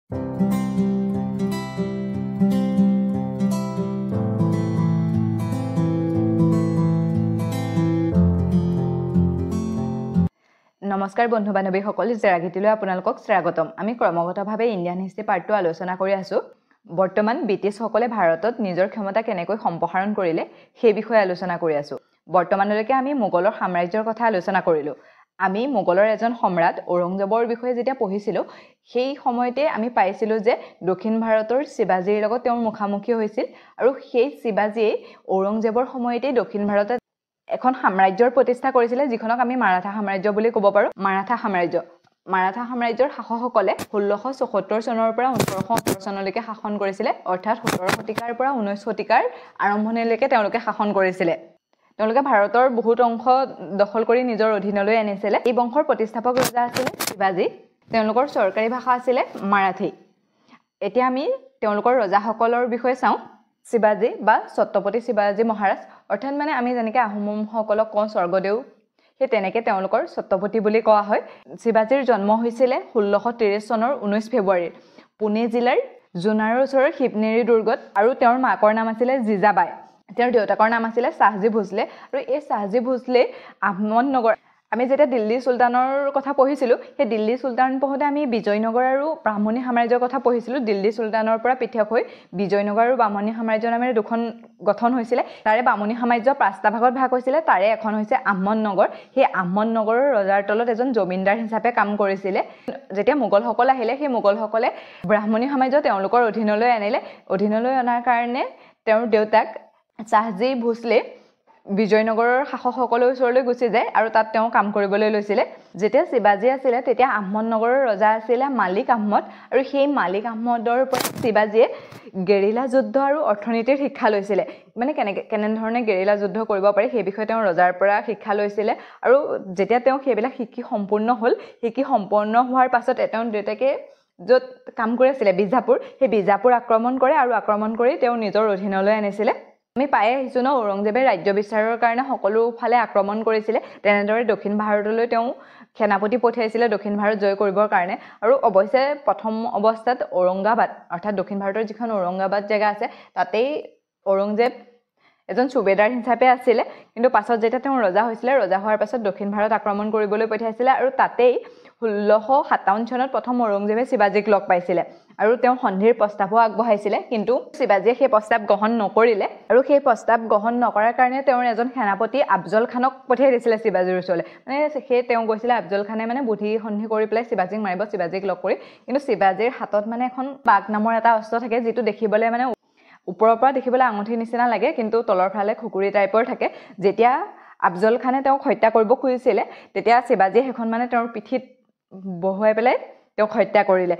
নমস্কাৰ বন্ধু বান্ধৱীসকল, জেৰাগীতিলৈ আপোনালোকক স্বাগতম। আমি ক্ৰমাগতভাৱে ইণ্ডিয়ান হিষ্ট্ৰী পাৰ্টটো আলোচনা কৰি আছোঁ। বৰ্তমান ব্ৰিটিছসকলে ভাৰতত নিজৰ ক্ষমতা কেনেকৈ সম্প্ৰসাৰণ কৰিলে সেই বিষয়ে আলোচনা কৰি আছোঁ। বৰ্তমানলৈকে আমি মোগলৰ সাম্ৰাজ্যৰ কথা আলোচনা কৰিলোঁ। আমি মোগলৰ এজন সম্ৰাট ঔৰংজেবৰ বিষয়ে যেতিয়া পঢ়িছিলোঁ, সেই সময়তে আমি পাইছিলোঁ যে দক্ষিণ ভাৰতৰ শিৱাজীৰ লগত তেওঁৰ মুখামুখি হৈছিল আৰু সেই শিৱাজীয়ে ঔৰংজেবৰ সময়তেই দক্ষিণ ভাৰতত এখন সাম্ৰাজ্যৰ প্ৰতিষ্ঠা কৰিছিলে, যিখনক আমি মাৰাঠা সাম্ৰাজ্য বুলি ক'ব পাৰোঁ। মাৰাঠা সাম্ৰাজ্য, মাৰাঠা সাম্ৰাজ্যৰ শাসকসকলে 1674 চনৰ পৰা 1818 চনলৈকে শাসন কৰিছিলে, অৰ্থাৎ 17 শতিকাৰ পৰা 19 শতিকাৰ আৰম্ভণিলৈকে তেওঁলোকে শাসন কৰিছিলে। তেওঁলোকে ভাৰতৰ বহুত অংশ দখল কৰি নিজৰ অধীনলৈ আনিছিলে। এই বংশৰ প্ৰতিষ্ঠাপক ৰজা আছিলে শিৱাজী। তেওঁলোকৰ চৰকাৰী ভাষা আছিলে মাৰাঠী। এতিয়া আমি তেওঁলোকৰ ৰজাসকলৰ বিষয়ে চাওঁ। শিৱাজী বা ছত্ৰপতি শিৱাজী মহাৰাজ, অৰ্থাৎ মানে আমি যেনেকৈ আহোমসকলক কওঁ স্বৰ্গদেউ, সেই তেনেকৈ তেওঁলোকৰ ছত্ৰপতি বুলি কোৱা হয়। শিৱাজীৰ জন্ম হৈছিলে 1630 চনৰ 19 ফেব্ৰুৱাৰীত পুনে জিলাৰ জোনাৰৰ ওচৰৰ শিৱনেৰী দুৰ্গত আৰু তেওঁৰ মাকৰ নাম আছিলে জিজাবাই। তেওঁৰ দেউতাকৰ নাম আছিলে শ্বাহজী ভোজলে আৰু এই শ্বাহজী ভোজলে আহমদনগৰ, আমি যেতিয়া দিল্লী চুলতানৰ কথা পঢ়িছিলোঁ, সেই দিল্লী চুলতান পঢ়োঁতে আমি বিজয়নগৰ আৰু ব্ৰাহ্মণী সাম্ৰাজ্যৰ কথা পঢ়িছিলোঁ। দিল্লী চুলতানৰ পৰা পৃথক হৈ বিজয়নগৰ আৰু বামুণী সাম্ৰাজ্য নামেৰে দুখন গঠন হৈছিলে। তাৰে বামুণী সাম্ৰাজ্য পাঁচটা ভাগত ভাগ হৈছিলে, তাৰে এখন হৈছে আহমদনগৰ। সেই আহমদনগৰৰ ৰজাৰ তলত এজন জমিনদাৰ হিচাপে কাম কৰিছিলে। যেতিয়া মোগলসকল আহিলে, সেই মোগলসকলে ব্ৰাহ্মণী সাম্ৰাজ্য তেওঁলোকৰ অধীনলৈ আনিলে। অধীনলৈ অনাৰ কাৰণে তেওঁৰ দেউতাক শ্বাহজী ভোছলে বিজয়নগৰৰ শাসকসকলৰ ওচৰলৈ গুচি যায় আৰু তাত তেওঁ কাম কৰিবলৈ লৈছিলে। যেতিয়া শিৱাজী আছিলে তেতিয়া আহমদনগৰৰ ৰজা আছিলে মালিক আহমদ আৰু সেই মালিক আহমদৰ পৰা শিৱাজীয়ে গেৰিলা যুদ্ধ আৰু অৰ্থনীতিৰ শিক্ষা লৈছিলে। মানে কেনেকৈ কেনেধৰণে গেৰিলা যুদ্ধ কৰিব পাৰি সেই বিষয়ে তেওঁ ৰজাৰ পৰা শিক্ষা লৈছিলে। আৰু যেতিয়া তেওঁ সেইবিলাক শিকি সম্পূৰ্ণ হ'ল, শিকি সম্পূৰ্ণ হোৱাৰ পাছতে তেওঁ দেউতাকে য'ত কাম কৰি আছিলে বিজাপুৰ, সেই বিজাপুৰ আক্ৰমণ কৰে আৰু আক্ৰমণ কৰি তেওঁ নিজৰ অধীনলৈ আনিছিলে। আমি পাই আহিছোঁ ন, ঔৰংজেবে ৰাজ্য বিস্তাৰৰ কাৰণে সকলোফালে আক্ৰমণ কৰিছিলে। তেনেদৰে দক্ষিণ ভাৰতলৈ তেওঁ সেনাপতি পঠিয়াইছিলে দক্ষিণ ভাৰত জয় কৰিবৰ কাৰণে। আৰু অৱশ্যে প্ৰথম অৱস্থাত ঔৰংগাবাদ, অৰ্থাৎ দক্ষিণ ভাৰতৰ যিখন ঔৰংগাবাদ জেগা আছে, তাতেই ঔৰংজেব এজন চুবেদাৰ হিচাপে আছিলে। কিন্তু পাছত যেতিয়া তেওঁ ৰজা হৈছিলে, ৰজা হোৱাৰ পাছত দক্ষিণ ভাৰত আক্ৰমণ কৰিবলৈ পঠিয়াইছিলে আৰু তাতেই 1657 চনত প্ৰথম ঔৰংজেবে শিৱাজীক লগ পাইছিলে আৰু তেওঁ সন্ধিৰ প্ৰস্তাৱো আগবঢ়াইছিলে। কিন্তু শিৱাজীয়ে সেই প্ৰস্তাৱ গ্ৰহণ নকৰিলে আৰু সেই প্ৰস্তাৱ গ্ৰহণ নকৰাৰ কাৰণে তেওঁৰ এজন সেনাপতি আফজল খানক পঠিয়াই দিছিলে শিৱাজীৰ ওচৰলৈ। মানে সেই তেওঁ গৈছিলে, আফজল খানে মানে বুদ্ধি সন্ধি কৰি পেলাই শিৱাজীক মাৰিব, শিৱাজীক লগ কৰি। কিন্তু শিৱাজীৰ হাতত মানে এখন বাঘ নামৰ এটা অস্ত্ৰ থাকে, যিটো দেখিবলৈ মানে ওপৰৰ পৰা দেখিবলৈ আঙুঠিৰ নিচিনা লাগে, কিন্তু তলৰ ফালে খুকুৰি টাইপৰ থাকে। যেতিয়া আফজল খানে তেওঁক হত্যা কৰিব খুজিছিলে, তেতিয়া শিৱাজীয়ে সেইখন মানে তেওঁৰ পিঠিত বহুৱাই পেলাই তেওঁক হত্যা কৰিলে।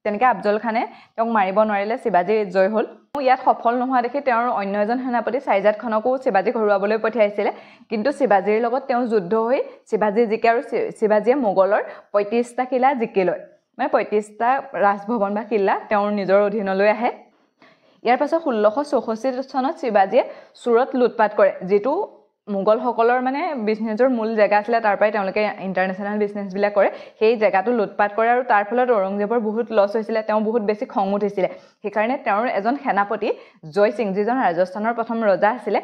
তেনেকৈ আফজল খানে তেওঁক মাৰিব নোৱাৰিলে, শিৱাজী জয় হ'ল। ইয়াত সফল নোহোৱা দেখি তেওঁৰ অন্য এজন সেনাপতি চাইজাদ খানকো শিৱাজীক হৰুৱাবলৈ পঠিয়াইছিলে। কিন্তু শিৱাজীৰ লগত তেওঁ যুদ্ধ হৈ শিৱাজী জিকে আৰু শিৱাজীয়ে মোগলৰ 35টা কিলা জিকি লয়। মানে 35টা ৰাজভৱন বা কিল্লা তেওঁৰ নিজৰ অধীনলৈ আহে। ইয়াৰ পাছত 1664 চনত শিৱাজীয়ে চুৰত লুটপাত কৰে, যিটো মোগলসকলৰ মানে বিজনেছৰ মূল জেগা আছিলে। তাৰ পৰাই তেওঁলোকে ইণ্টাৰনেশ্যনেল বিজনেছবিলাক কৰে। সেই জেগাটো লুটপাত কৰে আৰু তাৰ ফলত ঔৰংজেবৰ বহুত লছ হৈছিলে, তেওঁ বহুত বেছি খং উঠিছিলে। সেইকাৰণে তেওঁৰ এজন সেনাপতি জয়সিং, যিজন ৰাজস্থানৰ প্ৰথম ৰজা আছিলে,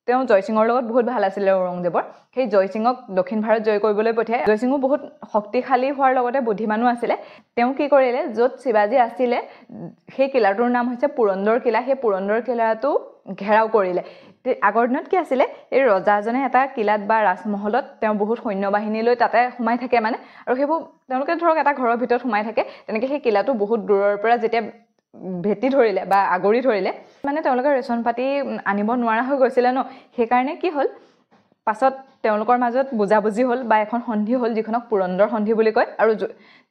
তেওঁ জয়সিঙৰ লগত বহুত ভাল আছিলে ঔৰংজেবৰ। সেই জয়সিঙক দক্ষিণ ভাৰত জয় কৰিবলৈ পঠিয়াই। জয়সিঙো বহুত শক্তিশালী হোৱাৰ লগতে বুদ্ধিমানো আছিলে। তেওঁ কি কৰিলে, য'ত শিৱাজী আছিলে সেই কিলাটোৰ নাম হৈছে পুৰন্দৰ কিলা। সেই পুৰন্দৰ কিলাটো ঘেৰাও কৰিলে। আগৰ দিনত কি আছিলে, এই ৰজাজনে এটা কিলাত বা ৰাজমহলত তেওঁ বহুত সৈন্য বাহিনী লৈ তাতে সোমাই থাকে মানে, আৰু সেইবোৰ তেওঁলোকে ধৰক এটা ঘৰৰ ভিতৰত সোমাই থাকে। তেনেকৈ সেই কিলাটো বহুত দূৰৰ পৰা যেতিয়া ভেটি ধৰিলে বা আগুৰি ধৰিলে, মানে তেওঁলোকে ৰেচন পাতি আনিব নোৱাৰা হৈ গৈছিলে ন। সেইকাৰণে কি হ'ল, পাছত তেওঁলোকৰ মাজত বুজাবুজি হ'ল বা এখন সন্ধি হ'ল, যিখনক পুৰন্দৰ সন্ধি বুলি কয়। আৰু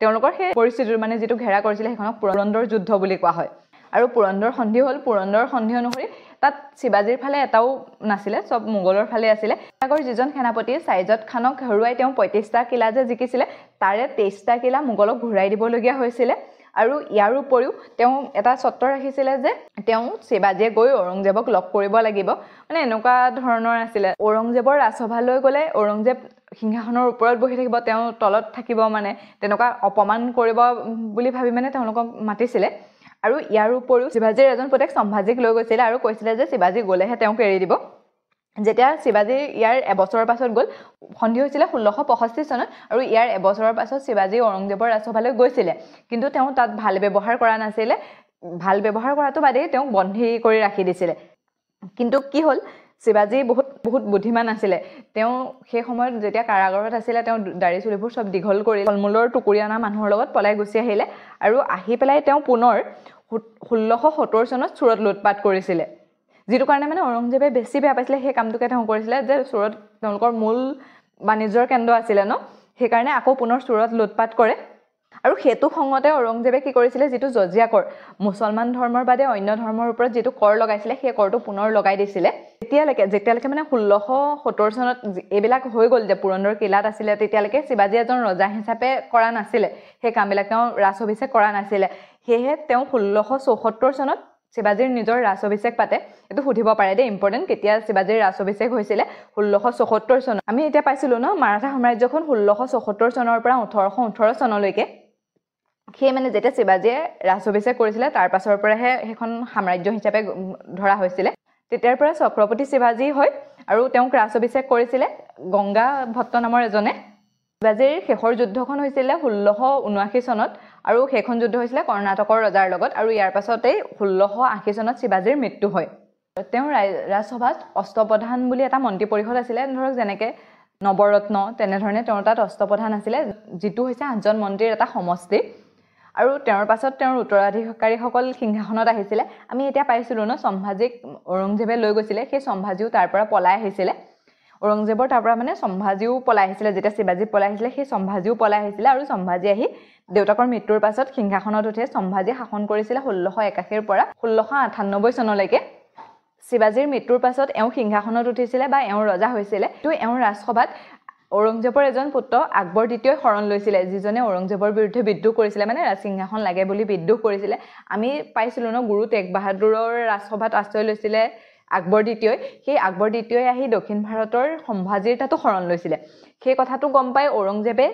তেওঁলোকৰ সেই পৰিস্থিতিটো মানে যিটো ঘেৰা কৰিছিলে সেইখনক পুৰন্দৰ যুদ্ধ বুলি কোৱা হয়। আৰু পুৰন্দৰ সন্ধি হ'ল। পুৰন্দৰ সন্ধি অনুসৰি তাত শিৱাজীৰ ফালে এটাও নাছিলে, চব মোগলৰ ফালে আছিলে। আগৰ যিজন সেনাপতি চাইজদ খানক হৰুৱাই তেওঁ 35টা কিলা যে জিকিছিলে, তাৰে 23টা কিলা মোগলক ঘূৰাই দিবলগীয়া হৈছিলে। আৰু ইয়াৰ উপৰিও তেওঁ এটা চৰ্ত ৰাখিছিলে যে তেওঁ শিৱাজীয়ে গৈ ঔৰংজেবক লগ কৰিব লাগিব, মানে এনেকুৱা ধৰণৰ আছিলে। ঔৰংজেবৰ ৰাজসভালৈ গ'লে ঔৰংজেব সিংহাসনৰ ওপৰত বহি থাকিব, তেওঁ তলত থাকিব, মানে তেনেকুৱা অপমান কৰিব বুলি ভাবি মানে তেওঁলোকক মাতিছিলে। আৰু ইয়াৰ উপৰিও শিৱাজীৰ এজন পুতেক সম্ভাজীক লৈ গৈছিলে আৰু কৈছিলে যে শিৱাজী গ'লেহে তেওঁক এৰি দিব। যেতিয়া শিৱাজী ইয়াৰ এবছৰৰ পাছত গ'ল, সন্ধি হৈছিলে 1665 চনত আৰু ইয়াৰ এবছৰৰ পাছত শিৱাজী ঔৰংজেৱৰ ৰাজসভালৈ গৈছিলে, কিন্তু তেওঁ তাত ভাল ব্যৱহাৰ কৰা নাছিলে। ভাল ব্যৱহাৰ কৰাটো বাদেই তেওঁক বন্দী কৰি ৰাখি দিছিলে। কিন্তু কি হ'ল, শিৱাজী বহুত বহুত বুদ্ধিমান আছিলে। তেওঁ সেই সময়ত যেতিয়া কাৰাগাৰত আছিলে, তেওঁ দাড়ি চুলিবোৰ চব দীঘল কৰি ফল মূলৰ টুকুৰি অনা মানুহৰ লগত পলাই গুচি আহিলে আৰু আহি পেলাই তেওঁ পুনৰ 1670 চনত চুৰত লুটপাত কৰিছিলে, যিটো কাৰণে মানে ঔৰংজেৱে বেছি বেয়া পাইছিলে। সেই কামটোকে তেওঁ কৰিছিলে যে চুৰত তেওঁলোকৰ মূল বাণিজ্যৰ কেন্দ্ৰ আছিলে ন, সেইকাৰণে আকৌ পুনৰ চুৰত লুটপাত কৰে। আৰু সেইটো খঙতে ঔৰংজেৱে কি কৰিছিলে, যিটো জজিয়া কৰ, মুছলমান ধৰ্মৰ বাদে অন্য ধৰ্মৰ ওপৰত যিটো কৰ লগাইছিলে, সেই কৰটো পুনৰ লগাই দিছিলে। যেতিয়ালৈকে মানে 1670 চনত এইবিলাক হৈ গ'ল যে পুৰন্দৰ কিলাত আছিলে, তেতিয়ালৈকে শিৱাজী এজন ৰজা হিচাপে কৰা নাছিলে, সেই কামবিলাক তেওঁ ৰাজ অভিষেক কৰা নাছিলে। সেয়েহে তেওঁ 1674 চনত শিৱাজীৰ নিজৰ ৰাজ অভিষেক পাতে। এইটো সুধিব পাৰে দেই, ইম্পৰ্টেণ্ট, কেতিয়া শিৱাজীৰ ৰাজ অভিষেক হৈছিলে? 1674 চনত। আমি এতিয়া পাইছিলোঁ ন মাৰাঠা সাম্ৰাজ্যখন 1674 চনৰ পৰা 1818 চনলৈকে। সেই মানে যেতিয়া শিৱাজীয়ে ৰাজ অভিষেক কৰিছিলে তাৰ পাছৰ পৰাহে সেইখন সাম্ৰাজ্য হিচাপে ধৰা হৈছিলে। তেতিয়াৰ পৰা ছত্ৰপতি শিৱাজী হয় আৰু তেওঁক ৰাজ অভিষেক কৰিছিলে গংগা ভট্ট নামৰ এজনে। শিৱাজীৰ শেষৰ যুদ্ধখন হৈছিলে 1679 চনত আৰু সেইখন যুদ্ধ হৈছিলে কৰ্ণাটকৰ ৰজাৰ লগত। আৰু ইয়াৰ পাছতেই 1680 চনত শিৱাজীৰ মৃত্যু হয়। তেওঁ ৰাজসভাত অষ্টপ্ৰধান বুলি এটা মন্ত্ৰী পৰিষদ আছিলে, ধৰক যেনেকৈ নৱৰত্ন তেনেধৰণে তেওঁৰ তাত অষ্টপ্ৰধান আছিলে, যিটো হৈছে 8জন মন্ত্ৰীৰ এটা সমষ্টি। আৰু তেওঁৰ পাছত তেওঁৰ উত্তৰাধিকাৰীসকল সিংহাসনত আহিছিলে। আমি এতিয়া পাইছিলোঁ ন সম্ভাজীক ঔৰংজেৱে লৈ গৈছিলে, সেই সম্ভাজীও তাৰ পৰা পলাই আহিছিলে। ঔৰংজেৱৰ তাৰ পৰা মানে সম্ভাজীও পলাই আহিছিলে, যেতিয়া শিৱাজী পলাই আহিছিলে সেই সম্ভাজীও পলাই আহিছিলে। আৰু সম্ভাজী আহি দেউতাকৰ মৃত্যুৰ পাছত সিংহাসনত উঠে। সম্ভাজী শাসন কৰিছিলে 1681ৰ পৰা 1698 চনলৈকে। শিৱাজীৰ মৃত্যুৰ পাছত এওঁ সিংহাসনত উঠিছিলে বা এওঁ ৰজা হৈছিলে। কিন্তু এওঁৰ ৰাজসভাত ঔৰংজেৱৰ এজন পুত্ৰ আকবৰ দ্বিতীয়ই শৰণ লৈছিলে, যিজনে ঔৰংজেৱৰ বিৰুদ্ধে বিদ্ৰোহ কৰিছিলে, মানে সিংহাসন লাগে বুলি বিদ্ৰোহ কৰিছিলে। আমি পাইছিলোঁ ন গুৰু টেগ বাহাদুৰৰ ৰাজসভাত আশ্ৰয় লৈছিলে আকবৰ দ্বিতীয়ই। সেই আকবৰ দ্বিতীয়ই আহি দক্ষিণ ভাৰতৰ সম্ভাজীৰ তাতো শৰণ লৈছিলে। সেই কথাটো গম পাই ঔৰংজেৱে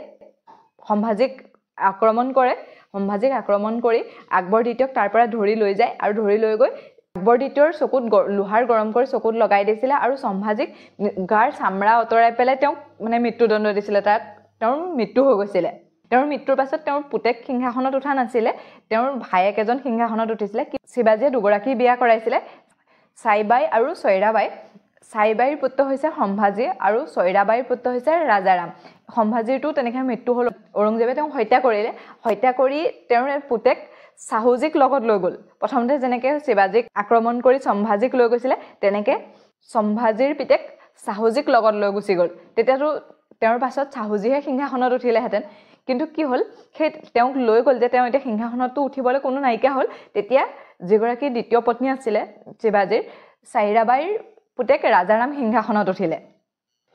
সম্ভাজীক আক্ৰমণ কৰে। সম্ভাজীক আক্ৰমণ কৰি আকবৰ দ্বিতীয়ক তাৰ পৰা ধৰি লৈ যায় আৰু ধৰি লৈ গৈ আকবৰ দ্বিতীয়ৰ চকুত লোহাৰ গৰম কৰি চকুত লগাই দিছিলে আৰু সম্ভাজীক গাৰ চামৰা আঁতৰাই পেলাই তেওঁক মানে মৃত্যুদণ্ড দিছিলে। তাত তেওঁৰ মৃত্যু হৈ গৈছিলে। তেওঁৰ মৃত্যুৰ পাছত তেওঁৰ পুতেক সিংহাসনত উঠা নাছিলে, তেওঁৰ ভায়েক এজন সিংহাসনত উঠিছিলে। শিৱাজীয়ে দুগৰাকী বিয়া কৰাইছিলে, চাইবাই আৰু চৈৰাবাই। চাইবাইৰ পুত্ৰ হৈছে সম্ভাজী আৰু চৈৰাবাইৰ পুত্ৰ হৈছে ৰাজাৰাম। সম্ভাজীৰটো তেনেকৈ মৃত্যু হ'ল, ঔৰংজেৱে তেওঁক হত্যা কৰিলে। হত্যা কৰি তেওঁৰ পুতেক চাহুজীক লগত লৈ গ'ল। প্ৰথমতে যেনেকৈ শিৱাজীক আক্ৰমণ কৰি সম্ভাজীক লৈ গৈছিলে, তেনেকৈ সম্ভাজীৰ পিতেক চাহুজীক লগত লৈ গুচি গ'ল। তেতিয়াতো তেওঁৰ পাছত চাহুজীহে সিংহাসনত উঠিলেহেঁতেন, কিন্তু কি হ'ল, সেই তেওঁক লৈ গ'ল যে তেওঁ এতিয়া সিংহাসনততো উঠিবলৈ কোনো নাইকিয়া হ'ল। তেতিয়া যিগৰাকী দ্বিতীয় পত্নী আছিলে শিৱাজীৰ, চাইৰাবাইৰ পুতেক ৰাজাৰাম সিংহাসনত উঠিলে।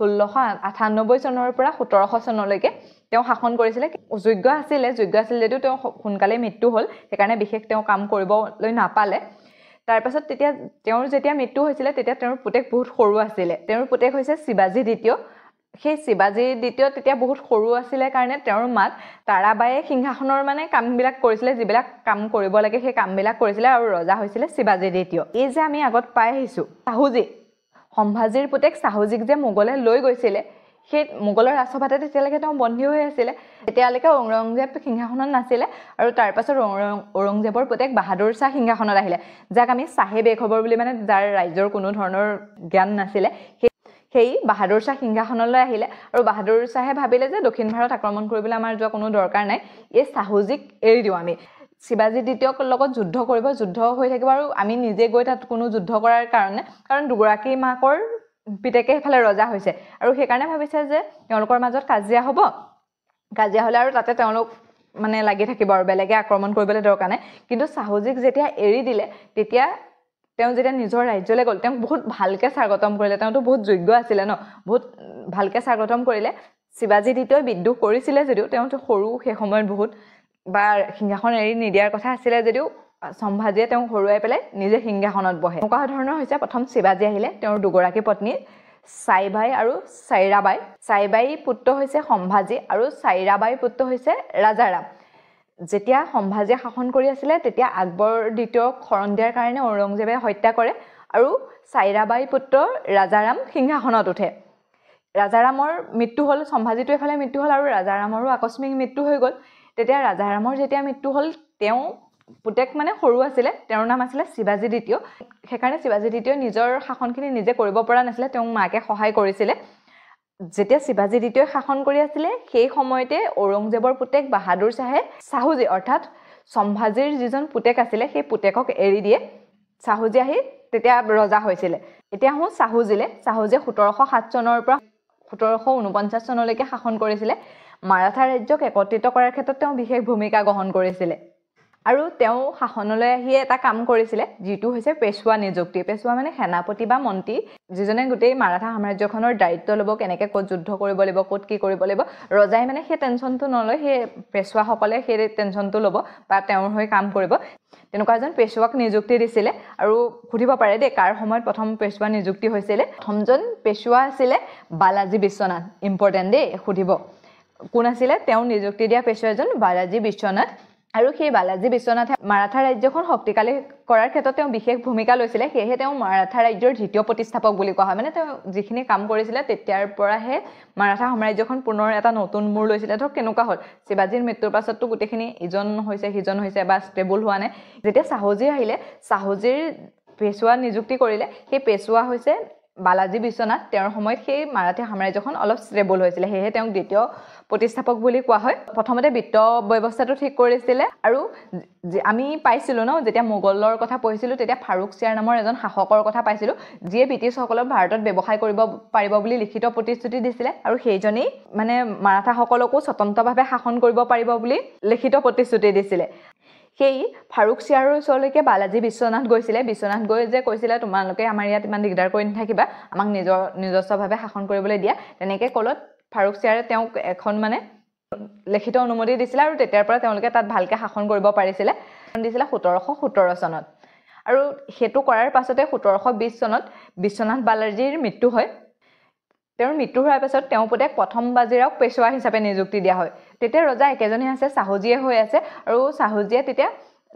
1698 চনৰ পৰা 1700 চনলৈকে তেওঁ শাসন কৰিছিলে। যোগ্য আছিলে, যোগ্য আছিল যদিও তেওঁ সোনকালে মৃত্যু হ'ল, সেইকাৰণে বিশেষ তেওঁ কাম কৰিবলৈ নাপালে। তাৰপাছত তেতিয়া তেওঁৰ যেতিয়া মৃত্যু হৈছিলে তেতিয়া তেওঁৰ পুতেক বহুত সৰু আছিলে। তেওঁৰ পুতেক হৈছে শিৱাজী দ্বিতীয়। সেই শিৱাজী দ্বিতীয় তেতিয়া বহুত সৰু আছিলে কাৰণে তেওঁৰ মাক তাৰাবায়ে সিংহাসনৰ মানে কামবিলাক কৰিছিলে, যিবিলাক কাম কৰিব লাগে সেই কামবিলাক কৰিছিলে আৰু ৰজা হৈছিলে শিৱাজী দ্বিতীয়। এই যে আমি আগত পাই আহিছোঁ চাহুজী, সম্ভাজীৰ পুতেক চাহুজীক যে মোগলে লৈ গৈছিলে, সেই মোগলৰ ৰাজসভাতে তেতিয়ালৈকে তেওঁ বন্দী হৈ আছিলে। তেতিয়ালৈকে ঔৰংজেৱ সিংহাসনত নাছিলে আৰু তাৰপাছত ঔৰংজেৱৰ পুতেক বাহাদুৰ শ্বাহ সিংহাসনত আহিলে, যাক আমি চাহে বেখবৰ বুলি, মানে যাৰ ৰাজ্যৰ কোনো ধৰণৰ জ্ঞান নাছিলে, সেই বাহাদুৰ শ্বাহ সিংহাসনলৈ আহিলে। আৰু বাহাদুৰ শ্বাহে ভাবিলে যে দক্ষিণ ভাৰত আক্ৰমণ কৰিবলৈ আমাৰ যোৱা কোনো দৰকাৰ নাই, এই চাহুজীক এৰি দিওঁ, আমি শিৱাজী দ্বিতীয়ক লগত যুদ্ধ কৰিব, যুদ্ধ হৈ থাকিব আৰু আমি নিজে গৈ তাত কোনো যুদ্ধ কৰাৰ কাৰণে, কাৰণ দুগৰাকী মাকৰ পিতেকে সেইফালে ৰজা হৈছে আৰু সেইকাৰণে ভাবিছে যে তেওঁলোকৰ মাজত কাজিয়া হ'ব, কাজিয়া হ'লে আৰু তাতে তেওঁলোক মানে লাগি থাকিব আৰু বেলেগে আক্ৰমণ কৰিবলৈ দৰকাৰ নাই। কিন্তু চাহুজীক যেতিয়া এৰি দিলে, তেতিয়া তেওঁ যেতিয়া নিজৰ ৰাজ্যলৈ গ'ল, তেওঁক বহুত ভালকৈ স্বাগতম কৰিলে। তেওঁতো বহুত যোগ্য আছিলে ন, বহুত ভালকৈ স্বাগতম কৰিলে। শিৱাজী দ্বিতীয়ই বিদ্ৰোহ কৰিছিলে যদিও তেওঁতো সৰু সেই সময়ত বহুত, বা সিংহাসন এৰি নিদিয়াৰ কথা আছিলে যদিও সম্ভাজীয়ে তেওঁক হৰুৱাই পেলাই নিজে সিংহাসনত বহে। এনেকুৱা ধৰণৰ হৈছে। প্ৰথম শিৱাজী আহিলে, তেওঁৰ দুগৰাকী পত্নী চাইবাই আৰু চাইৰাবাই। চাইবাইৰ পুত্ৰ হৈছে সম্ভাজী আৰু চাইৰাবাইৰ পুত্ৰ হৈছে ৰাজাৰাম। যেতিয়া সম্ভাজীয়ে শাসন কৰি আছিলে তেতিয়া আকবৰ দ্বিতীয়ক শৰণ দিয়াৰ কাৰণে ঔৰংজেবে হত্যা কৰে আৰু চাইৰাবাইৰ পুত্ৰ ৰাজাৰাম সিংহাসনত উঠে। ৰাজাৰামৰ মৃত্যু হ'ল, সম্ভাজীটো এফালে মৃত্যু হ'ল আৰু ৰাজাৰামৰো আকস্মিক মৃত্যু হৈ গ'ল। তেতিয়া ৰাজাৰামৰ যেতিয়া মৃত্যু হ'ল, তেওঁ পুতেক মানে সৰু আছিলে, তেওঁৰ নাম আছিলে শিৱাজী দ্বিতীয়। সেইকাৰণে শিৱাজী দ্বিতীয় নিজৰ শাসনখিনি নিজে কৰিব পৰা নাছিলে, তেওঁক মাকে সহায় কৰিছিলে। যেতিয়া শিৱাজী দ্বিতীয়ই শাসন কৰি আছিলে সেই সময়তে ঔৰংজেবৰ পুতেক বাহাদুৰ শ্বাহে চাহুজী অৰ্থাৎ সম্ভাজীৰ যিজন পুতেক আছিলে সেই পুতেকক এৰি দিয়ে। চাহুজী আহি তেতিয়া ৰজা হৈছিলে। এতিয়া আহোঁ চাহুজীলে। চাহুজীয়ে 1707 চনৰ পৰা 1749 চনলৈকে শাসন কৰিছিলে। মাৰাঠা ৰাজ্যক একত্ৰিত কৰাৰ ক্ষেত্ৰত তেওঁ বিশেষ ভূমিকা গ্ৰহণ কৰিছিলে আৰু তেওঁ শাসনলৈ আহিয়ে এটা কাম কৰিছিলে, যিটো হৈছে পেছোৱা নিযুক্তি। পেছোৱা মানে সেনাপতি বা মন্ত্ৰী, যিজনে গোটেই মাৰাঠা সাম্ৰাজ্যখনৰ দায়িত্ব ল'ব, কেনেকৈ ক'ত যুদ্ধ কৰিব লাগিব, ক'ত কি কৰিব লাগিব। ৰজাই মানে সেই টেনশ্যনটো নলয়, সেই পেছোৱাসকলে সেই টেনশ্যনটো ল'ব বা তেওঁৰ হৈ কাম কৰিব। তেনেকুৱা এজন পেছোৱাক নিযুক্তি দিছিলে। আৰু সুধিব পাৰে দেই, কাৰ সময়ত প্ৰথম পেছোৱা নিযুক্তি হৈছিলে? প্ৰথমজন পেছোৱা আছিলে বালাজী বিশ্বনাথ। ইম্পৰ্টেণ্ট দেই, সুধিব কোন আছিলে তেওঁ নিযুক্তি দিয়া পেছোৱা এজন বালাজী বিশ্বনাথ। আৰু সেই বালাজী বিশ্বনাথে মাৰাঠা ৰাজ্যখন শক্তিশালী কৰাৰ ক্ষেত্ৰত তেওঁ বিশেষ ভূমিকা লৈছিলে। সেয়েহে তেওঁ মাৰাঠা ৰাজ্যৰ দ্বিতীয় প্ৰতিষ্ঠাপক বুলি কোৱা হয়। মানে তেওঁ যিখিনি কাম কৰিছিলে তেতিয়াৰ পৰাহে মাৰাঠা সাম্ৰাজ্যখন পুনৰ এটা নতুন মূৰ লৈছিলে। ধৰক কেনেকুৱা হ'ল, শিৱাজীৰ মৃত্যুৰ পাছততো গোটেইখিনি ইজন হৈছে সিজন হৈছে বা ষ্টেবল হোৱা নাই। যেতিয়া চাহুজী আহিলে, চাহুজীৰ পেছোৱা নিযুক্তি কৰিলে, সেই পেছোৱা হৈছে বালাজী বিশ্বনাথ। তেওঁৰ সময়ত সেই মাৰাঠী সাম্ৰাজ্যখন অলপ ষ্টেবল হৈছিলে, সেয়েহে তেওঁক দ্বিতীয় প্ৰতিষ্ঠাপক বুলি কোৱা হয়। প্ৰথমতে বিত্ত ব্যৱস্থাটো ঠিক কৰিছিলে। আৰু আমি পাইছিলোঁ ন, যেতিয়া মোগলৰ কথা পঢ়িছিলোঁ তেতিয়া ফাৰুক চিয়াৰ নামৰ এজন শাসকৰ কথা পাইছিলোঁ, যিয়ে ব্ৰিটিছসকলক ভাৰতত ব্যৱসায় কৰিব পাৰিব বুলি লিখিত প্ৰতিশ্ৰুতি দিছিলে আৰু সেইজনেই মানে মাৰাঠাসকলকো স্বতন্ত্ৰভাৱে শাসন কৰিব পাৰিব বুলি লিখিত প্ৰতিশ্ৰুতি দিছিলে। সেই ফাৰুক চিয়াৰৰ ওচৰলৈকে বালাজী বিশ্বনাথ গৈছিলে। বিশ্বনাথ গৈ যে কৈছিলে, তোমালোকে আমাৰ ইয়াত ইমান দিগদাৰ কৰি নাথাকিবা, আমাক নিজৰ নিজস্বভাৱে শাসন কৰিবলৈ দিয়া। তেনেকৈ ক'লত ফাৰুক চিয়াৰে তেওঁক এখন মানে লিখিত অনুমতি দিছিলে আৰু তেতিয়াৰ পৰা তেওঁলোকে তাত ভালকৈ শাসন কৰিব পাৰিছিলে। দিছিলে 1717 চনত। আৰু সেইটো কৰাৰ পাছতে 1720 চনত বিশ্বনাথ বালাজীৰ মৃত্যু হয়। তেওঁৰ মৃত্যু হোৱাৰ পাছত তেওঁ পুতেক প্ৰথম বাজিৰাওক পেছোৱা হিচাপে নিযুক্তি দিয়া হয়। তেতিয়া ৰজা একেজনেই আছে, চাহুজীয়ে হৈ আছে। আৰু চাহুজীয়ে তেতিয়া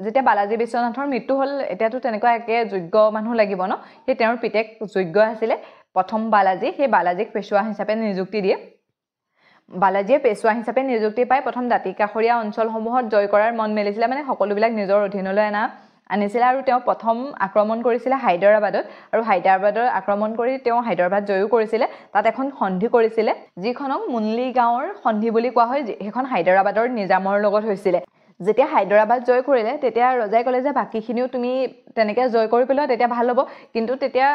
যেতিয়া বালাজী বিশ্বনাথৰ মৃত্যু হ'ল, এতিয়াতো তেনেকুৱা একে যোগ্য মানুহ লাগিব ন, সেই তেওঁৰ পিতেক যোগ্য আছিলে প্ৰথম বালাজী, সেই বালাজীক পেছোৱা হিচাপে নিযুক্তি দিয়ে। বালাজীয়ে পেছোৱা হিচাপে নিযুক্তি পাই প্ৰথম দাঁতিকাষৰীয়া অঞ্চলসমূহত জয় কৰাৰ মন মেলিছিলে, মানে সকলোবিলাক নিজৰ অধীনলৈ আনিছিলে। আৰু তেওঁ প্ৰথম আক্ৰমণ কৰিছিলে হায়দৰাবাদত আৰু হায়দৰাবাদত আক্ৰমণ কৰি তেওঁ হায়দৰাবাদ জয়ো কৰিছিলে। তাত এখন সন্ধি কৰিছিলে, যিখনক মুনলি গাঁৱৰ সন্ধি বুলি কোৱা হয়। সেইখন হায়দৰাবাদৰ নিজামৰ লগত হৈছিলে। যেতিয়া হায়দৰাবাদ জয় কৰিলে তেতিয়া ৰজাই ক'লে যে বাকীখিনিও তুমি তেনেকৈ জয় কৰি পেলোৱা, তেতিয়া ভাল হ'ব। কিন্তু তেতিয়া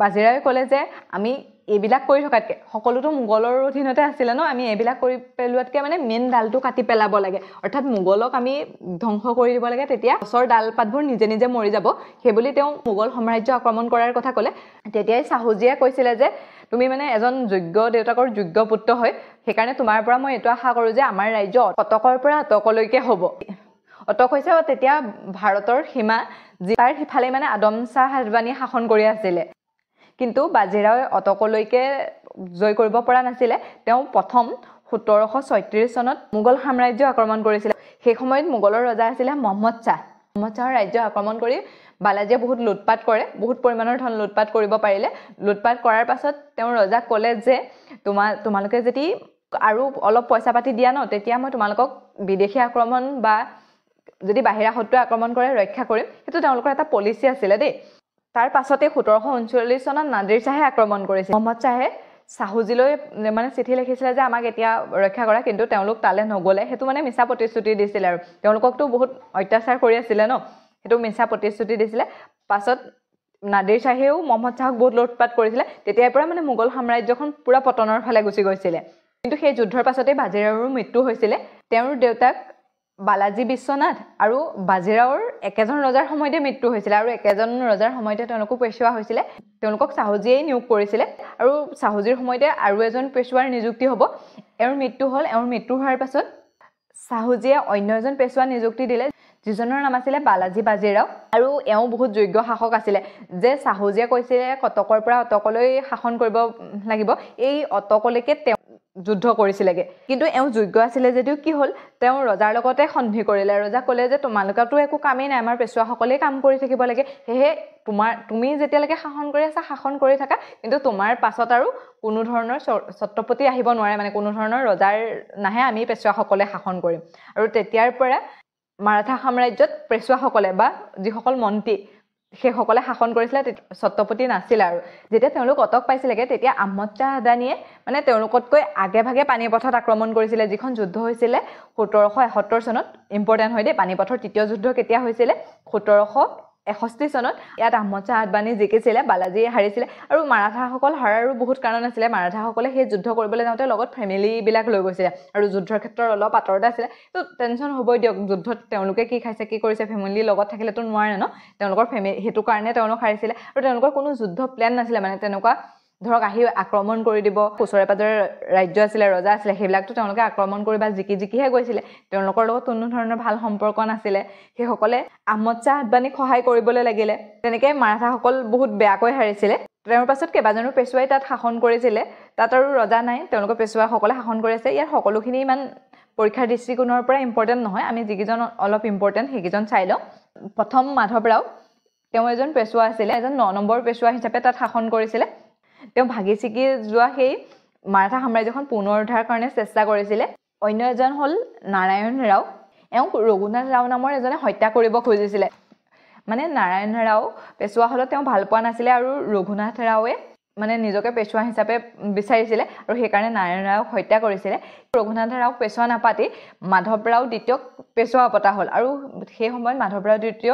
বাজিৰাৱে ক'লে যে আমি এইবিলাক কৰি থকাতকৈ, সকলোতো মোগলৰ অধীনতে আছিলে ন, আমি এইবিলাক কৰি পেলোৱাতকৈ মানে মেইন ডালটো কাটি পেলাব লাগে, অৰ্থাৎ মোগলক আমি ধ্বংস কৰি দিব লাগে, তেতিয়া গছৰ ডাল পাতবোৰ নিজে নিজে মৰি যাব। সেইবুলি তেওঁ মোগল সাম্ৰাজ্য আক্ৰমণ কৰাৰ কথা ক'লে। তেতিয়াই চাহুজীয়ে কৈছিলে যে তুমি মানে এজন যোগ্য দেউতাকৰ যোগ্য পুত্ৰ হয়, সেইকাৰণে তোমাৰ পৰা মই এইটো আশা কৰোঁ যে আমাৰ ৰাজ্য অটকৰ পৰা আটকলৈকে হ'ব। অটক হৈছে তেতিয়া ভাৰতৰ সীমা, তাৰ সিফালে মানে আদম শ্বাহ হাজবানীয়ে শাসন কৰি আছিলে। কিন্তু বাজিৰাৱে অটকলৈকে জয় কৰিব পৰা নাছিলে। তেওঁ প্ৰথম 1736 চনত মোগল সাম্ৰাজ্য আক্ৰমণ কৰিছিলে। সেই সময়ত মোগলৰ ৰজা আছিলে মহম্মদ শ্বাহ। মহম্মদ শ্বাহৰ ৰাজ্য আক্ৰমণ কৰি বালাজীয়ে বহুত লুটপাত কৰে, বহুত পৰিমাণৰ ধন লুটপাত কৰিব পাৰিলে। লুটপাত কৰাৰ পাছত তেওঁ ৰজাক ক'লে যে তোমালোকে যদি আৰু অলপ পইচা পাতি দিয়া ন, তেতিয়া মই তোমালোকক বিদেশী আক্ৰমণ বা যদি বাহিৰা শত্ৰুৱে আক্ৰমণ কৰে ৰক্ষা কৰিম। সেইটো তেওঁলোকৰ এটা পলিচি আছিলে দেই। তাৰ পাছতে 1739 চনত নাদিৰ শ্বাহে আক্ৰমণ কৰিছিল। মহম্মদ শ্বাহে চাহুজীলৈ মানে চিঠি লিখিছিলে যে আমাক এতিয়া ৰক্ষা কৰা, কিন্তু তেওঁলোক তালৈ নগ'লে। সেইটো মানে মিছা প্ৰতিশ্ৰুতি দিছিলে আৰু তেওঁলোককতো বহুত অত্যাচাৰ কৰি আছিলে ন, সেইটো মিছা প্ৰতিশ্ৰুতি দিছিলে। পাছত নাদিৰ শ্বাহেও মহম্মদ শ্বাহক বহুত লুটপাত কৰিছিলে। তেতিয়াৰ পৰা মানে মোগল সাম্ৰাজ্যখন পূৰা পতনৰ ফালে গুচি গৈছিলে। কিন্তু সেই যুদ্ধৰ পাছতেই বাজিৰাওৰ মৃত্যু হৈছিলে। তেওঁৰ দেউতাক বালাজী বিশ্বনাথ আৰু বাজিৰাওৰ একেজন ৰজাৰ সময়তে মৃত্যু হৈছিলে আৰু একেজন ৰজাৰ সময়তে তেওঁলোকো পেছোৱা হৈছিলে। তেওঁলোকক চাহুজীয়েই নিয়োগ কৰিছিলে আৰু চাহুজীৰ সময়তে আৰু এজন পেছোৱাৰ নিযুক্তি হ'ব। এওঁৰ মৃত্যু হ'ল। এওঁৰ মৃত্যু হোৱাৰ পাছত চাহুজীয়ে অন্য এজন পেছোৱা নিযুক্তি দিলে, যিজনৰ নাম আছিলে বালাজী বাজিৰাও। আৰু এওঁ বহুত যোগ্য শাসক আছিলে। যে চাহুজীয়ে কৈছিলে কটকৰ পৰা অটকলৈ শাসন কৰিব লাগিব, এই অটকলৈকে তেওঁ যুদ্ধ কৰিছিলেগৈ। কিন্তু এওঁ যোগ্য আছিলে যদিও কি হ'ল, তেওঁ ৰজাৰ লগতে সন্ধি কৰিলে। ৰজাক ক'লে যে তোমালোকেতো একো কামেই নাই, আমাৰ পেছোৱাসকলেই কাম কৰি থাকিব লাগে, সেয়েহে তুমি যেতিয়ালৈকে শাসন কৰি আছা শাসন কৰি থাকা, কিন্তু তোমাৰ পাছত আৰু কোনো ধৰণৰ ছত্ৰপতি আহিব নোৱাৰে, মানে কোনো ধৰণৰ ৰজাৰ নাহে, আমি পেছোৱাসকলে শাসন কৰিম। আৰু তেতিয়াৰ পৰা মাৰাঠা সাম্ৰাজ্যত পেছোৱাসকলে বা যিসকল মন্ত্ৰী সেইসকলে শাসন কৰিছিলে, ছত্ৰপতি নাছিলে। আৰু যেতিয়া তেওঁলোক অটক পাইছিলেগৈ তেতিয়া আহমদ শ্বাহ আদানীয়ে মানে তেওঁলোকতকৈ আগে ভাগে পানীপথত আক্ৰমণ কৰিছিলে, যিখন যুদ্ধ হৈছিলে 1771 চনত। ইম্পৰ্টেণ্ট হয় দেই, পানীপথৰ তৃতীয় যুদ্ধ কেতিয়া হৈছিলে? 1761 চনত। ইয়াত আহমদ শ্বাহ আদবানী জিকিছিলে, বালাজীয়ে হাৰিছিলে। আৰু মাৰাঠাসকল হাৰাৰো বহুত কাৰণ আছিলে। মাৰাঠাসকলে সেই যুদ্ধ কৰিবলৈ যাওঁতে লগত ফেমিলিবিলাক লৈ গৈছিলে আৰু যুদ্ধৰ ক্ষেত্ৰত অলপ আঁতৰতে আছিলে, তো টেনশ্যন হ'বই দিয়ক, যুদ্ধত তেওঁলোকে কি খাইছে কি কৰিছে ফেমিলিৰ লগত থাকিলেতো নোৱাৰে ন, তেওঁলোকৰ ফেমিলি, সেইটো কাৰণে তেওঁলোক হাৰিছিলে। আৰু তেওঁলোকৰ কোনো যুদ্ধ প্লেন নাছিলে, মানে তেনেকুৱা ধৰক আহি আক্ৰমণ কৰি দিব, ওচৰে পাজৰে ৰাজ্য আছিলে, ৰজা আছিলে, সেইবিলাকতো তেওঁলোকে আক্ৰমণ কৰি বা জিকি জিকিহে গৈছিলে, তেওঁলোকৰ লগত কোনো ধৰণৰ ভাল সম্পৰ্ক নাছিলে। সেইসকলে আহমদ শ্বাহ আদবানীক সহায় কৰিবলৈ লাগিলে, তেনেকৈ মাৰাঠাসকল বহুত বেয়াকৈ হাৰিছিলে। তেওঁৰ পাছত কেইবাজনো পেছোৱাই তাত শাসন কৰিছিলে, তাত আৰু ৰজা নাই, তেওঁলোকৰ পেছোৱাসকলে শাসন কৰি আছে। ইয়াৰ সকলোখিনি ইমান পৰীক্ষাৰ দৃষ্টিকোণৰ পৰা ইম্পৰ্টেণ্ট নহয়, আমি যিকেইজন অলপ ইম্পৰ্টেণ্ট সেইকেইজন চাই লওঁ। প্ৰথম মাধৱৰাও, তেওঁ এজন পেছোৱা আছিলে, এজন 9 নম্বৰ পেছোৱা হিচাপে তাত শাসন কৰিছিলে। তেওঁ ভাগি ছিগি যোৱা সেই মাৰাঠা সাম্ৰাজ্যখন পুনৰুদ্ধাৰ কাৰণে চেষ্টা কৰিছিলে। অন্য এজন হ'ল নাৰায়ণ ৰাও, এওঁক ৰঘুনাথ ৰাও নামৰ এজনে হত্যা কৰিব খুজিছিলে। মানে নাৰায়ণ ৰাও পেছোৱা হ'লত তেওঁ ভাল পোৱা নাছিলে আৰু ৰঘুনাথ ৰাওৱে মানে নিজকে পেছোৱা হিচাপে বিচাৰিছিলে আৰু সেইকাৰণে নাৰায়ণ ৰাওক হত্যা কৰিছিলে। ৰঘুনাথ ৰাওক পেছোৱা নাপাতি মাধৱৰাও দ্বিতীয়ক পেছোৱা পতা হ'ল। আৰু সেই সময়ত মাধৱৰাও দ্বিতীয়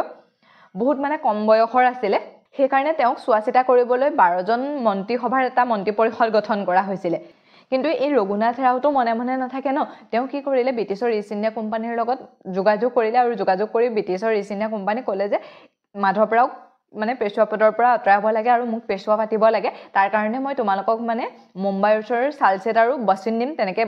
বহুত মানে কম বয়সৰ আছিলে, সেইকাৰণে তেওঁক চোৱা চিতা কৰিবলৈ 12জন মন্ত্ৰীসভাৰ এটা মন্ত্ৰী পৰিষদ গঠন কৰা হৈছিলে। কিন্তু এই ৰঘুনাথ ৰাওতো মনে মনে নাথাকে ন, তেওঁ কি কৰিলে, ব্ৰিটিছৰ ইষ্ট ইণ্ডিয়া কোম্পানীৰ লগত যোগাযোগ কৰিলে আৰু যোগাযোগ কৰি ব্ৰিটিছৰ ইষ্ট ইণ্ডিয়া কোম্পানী ক'লে যে মাধৱৰাওক মানে পেছোৱা পদৰ পৰা আঁতৰাব লাগে আৰু মোক পেছোৱা পাতিব লাগে, তাৰ কাৰণে মই তোমালোকক মানে মুম্বাইৰ ওচৰৰ চালচেট আৰু বচিন দিম, তেনেকৈ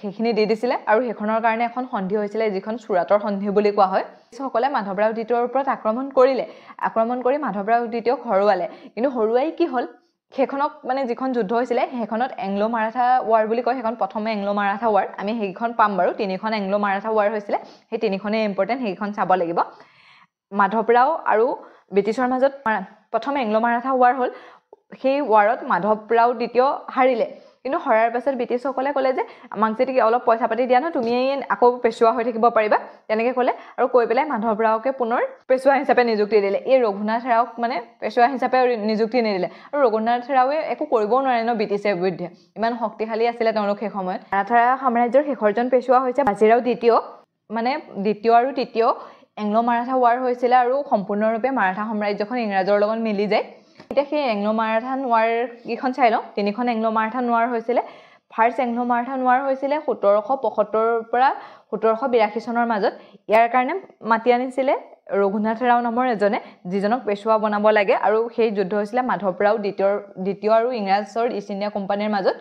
সেইখিনি দি দিছিলে। আৰু সেইখনৰ কাৰণে এখন সন্ধি হৈছিলে, যিখন চুৰাটৰ সন্ধি বুলি কোৱা হয়। সকলে মাধৱৰাও দ্বিতীয়ৰ ওপৰত আক্ৰমণ কৰিলে, আক্ৰমণ কৰি মাধৱৰাও দ্বিতীয়ক হৰুৱালে। কিন্তু হৰুৱাই কি হ'ল, সেইখনক মানে যিখন যুদ্ধ হৈছিলে সেইখনত এংলো মাৰাঠা ৱাৰ বুলি কয়, সেইখন প্ৰথমে এংলো মাৰাঠা ৱাৰ, আমি সেইখন পাম বাৰু, 3খন এংলো মাৰাঠা ৱাৰ হৈছিলে, সেই 3খনেই ইম্পৰ্টেণ্ট, সেইখন চাব লাগিব। মাধৱৰাও আৰু ব্ৰিটিছৰ মাজত প্ৰথম এংলো মাৰাঠা ৱাৰ হ'ল, সেই ৱাৰত মাধৱৰাও দ্বিতীয় হাৰিলে। কিন্তু হৰাৰ পাছত ব্ৰিটিছসকলে ক'লে যে আমাক যদি অলপ পইচা পাতি দিয়া ন, তুমি আকৌ পেছোৱা হৈ থাকিব পাৰিবা, তেনেকৈ ক'লে। আৰু কৈ পেলাই মাধৱৰাওকে পুনৰ পেছোৱা হিচাপে নিযুক্তি দিলে। এই ৰঘুনাথ ৰাওক মানে পেছোৱা হিচাপে নিযুক্তি নিদিলে। আৰু ৰঘুনাথ ৰাওৱে একো কৰিবও নোৱাৰে ন ব্ৰিটিছৰ বিৰুদ্ধে, ইমান শক্তিশালী আছিলে তেওঁলোক সেই সময়ত। মাৰাঠা সাম্ৰাজ্যৰ শেষৰজন পেছোৱা হৈছে বাজিৰাও দ্বিতীয়। মানে দ্বিতীয় আৰু তৃতীয় এংলো মাৰাঠা ৱাৰ হৈছিলে আৰু সম্পূৰ্ণৰূপে মাৰাঠা সাম্ৰাজ্যখন ইংৰাজৰ লগত মিলি যায়। এতিয়া সেই এংলো মাৰাঠান ৱাৰ কেইখন চাই লওঁ। 3খন এংলো মাৰাঠান ৱাৰ হৈছিলে। ফাৰ্ষ্ট এংলো মাৰাঠান ৱাৰ হৈছিলে 1775ৰ পৰা 1782 চনৰ মাজত। ইয়াৰ কাৰণে মাতি আনিছিলে ৰঘুনাথ ৰাও নামৰ এজনে, যিজনক পেছোৱা বনাব লাগে। আৰু সেই যুদ্ধ হৈছিলে মাধৱৰাও দ্বিতীয় আৰু ইংৰাজৰ ইষ্ট ইণ্ডিয়া কোম্পানীৰ মাজত।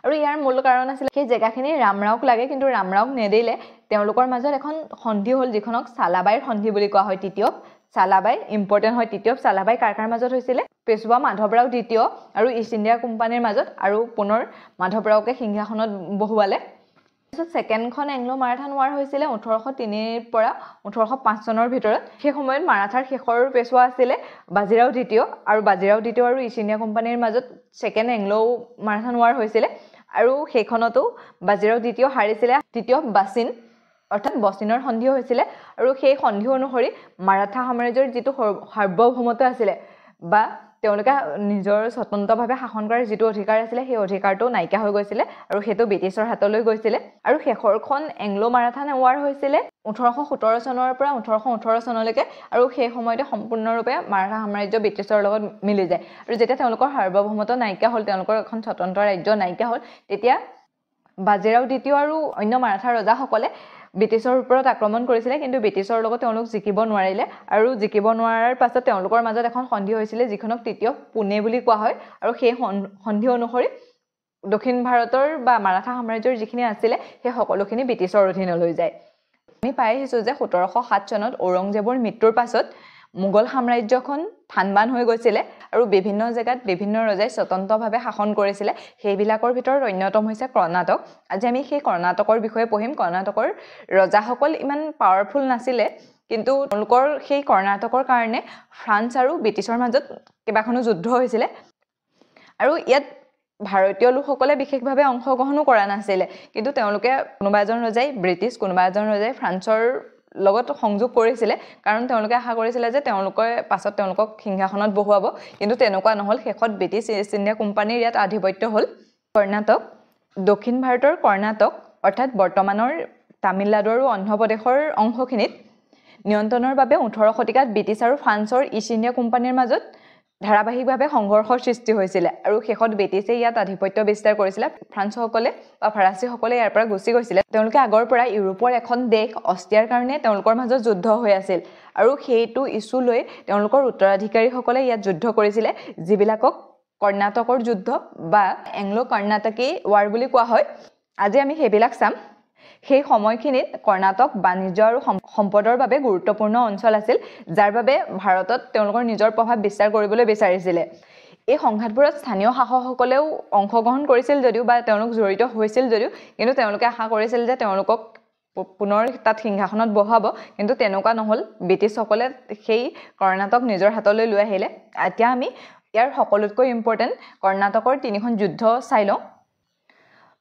আৰু ইয়াৰ মূল কাৰণ আছিলে সেই জেগাখিনি ৰামৰাওক লাগে, কিন্তু ৰামৰাওক নিদিলে। তেওঁলোকৰ মাজত এখন সন্ধি হ'ল, যিখনক চালাবাইৰ সন্ধি বুলি কোৱা হয়। তৃতীয় চালাবাই ইম্পৰ্টেণ্ট হয়। তৃতীয় চালাবাই কাৰ কাৰ মাজত হৈছিলে? পেছোৱা মাধৱৰাও দ্বিতীয় আৰু ইষ্ট ইণ্ডিয়া কোম্পানীৰ মাজত। আৰু পুনৰ মাধৱৰাওকে সিংহাসনত বহুৱালে। তাৰপিছত ছেকেণ্ডখন এংলো মাৰাঠান ৱাৰ হৈছিলে 1803ৰ পৰা 1805 চনৰ ভিতৰত। সেই সময়ত মাৰাঠাৰ শেষৰ পেছোৱা আছিলে বাজিৰাও দ্বিতীয়, আৰু বাজিৰাও দ্বিতীয় আৰু ইষ্ট ইণ্ডিয়া কোম্পানীৰ মাজত ছেকেণ্ড এংলো মাৰাঠান ৱাৰ হৈছিলে। আৰু সেইখনতো বাজিৰাও দ্বিতীয় হাৰিছিলে। তৃতীয় বাচিন অৰ্থাৎ বচিনৰ সন্ধি হৈছিলে। আৰু সেই সন্ধি অনুসৰি মাৰাঠা সাম্ৰাজ্যৰ যিটো সাৰ্বভৌমত্ব আছিলে বা তেওঁলোকে নিজৰ স্বতন্ত্ৰভাৱে শাসন কৰাৰ যিটো অধিকাৰ আছিলে, সেই অধিকাৰটো নাইকিয়া হৈ গৈছিলে আৰু সেইটো ব্ৰিটিছৰ হাতলৈ গৈছিলে। আৰু শেষৰখন এংলো মাৰাঠান ৱাৰ হৈছিলে 1817 চনৰ পৰা 1818 চনলৈকে। আৰু সেই সময়তে সম্পূৰ্ণৰূপে মাৰাঠা সাম্ৰাজ্য ব্ৰিটিছৰ লগত মিলি যায়। আৰু যেতিয়া তেওঁলোকৰ সাৰ্বভৌমত্ব নাইকিয়া হ'ল, তেওঁলোকৰ এখন স্বতন্ত্ৰ ৰাজ্য নাইকিয়া হ'ল, তেতিয়া বাজিৰাও দ্বিতীয় আৰু অন্য মাৰাঠা ৰজাসকলে ব্ৰিটিছৰ ওপৰত আক্ৰমণ কৰিছিলে, কিন্তু ব্ৰিটিছৰ লগত তেওঁলোক জিকিব নোৱাৰিলে। আৰু জিকিব নোৱাৰাৰ পাছত তেওঁলোকৰ মাজত এখন সন্ধি হৈছিলে, যিখনক তৃতীয় পুনে বুলি কোৱা হয়। আৰু সেই সন্ধি অনুসৰি দক্ষিণ ভাৰতৰ বা মাৰাঠা সাম্ৰাজ্যৰ যিখিনি আছিলে সেই সকলোখিনি ব্ৰিটিছৰ অধীনলৈ যায়। আমি পাই আহিছোঁ যে 1707 চনত ঔৰংজেবৰ মৃত্যুৰ পাছত মোগল সাম্ৰাজ্যখন থানবান হৈ গৈছিলে আৰু বিভিন্ন জেগাত বিভিন্ন ৰজাই স্বতন্ত্ৰভাৱে শাসন কৰিছিলে। সেইবিলাকৰ ভিতৰত অন্যতম হৈছে কৰ্ণাটক। আজি আমি সেই কৰ্ণাটকৰ বিষয়ে পঢ়িম। কৰ্ণাটকৰ ৰজাসকল ইমান পাৱাৰফুল নাছিলে, কিন্তু তেওঁলোকৰ সেই কৰ্ণাটকৰ কাৰণে ফ্ৰান্স আৰু ব্ৰিটিছৰ মাজত কেইবাখনো যুদ্ধ হৈছিলে আৰু ইয়াত ভাৰতীয় লোকসকলে বিশেষভাৱে অংশগ্ৰহণো কৰা নাছিলে। কিন্তু তেওঁলোকে কোনোবা এজন ৰজাই ব্ৰিটিছ, কোনোবা এজন ৰজাই ফ্ৰান্সৰ লগত সংযোগ কৰিছিলে, কাৰণ তেওঁলোকে আশা কৰিছিলে যে তেওঁলোকে পাছত তেওঁলোকক সিংহাসনত বহুৱাব। কিন্তু তেনেকুৱা নহ'ল। শেষত ব্ৰিটিছ ইষ্ট ইণ্ডিয়া কোম্পানীৰ ইয়াত আধিপত্য হ'ল। কৰ্ণাটক, দক্ষিণ ভাৰতৰ কৰ্ণাটক অৰ্থাৎ বৰ্তমানৰ তামিলনাডু আৰু অন্ধ্ৰপ্ৰদেশৰ অংশখিনিত নিয়ন্ত্ৰণৰ বাবে 18 শতিকাত ব্ৰিটিছ আৰু ফ্ৰান্সৰ ইষ্ট ইণ্ডিয়া কোম্পানীৰ মাজত ধাৰাবাহিকভাৱে সংঘৰ্ষৰ সৃষ্টি হৈছিলে আৰু শেষত ব্ৰিটিছে ইয়াত আধিপত্য বিস্তাৰ কৰিছিলে। ফ্ৰান্সসকলে বা ফৰাচীসকলে ইয়াৰ পৰা গুচি গৈছিলে। তেওঁলোকে আগৰ পৰা ইউৰোপৰ এখন দেশ অষ্ট্ৰিয়াৰ কাৰণে তেওঁলোকৰ মাজত যুদ্ধ হৈ আছিল আৰু সেইটো ইছ্যু লৈ তেওঁলোকৰ উত্তৰাধিকাৰীসকলে ইয়াত যুদ্ধ কৰিছিলে, যিবিলাকক কৰ্ণাটকৰ যুদ্ধ বা এংলো কৰ্ণাটকী ৱাৰ বুলি কোৱা হয়। আজি আমি সেইবিলাক চাম। সেই সময়খিনিত কৰ্ণাটক বাণিজ্য আৰু সম্পদৰ বাবে গুৰুত্বপূৰ্ণ অঞ্চল আছিল, যাৰ বাবে ভাৰতত তেওঁলোকৰ নিজৰ প্ৰভাৱ বিস্তাৰ কৰিবলৈ বিচাৰিছিলে। এই সংঘাতবোৰত স্থানীয় শাসকসকলেও অংশগ্ৰহণ কৰিছিল যদিও বা তেওঁলোক জড়িত হৈছিল যদিও, কিন্তু তেওঁলোকে আশা কৰিছিল যে তেওঁলোকক পুনৰ তাত সিংহাসনত বহাব, কিন্তু তেনেকুৱা নহ'ল। ব্ৰিটিছসকলে সেই কৰ্ণাটক নিজৰ হাতলৈ লৈ আহিলে। এতিয়া আমি ইয়াৰ সকলোতকৈ ইম্পৰ্টেণ্ট কৰ্ণাটকৰ তিনিখন যুদ্ধ চাই লওঁ।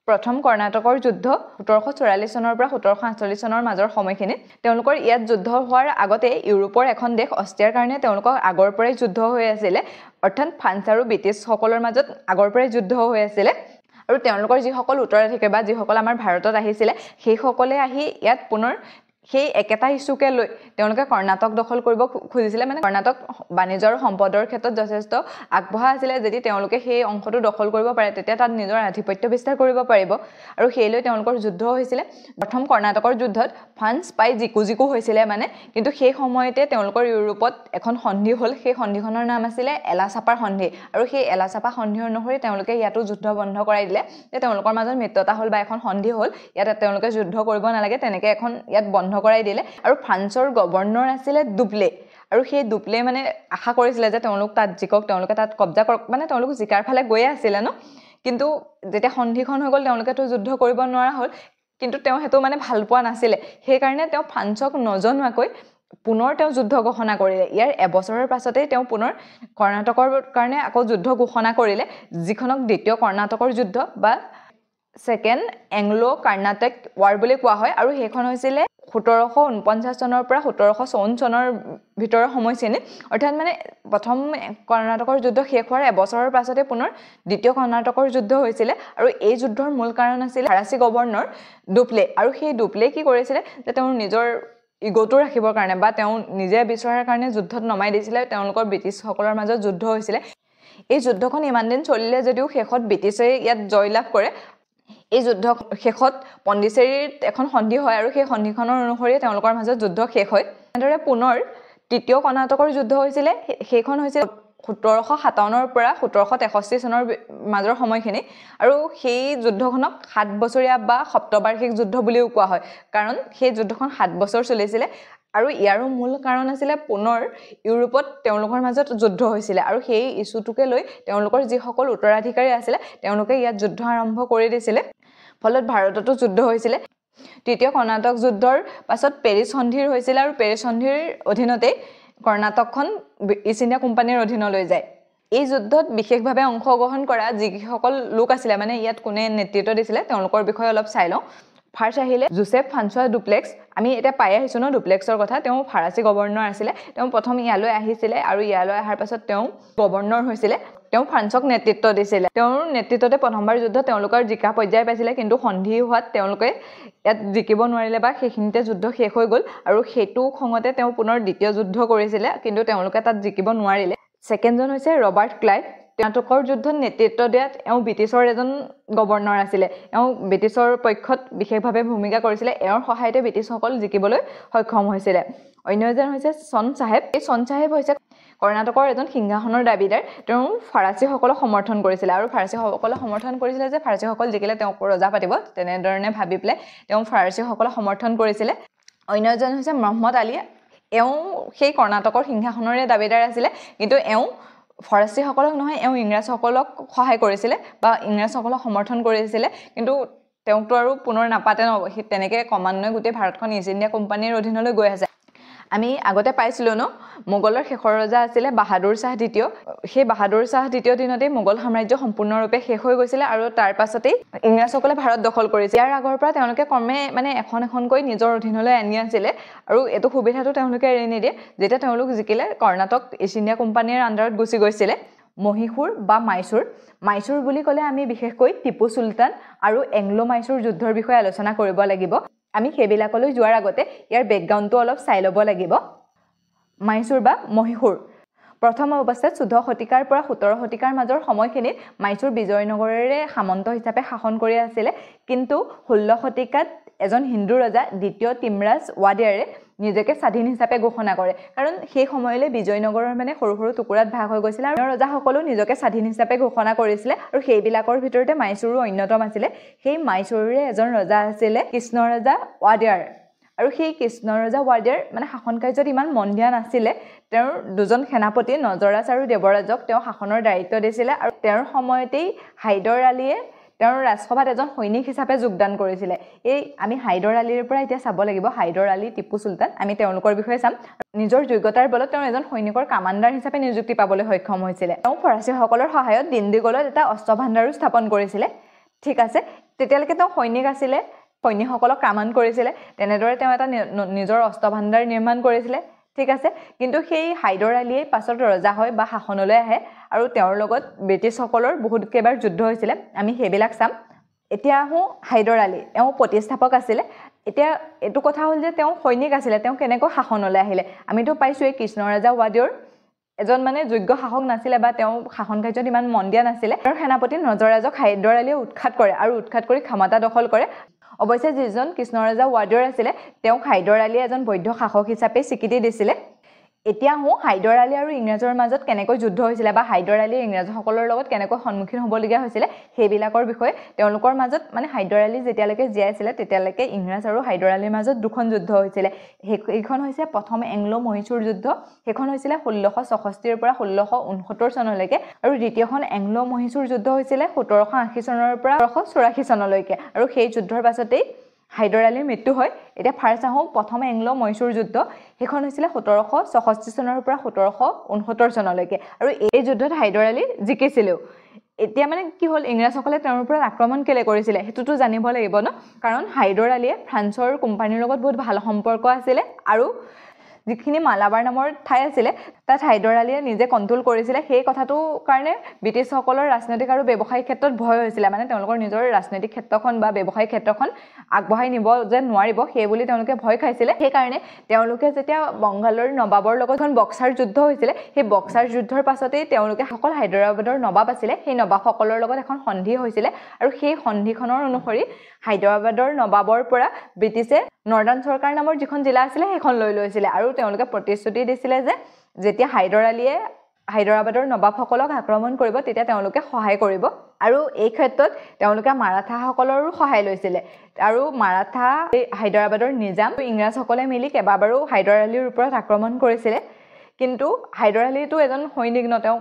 প্ৰথম কৰ্ণাটকৰ যুদ্ধ 1744 চনৰ পৰা 1748 চনৰ মাজৰ সময়খিনিত। তেওঁলোকৰ ইয়াত যুদ্ধ হোৱাৰ আগতে ইউৰোপৰ এখন দেশ অষ্ট্ৰিয়াৰ কাৰণে তেওঁলোকক আগৰ পৰাই যুদ্ধ হৈ আছিলে, অৰ্থাৎ ফ্ৰান্স আৰু ব্ৰিটিছসকলৰ মাজত আগৰ পৰাই যুদ্ধ হৈ আছিলে। আৰু তেওঁলোকৰ যিসকল উত্তৰাধিকাৰী বা যিসকল আমাৰ ভাৰতত আহিছিলে, সেইসকলে আহি ইয়াত পুনৰ সেই একেটা ইছ্যুকে লৈ তেওঁলোকে কৰ্ণাটক দখল কৰিব খুজিছিলে। মানে কৰ্ণাটক বাণিজ্য আৰু সম্পদৰ ক্ষেত্ৰত যথেষ্ট আগবঢ়া আছিলে। যদি তেওঁলোকে সেই অংশটো দখল কৰিব পাৰে, তেতিয়া তাত নিজৰ আধিপত্য বিস্তাৰ কৰিব পাৰিব আৰু সেই লৈ তেওঁলোকৰ যুদ্ধ হৈছিলে। প্ৰথম কৰ্ণাটকৰ যুদ্ধত ফ্ৰান্স পাই জিকো জিকো হৈছিলে মানে, কিন্তু সেই সময়তে তেওঁলোকৰ ইউৰোপত এখন সন্ধি হ'ল। সেই সন্ধিখনৰ নাম আছিলে এলাচাপাৰ সন্ধি আৰু সেই এলাচাপা সন্ধি অনুসৰি তেওঁলোকে ইয়াতো যুদ্ধ বন্ধ কৰাই দিলে, যে তেওঁলোকৰ মাজত মিত্ৰতা হ'ল বা এখন সন্ধি হ'ল, ইয়াত তেওঁলোকে যুদ্ধ কৰিব নালাগে, তেনেকৈ এখন ইয়াত বন্ধ কৰাই দিলে। আৰু ফ্ৰান্সৰ গভৰ্ণৰ আছিলে ডুপ্লে আৰু সেই ডুপ্লে মানে আশা কৰিছিলে যে তেওঁলোক তাত জিকক, তেওঁলোকে তাত কব্জা কৰক, মানে তেওঁলোক জিকাৰ ফালে গৈয়ে আছিলে ন। কিন্তু যেতিয়া সন্ধিখন হৈ গ'ল, তেওঁলোকেতো যুদ্ধ কৰিব নোৱাৰা হ'ল, কিন্তু তেওঁ সেইটো মানে ভাল পোৱা নাছিলে। সেইকাৰণে তেওঁ ফ্ৰান্সক নজনোৱাকৈ পুনৰ তেওঁ যুদ্ধ ঘোষণা কৰিলে। ইয়াৰ এবছৰৰ পাছতেই তেওঁ পুনৰ কৰ্ণাটকৰ কাৰণে আকৌ যুদ্ধ ঘোষণা কৰিলে, যিখনক দ্বিতীয় কৰ্ণাটকৰ যুদ্ধ বা ছেকেণ্ড এংলো কৰ্ণাটক ৱাৰ বুলি কোৱা হয়। আৰু সেইখন হৈছিলে 1749 চনৰ পৰা 1754 চনৰ ভিতৰৰ সময়খিনি, অৰ্থাৎ মানে প্ৰথম কৰ্ণাটকৰ যুদ্ধ শেষ হোৱাৰ এবছৰৰ পাছতে পুনৰ দ্বিতীয় কৰ্ণাটকৰ যুদ্ধ হৈছিলে। আৰু এই যুদ্ধৰ মূল কাৰণ আছিলে ফৰাচী গভৰ্ণৰ ডুপ্লে। আৰু সেই ডুপ্লে কি কৰিছিলে যে তেওঁ নিজৰ ইগ'টো ৰাখিবৰ কাৰণে বা তেওঁ নিজে বিচৰাৰ কাৰণে যুদ্ধত নমাই দিছিলে। তেওঁলোকৰ ব্ৰিটিছসকলৰ মাজত যুদ্ধ হৈছিলে। এই যুদ্ধখন ইমান দিন চলিলে যদিও শেষত ব্ৰিটিছে ইয়াত জয়লাভ কৰে। এই যুদ্ধ শেষত পণ্ডিচেৰীত এখন সন্ধি হয় আৰু সেই সন্ধিখনৰ অনুসৰিয়ে তেওঁলোকৰ মাজত যুদ্ধ শেষ হয়। এনেদৰে পুনৰ তৃতীয় কৰ্ণাটকৰ যুদ্ধ হৈছিলে। সেইখন হৈছিল 1757ৰ পৰা 1763 চনৰ মাজৰ সময়খিনি আৰু সেই যুদ্ধখনক 7 বছৰীয়া বা সপ্তবাৰ্ষিক যুদ্ধ বুলিও কোৱা হয়, কাৰণ সেই যুদ্ধখন 7 বছৰ চলিছিলে। আৰু ইয়াৰো মূল কাৰণ আছিলে পুনৰ ইউৰোপত তেওঁলোকৰ মাজত যুদ্ধ হৈছিলে আৰু সেই ইছ্যুটোকে লৈ তেওঁলোকৰ যিসকল উত্তৰাধিকাৰী আছিলে তেওঁলোকে ইয়াত যুদ্ধ আৰম্ভ কৰি দিছিলে, ফলত ভাৰততো যুদ্ধ হৈছিলে। তৃতীয় কৰ্ণাটক যুদ্ধৰ পাছত পেৰিছ সন্ধিৰ হৈছিলে আৰু পেৰিছ সন্ধিৰ অধীনতেই কৰ্ণাটকখন ইষ্ট ইণ্ডিয়া কোম্পানীৰ অধীনলৈ যায়। এই যুদ্ধত বিশেষভাৱে অংশগ্ৰহণ কৰা যিসকল লোক আছিলে, মানে ইয়াত কোনে নেতৃত্ব দিছিলে, তেওঁলোকৰ বিষয়ে অলপ চাই লওঁ। ফাৰ্ষ্ট আহিলে জোচেফ ফ্ৰান্সোৱা ডুপ্লেক্স। আমি এতিয়া পাই আহিছোঁ ন ডুপ্লেক্সৰ কথা। তেওঁ ফৰাচী গভৰ্ণৰ আছিলে। তেওঁ প্ৰথম ইয়ালৈ আহিছিলে আৰু ইয়ালৈ অহাৰ পাছত তেওঁ গভৰ্ণৰ হৈছিলে। তেওঁ ফ্ৰান্সক নেতৃত্ব দিছিলে। তেওঁৰ নেতৃত্বতে প্ৰথমবাৰ যুদ্ধ তেওঁলোকৰ জিকা পৰ্যায় পাইছিলে, কিন্তু সন্ধি হোৱাত তেওঁলোকে ইয়াত জিকিব নোৱাৰিলে বা সেইখিনিতে যুদ্ধ শেষ হৈ গ'ল। আৰু সেইটো খঙতে তেওঁ পুনৰ দ্বিতীয় যুদ্ধ কৰিছিলে, কিন্তু তেওঁলোকে তাত জিকিব নোৱাৰিলে। ছেকেণ্ডজন হৈছে ৰবাৰ্ট ক্লাইভ। কৰ্ণাটকৰ যুদ্ধত নেতৃত্ব দিয়াত এওঁ ব্ৰিটিছৰ এজন গভৰ্ণৰ আছিলে। এওঁ ব্ৰিটিছৰ পক্ষত বিশেষভাৱে ভূমিকা কৰিছিলে। এওঁৰ সহায়তে ব্ৰিটিছসকল জিকিবলৈ সক্ষম হৈছিলে। অন্য এজন হৈছে চন চাহেব। এই চন চাহেব হৈছে কৰ্ণাটকৰ এজন সিংহাসনৰ দাবীদাৰ। তেওঁ ফৰাচীসকলক সমৰ্থন কৰিছিলে আৰু ফৰাচীসকলক সমৰ্থন কৰিছিলে যে ফৰাচীসকল জিকিলে তেওঁক ৰজা পাতিব, তেনেধৰণে ভাবি পেলাই তেওঁ ফৰাচীসকলক সমৰ্থন কৰিছিলে। অন্য এজন হৈছে মহম্মদ আলী, এওঁ সেই কৰ্ণাটকৰ সিংহাসনৰে দাবীদাৰ আছিলে, কিন্তু এওঁ ফৰাচীসকলক নহয়, এওঁ ইংৰাজসকলক সহায় কৰিছিলে বা ইংৰাজসকলক সমৰ্থন কৰিছিলে। কিন্তু তেওঁকতো আৰু পুনৰ নাপাতে ন, তেনেকৈ ক্ৰমান্বয়ে গোটেই ভাৰতখন ইষ্ট ইণ্ডিয়া কোম্পানীৰ অধীনলৈ গৈ আছে। আমি আগতে পাইছিলোঁ ন, মোগলৰ শেষৰ ৰজা আছিলে বাহাদুৰ শ্বাহ দ্বিতীয়। সেই বাহাদুৰ শ্বাহ দ্বিতীয় দিনতেই মোগল সাম্ৰাজ্য সম্পূৰ্ণৰূপে শেষ হৈ গৈছিলে আৰু তাৰ পাছতেই ইংৰাজসকলে ভাৰত দখল কৰিছে। ইয়াৰ আগৰ পৰা তেওঁলোকে ক্ৰমে মানে এখন এখনকৈ নিজৰ অধীনলৈ আনি আছিলে আৰু এইটো সুবিধাটো তেওঁলোকে এৰি নিদিয়ে। যেতিয়া তেওঁলোক জিকিলে, কৰ্ণাটক ইষ্ট ইণ্ডিয়া কোম্পানীৰ আণ্ডাৰত গুচি গৈছিলে। মহীশূৰ বা মাইচুৰ, মাইচুৰ বুলি ক'লে আমি বিশেষকৈ টিপু চুলতান আৰু এংলো মাইচুৰ যুদ্ধৰ বিষয়ে আলোচনা কৰিব লাগিব। আমি সেইবিলাকলৈ যোৱাৰ আগতে ইয়াৰ বেকগ্ৰাউণ্ডটো অলপ চাই ল'ব লাগিব। মাইচুৰ বা মহীশূৰ প্ৰথম অৱস্থাত 14 শতিকাৰ পৰা 17 শতিকাৰ মাজৰ সময়খিনিত মাইচুৰ বিজয়নগৰেৰে সামন্ত হিচাপে শাসন কৰি আছিলে। কিন্তু 16 শতিকাত এজন হিন্দু ৰজা দ্বিতীয় তিমৰাজ ৱাডিয়াৰে নিজকে স্বাধীন হিচাপে ঘোষণা কৰে, কাৰণ সেই সময়লৈ বিজয়নগৰৰ মানে সৰু সৰু টুকুৰাত ভাগ হৈ গৈছিলে আৰু ৰজাসকলেও নিজকে স্বাধীন হিচাপে ঘোষণা কৰিছিলে আৰু সেইবিলাকৰ ভিতৰতে মাইচুৰো অন্যতম আছিলে। সেই মাইচুৰৰে এজন ৰজা আছিলে কৃষ্ণৰজা ৱাডিয়াৰ, আৰু সেই কৃষ্ণৰজা ৱাডিয়াৰ মানে শাসন কাৰ্যত ইমান মন দিয়া নাছিলে। তেওঁৰ দুজন সেনাপতি নজৰাজ আৰু দেৱৰাজক তেওঁ শাসনৰ দায়িত্ব দিছিলে আৰু তেওঁৰ সময়তেই হাইদৰ আলীয়ে তেওঁৰ ৰাজসভাত এজন সৈনিক হিচাপে যোগদান কৰিছিলে। এই আমি হাইদৰ আলীৰ পৰা এতিয়া চাব লাগিব, হাইদৰ আলী, টিপু চুলতান, আমি তেওঁলোকৰ বিষয়ে চাম। নিজৰ যোগ্যতাৰ বলত তেওঁ এজন সৈনিকৰ কামাণ্ডাৰ হিচাপে নিযুক্তি পাবলৈ সক্ষম হৈছিলে। তেওঁ ফৰাচীসকলৰ সহায়ত দিণ্ডিগলত এটা অস্ত্ৰ ভাণ্ডাৰো স্থাপন কৰিছিলে। ঠিক আছে, তেতিয়ালৈকে তেওঁ সৈনিক আছিলে, সৈনিকসকলক কামাণ্ড কৰিছিলে, তেনেদৰে তেওঁ এটা নিজৰ অস্ত্ৰ ভাণ্ডাৰ নিৰ্মাণ কৰিছিলে। ঠিক আছে, কিন্তু সেই হাইদৰ আলীয়ে পাছত ৰজা হয় বা শাসনলৈ আহে আৰু তেওঁৰ লগত ব্ৰিটিছসকলৰ বহুত কেইবাৰ যুদ্ধ হৈছিলে, আমি সেইবিলাক চাম। এতিয়া আহোঁ হাইদৰ আলী, এওঁ প্ৰতিষ্ঠাপক আছিলে। এতিয়া এইটো কথা হ'ল যে তেওঁ সৈনিক আছিলে, তেওঁ কেনেকৈ শাসনলৈ আহিলে? আমিতো পাইছোঁৱেই কৃষ্ণৰাজা ৱাডিয়ৰ এজন মানে যোগ্য শাসক নাছিলে বা তেওঁ শাসন কাৰ্যত ইমান মন দিয়া নাছিলে। তেওঁৰ সেনাপতি নজৰাজক হাইদৰ আলীয়ে উৎখাত কৰে আৰু উৎখাত কৰি ক্ষমতা দখল কৰে। অৱশ্যে যিজন কৃষ্ণৰাজা ৱাডিয়ৰ আছিলে তেওঁক হাইদৰ আলীয়ে এজন বৈধ শাসক হিচাপে স্বীকৃতি দিছিলে। এতিয়া আহোঁ হাইদৰ আলী আৰু ইংৰাজৰ মাজত কেনেকৈ যুদ্ধ হৈছিলে বা হাইদৰ আলীয়ে ইংৰাজসকলৰ লগত কেনেকৈ সন্মুখীন হ'বলগীয়া হৈছিলে সেইবিলাকৰ বিষয়ে। তেওঁলোকৰ মাজত মানে হাইদৰ আলী যেতিয়ালৈকে জীয়াই আছিলে তেতিয়ালৈকে ইংৰাজ আৰু হাইদৰ আলীৰ মাজত দুখন যুদ্ধ হৈছিলে। সেইখন হৈছে প্ৰথম এংলো মহীশূৰ যুদ্ধ, সেইখন হৈছিলে 1666ৰ পৰা 1669 চনলৈকে, আৰু দ্বিতীয়খন এংলো মহীশূৰ যুদ্ধ হৈছিলে 1780 চনৰ পৰা 1784 চনলৈকে, আৰু সেই যুদ্ধৰ পাছতেই হাইদৰ আলীৰ মৃত্যু হয়। এতিয়া ফাৰ্ষ্ট আহোঁ প্ৰথম এংলো মহীশূৰ যুদ্ধ, সেইখন হৈছিলে 1766 চনৰ পৰা 1769 চনলৈকে, আৰু এই যুদ্ধত হাইদৰ আলী জিকিছিলেও। এতিয়া মানে কি হ'ল, ইংৰাজসকলে তেওঁৰ ওপৰত আক্ৰমণ কেলৈ কৰিছিলে সেইটোতো জানিব লাগিব ন, কাৰণ হাইদৰ আলীয়ে ফ্ৰান্সৰ কোম্পানীৰ লগত বহুত ভাল সম্পৰ্ক আছিলে আৰু যিখিনি মালাবাৰ নামৰ ঠাই আছিলে তাত হাইদৰ আলীয়ে নিজে কণ্ট্ৰল কৰিছিলে। সেই কথাটোৰ কাৰণে ব্ৰিটিছসকলৰ ৰাজনৈতিক আৰু ব্যৱসায়িক ক্ষেত্ৰত ভয় হৈছিলে, মানে তেওঁলোকৰ নিজৰ ৰাজনৈতিক ক্ষেত্ৰখন বা ব্যৱসায়িক ক্ষেত্ৰখন আগবঢ়াই নিব যে নোৱাৰিব সেই বুলি তেওঁলোকে ভয় খাইছিলে। সেইকাৰণে তেওঁলোকে যেতিয়া বংগালৰ নবাবৰ লগত এখন বক্সাৰ যুদ্ধ হৈছিলে, সেই বক্সাৰ যুদ্ধৰ পাছতেই তেওঁলোকে সকল হায়দৰাবাদৰ নবাব আছিলে সেই নবাবসকলৰ লগত এখন সন্ধি হৈছিলে আৰু সেই সন্ধিখনৰ অনুসৰি হায়দৰাবাদৰ নবাবৰ পৰা ব্ৰিটিছে নৰ্দাৰ্ণ চৰকাৰ নামৰ যিখন জিলা আছিলে সেইখন লৈ লৈছিলে আৰু তেওঁলোকে প্ৰতিশ্ৰুতি দিছিলে যে যেতিয়া হাইদৰ আলীয়ে হায়দৰাবাদৰ নবাবসকলক আক্ৰমণ কৰিব তেতিয়া তেওঁলোকে সহায় কৰিব, আৰু এই ক্ষেত্ৰত তেওঁলোকে মাৰাঠাসকলৰো সহায় লৈছিলে। আৰু মাৰাঠা হায়দৰাবাদৰ নিজাম ইংৰাজসকলে মিলি কেইবাবাৰো হায়দৰ আলীৰ ওপৰত আক্ৰমণ কৰিছিলে, কিন্তু হায়দৰ আলীটো এজন সৈনিক ন, তেওঁ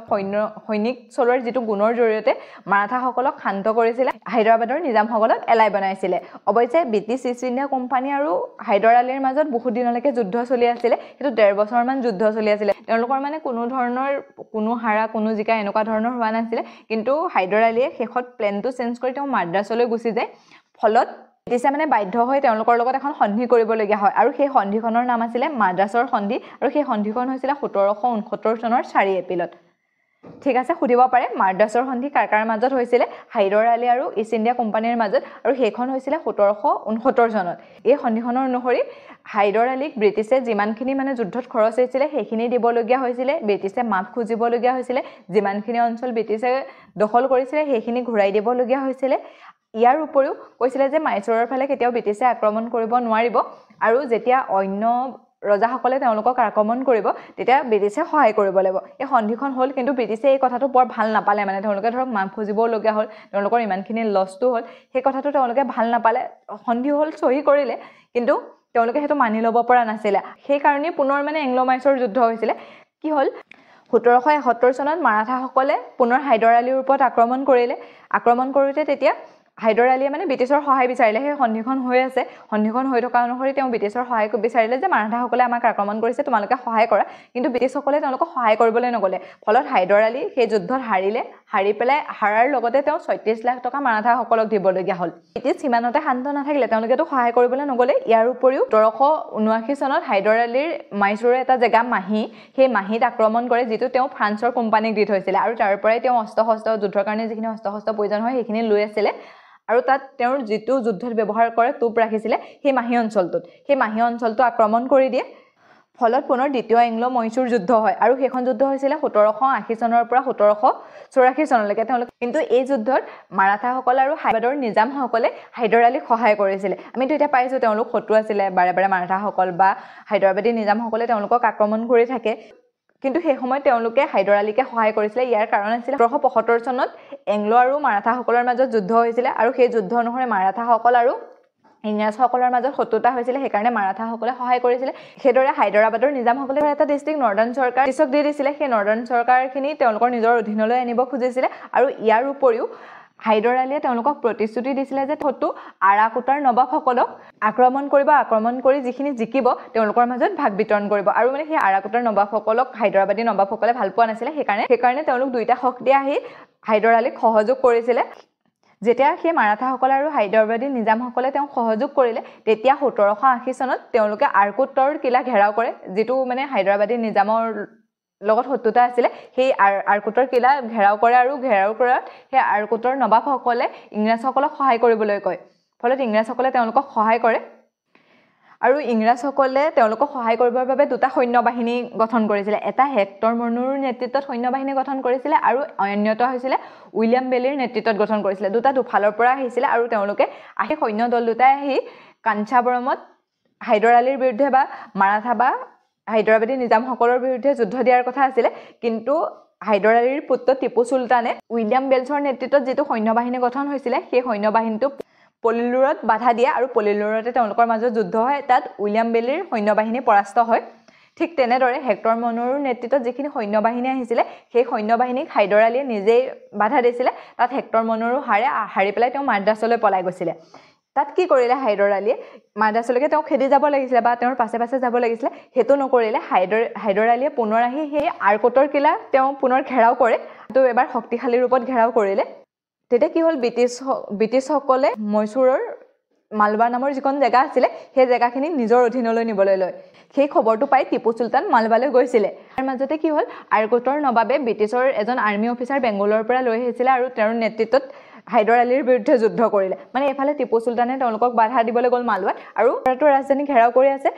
সৈনিক চলোৱাৰ যিটো গুণৰ জৰিয়তে মাৰাঠাসকলক শান্ত কৰিছিলে, হায়দৰাবাদৰ নিজামসকলক এলাই বনাইছিলে। অৱশ্যে ব্ৰিটিছ ইষ্ট ইণ্ডিয়া কোম্পানী আৰু হায়দৰ আলীৰ মাজত বহুত দিনলৈকে যুদ্ধ চলি আছিলে, সেইটো 1.5 বছৰমান যুদ্ধ চলি আছিলে। তেওঁলোকৰ মানে কোনো ধৰণৰ কোনো হাৰা কোনো জিকা এনেকুৱা ধৰণৰ হোৱা নাছিলে, কিন্তু হায়দৰ আলীয়ে শেষত প্লেনটো চেঞ্জ কৰি তেওঁ মাদ্ৰাছলৈ গুচি যায়। ফলত ব্ৰিটিছে মানে বাধ্য হৈ তেওঁলোকৰ লগত এখন সন্ধি কৰিবলগীয়া হয় আৰু সেই সন্ধিখনৰ নাম আছিলে মাদ্ৰাছৰ সন্ধি, আৰু সেই সন্ধিখন হৈছিলে 1769 চনৰ 4 এপ্ৰিলত। ঠিক আছে, সুধিব পাৰে মাদ্ৰাছৰ সন্ধি কাৰ কাৰ মাজত হৈছিলে? হায়দৰ আলী আৰু ইষ্ট ইণ্ডিয়া কোম্পানীৰ মাজত, আৰু সেইখন হৈছিলে 1769 চনত। এই সন্ধিখনৰ অনুসৰি হায়দৰ আলীক ব্ৰিটিছে যিমানখিনি মানে যুদ্ধত খৰচ হৈছিলে সেইখিনি দিবলগীয়া হৈছিলে, ব্ৰিটিছে মাফ খুজিবলগীয়া হৈছিলে, যিমানখিনি অঞ্চল ব্ৰিটিছে দখল কৰিছিলে সেইখিনি ঘূৰাই দিবলগীয়া হৈছিলে। ইয়াৰ উপৰিও কৈছিলে যে মাইচুৰৰ ফালে কেতিয়াও ব্ৰিটিছে আক্ৰমণ কৰিব নোৱাৰিব আৰু যেতিয়া অন্য ৰজাসকলে তেওঁলোকক আক্ৰমণ কৰিব তেতিয়া ব্ৰিটিছে সহায় কৰিব লাগিব। এই সন্ধিখন হ'ল, কিন্তু ব্ৰিটিছে এই কথাটো বৰ ভাল নাপালে, মানে তেওঁলোকে ধৰক মাফ খুজিবলগীয়া হ'ল, তেওঁলোকৰ ইমানখিনি লছটো হ'ল, সেই কথাটো তেওঁলোকে ভাল নাপালে। সন্ধি হ'ল, চহী কৰিলে, কিন্তু তেওঁলোকে সেইটো মানি ল'ব পৰা নাছিলে। সেইকাৰণেই পুনৰ মানে এংলো মাইচুৰ যুদ্ধ হৈছিলে। কি হ'ল, 1771 চনত মাৰাঠাসকলে পুনৰ হায়দৰ আলীৰ ওপৰত আক্ৰমণ কৰিলে। আক্ৰমণ কৰোঁতে তেতিয়া হায়দৰ আলীয়ে মানে ব্ৰিটিছৰ সহায় বিচাৰিলে। সেই সন্ধিখন হৈ আছে, সন্ধিখন হৈ থকা অনুসৰি তেওঁ ব্ৰিটিছৰ সহায় বিচাৰিলে যে মাৰাঠাসকলে আমাক আক্ৰমণ কৰিছে, তোমালোকে সহায় কৰা। কিন্তু ব্ৰিটিছসকলে তেওঁলোকক সহায় কৰিবলৈ নগ'লে। ফলত হায়দৰ আলী সেই যুদ্ধত হাৰিলে। হাৰি পেলাই হাৰাৰ লগতে তেওঁ 36 লাখ টকা মাৰাঠাসকলক দিবলগীয়া হ'ল। ব্ৰিটিছ সিমানতে শান্ত নাথাকিলে, তেওঁলোকেতো সহায় কৰিবলৈ নগ'লে। ইয়াৰ উপৰিও 1779 চনত হায়দৰ আলীৰ মাইচুৰৰ এটা জেগা মাহী, সেই মাহীত আক্ৰমণ কৰে, যিটো তেওঁ ফ্ৰান্সৰ কোম্পানীক দি থৈছিলে আৰু তাৰ পৰাই তেওঁ অস্ত্ৰ শস্ত্ৰ, যুদ্ধৰ কাৰণে যিখিনি অস্ত্ৰ শস্ত্ৰ প্ৰয়োজন হয় সেইখিনি লৈ আছিলে। আৰু তাত তেওঁৰ যিটো যুদ্ধত ব্যৱহাৰ কৰে টোপ ৰাখিছিলে সেই মাহী অঞ্চলটোত, সেই মাহী অঞ্চলটো আক্ৰমণ কৰি দিয়ে। ফলত পুনৰ দ্বিতীয় এংলো মহীশূৰ যুদ্ধ হয় আৰু সেইখন যুদ্ধ হৈছিলে 1780 চনৰ পৰা 1784 চনলৈকে। তেওঁলোকে কিন্তু এই যুদ্ধত মাৰাঠাসকল আৰু হায়দৰাবাদৰ নিজামসকলে হায়দৰ আলীক সহায় কৰিছিলে। আমিতো এতিয়া পাইছোঁ তেওঁলোক শত্ৰু আছিলে, বাৰে বাৰে মাৰাঠাসকল বা হায়দৰাবাদী নিজামসকলে তেওঁলোকক আক্ৰমণ কৰি থাকে। কিন্তু সেই সময়ত তেওঁলোকে হায়দৰ আলীকে সহায় কৰিছিলে। ইয়াৰ কাৰণ আছিলে 1775 চনত এংলো আৰু মাৰাঠাসকলৰ মাজত যুদ্ধ হৈছিলে আৰু সেই যুদ্ধ অনুসৰি মাৰাঠাসকল আৰু ইংৰাজসকলৰ মাজত শত্ৰুতা হৈছিলে, সেইকাৰণে মাৰাঠাসকলে সহায় কৰিছিলে। সেইদৰে হায়দৰাবাদৰ নিজামসকলে এটা ডিষ্ট্ৰিক্ট নৰ্দাৰ্ণ চৰকাৰ ব্ৰিটিছক দি দিছিলে। সেই নৰ্দাৰ্ণ চৰকাৰখিনি তেওঁলোকৰ নিজৰ অধীনলৈ আনিব খুজিছিলে। আৰু ইয়াৰ উপৰিও হায়দৰ আলীয়ে তেওঁলোকক প্ৰতিশ্ৰুতি দিছিলে যে শত্ৰু আৰাকোটাৰ নবাবসকলক আক্ৰমণ কৰিব, আক্ৰমণ কৰি যিখিনি জিকিব তেওঁলোকৰ মাজত ভাগ বিতৰণ কৰিব। আৰু মানে সেই আৰাকোটাৰ নবাবসকলক হায়দৰাবাদী নবাবসকলে ভাল পোৱা নাছিলে, সেইকাৰণে তেওঁলোক দুইটা শক্তি আহি হায়দৰ আলীক সহযোগ কৰিছিলে। যেতিয়া সেই মাৰাঠাসকল আৰু হায়দৰাবাদী নিজামসকলে তেওঁক সহযোগ কৰিলে, তেতিয়া 1780 চনত তেওঁলোকে আৰকোটৰ কিলা ঘেৰাও কৰে, যিটো মানে হায়দৰাবাদী নিজামৰ লগত শত্ৰুতা আছিলে। সেই আৰকোটৰ কিলা ঘেৰাও কৰে আৰু ঘেৰাও কৰাত সেই আৰকোটৰ নবাবসকলে ইংৰাজসকলক সহায় কৰিবলৈ কয়। ফলত ইংৰাজসকলে তেওঁলোকক সহায় কৰে আৰু ইংৰাজসকলে তেওঁলোকক সহায় কৰিবৰ বাবে দুটা সৈন্য বাহিনী গঠন কৰিছিলে। এটা হেক্টৰ মনুৰ নেতৃত্বত সৈন্য বাহিনী গঠন কৰিছিলে আৰু অন্য এটা হৈছিলে উইলিয়াম বেলিৰ নেতৃত্বত গঠন কৰিছিলে। দুটা দুফালৰ পৰা আহিছিলে আৰু তেওঁলোকে আহি সৈন্য দল দুটাই আহি কাঞ্চাবৰমত হায়দৰ আলীৰ বিৰুদ্ধে বা মাৰাঠা বা হায়দৰাবাদী নিজামসকলৰ বিৰুদ্ধে যুদ্ধ দিয়াৰ কথা আছিলে। কিন্তু হায়দৰ আলীৰ পুত্ৰ টিপু চুলতানে উইলিয়াম বেলছৰ নেতৃত্বত যিটো সৈন্য বাহিনী গঠন হৈছিলে সেই সৈন্য বাহিনীটো পলিলুৰত বাধা দিয়ে আৰু পলিলুৰতে তেওঁলোকৰ মাজত যুদ্ধ হয়। তাত উইলিয়াম বেলিৰ সৈন্য বাহিনী পৰাস্ত হয়। ঠিক তেনেদৰে হেক্টৰ মনুৰ নেতৃত্বত যিখিনি সৈন্য বাহিনী আহিছিলে সেই সৈন্য বাহিনীক হায়দৰ আলীয়ে নিজেই বাধা দিছিলে। তাত হেক্টৰ মনুৰো হাৰি পেলাই তেওঁ মাদ্ৰাছলৈ পলাই গৈছিলে। তাত কি কৰিলে হায়দৰ আলীয়ে, মাদ্ৰাছলৈকে তেওঁ খেদি যাব লাগিছিলে বা তেওঁৰ পাছে পাছে যাব লাগিছিলে, সেইটো নকৰিলে। হায়দৰ আলীয়ে পুনৰ আহি সেই আৰকোটৰ কিলা তেওঁ পুনৰ ঘেৰাও কৰে, তো এবাৰ শক্তিশালী ৰূপত ঘেৰাও কৰিলে। তেতিয়া কি হ'ল, ব্ৰিটিছসকলে মহীশূৰৰ মালবা নামৰ যিখন জেগা আছিলে সেই জেগাখিনি নিজৰ অধীনলৈ নিবলৈ লয়। সেই খবৰটো পাই টিপু চুলতান মালবালৈ গৈছিলে। তাৰ মাজতে কি হ'ল, আৰকোটৰ নবাবে ব্ৰিটিছৰ এজন আৰ্মি অফিচাৰ বেংগলৰ পৰা লৈ আহিছিলে আৰু তেওঁৰ নেতৃত্বত হায়দৰ আলীৰ বিৰুদ্ধে যুদ্ধ কৰিলে। মানে এইফালে টিপু চুলতানে তেওঁলোকক বাধা দিবলৈ গ'ল মালৱাত আৰু ৰাজধানী ঘেৰাও কৰি আছে।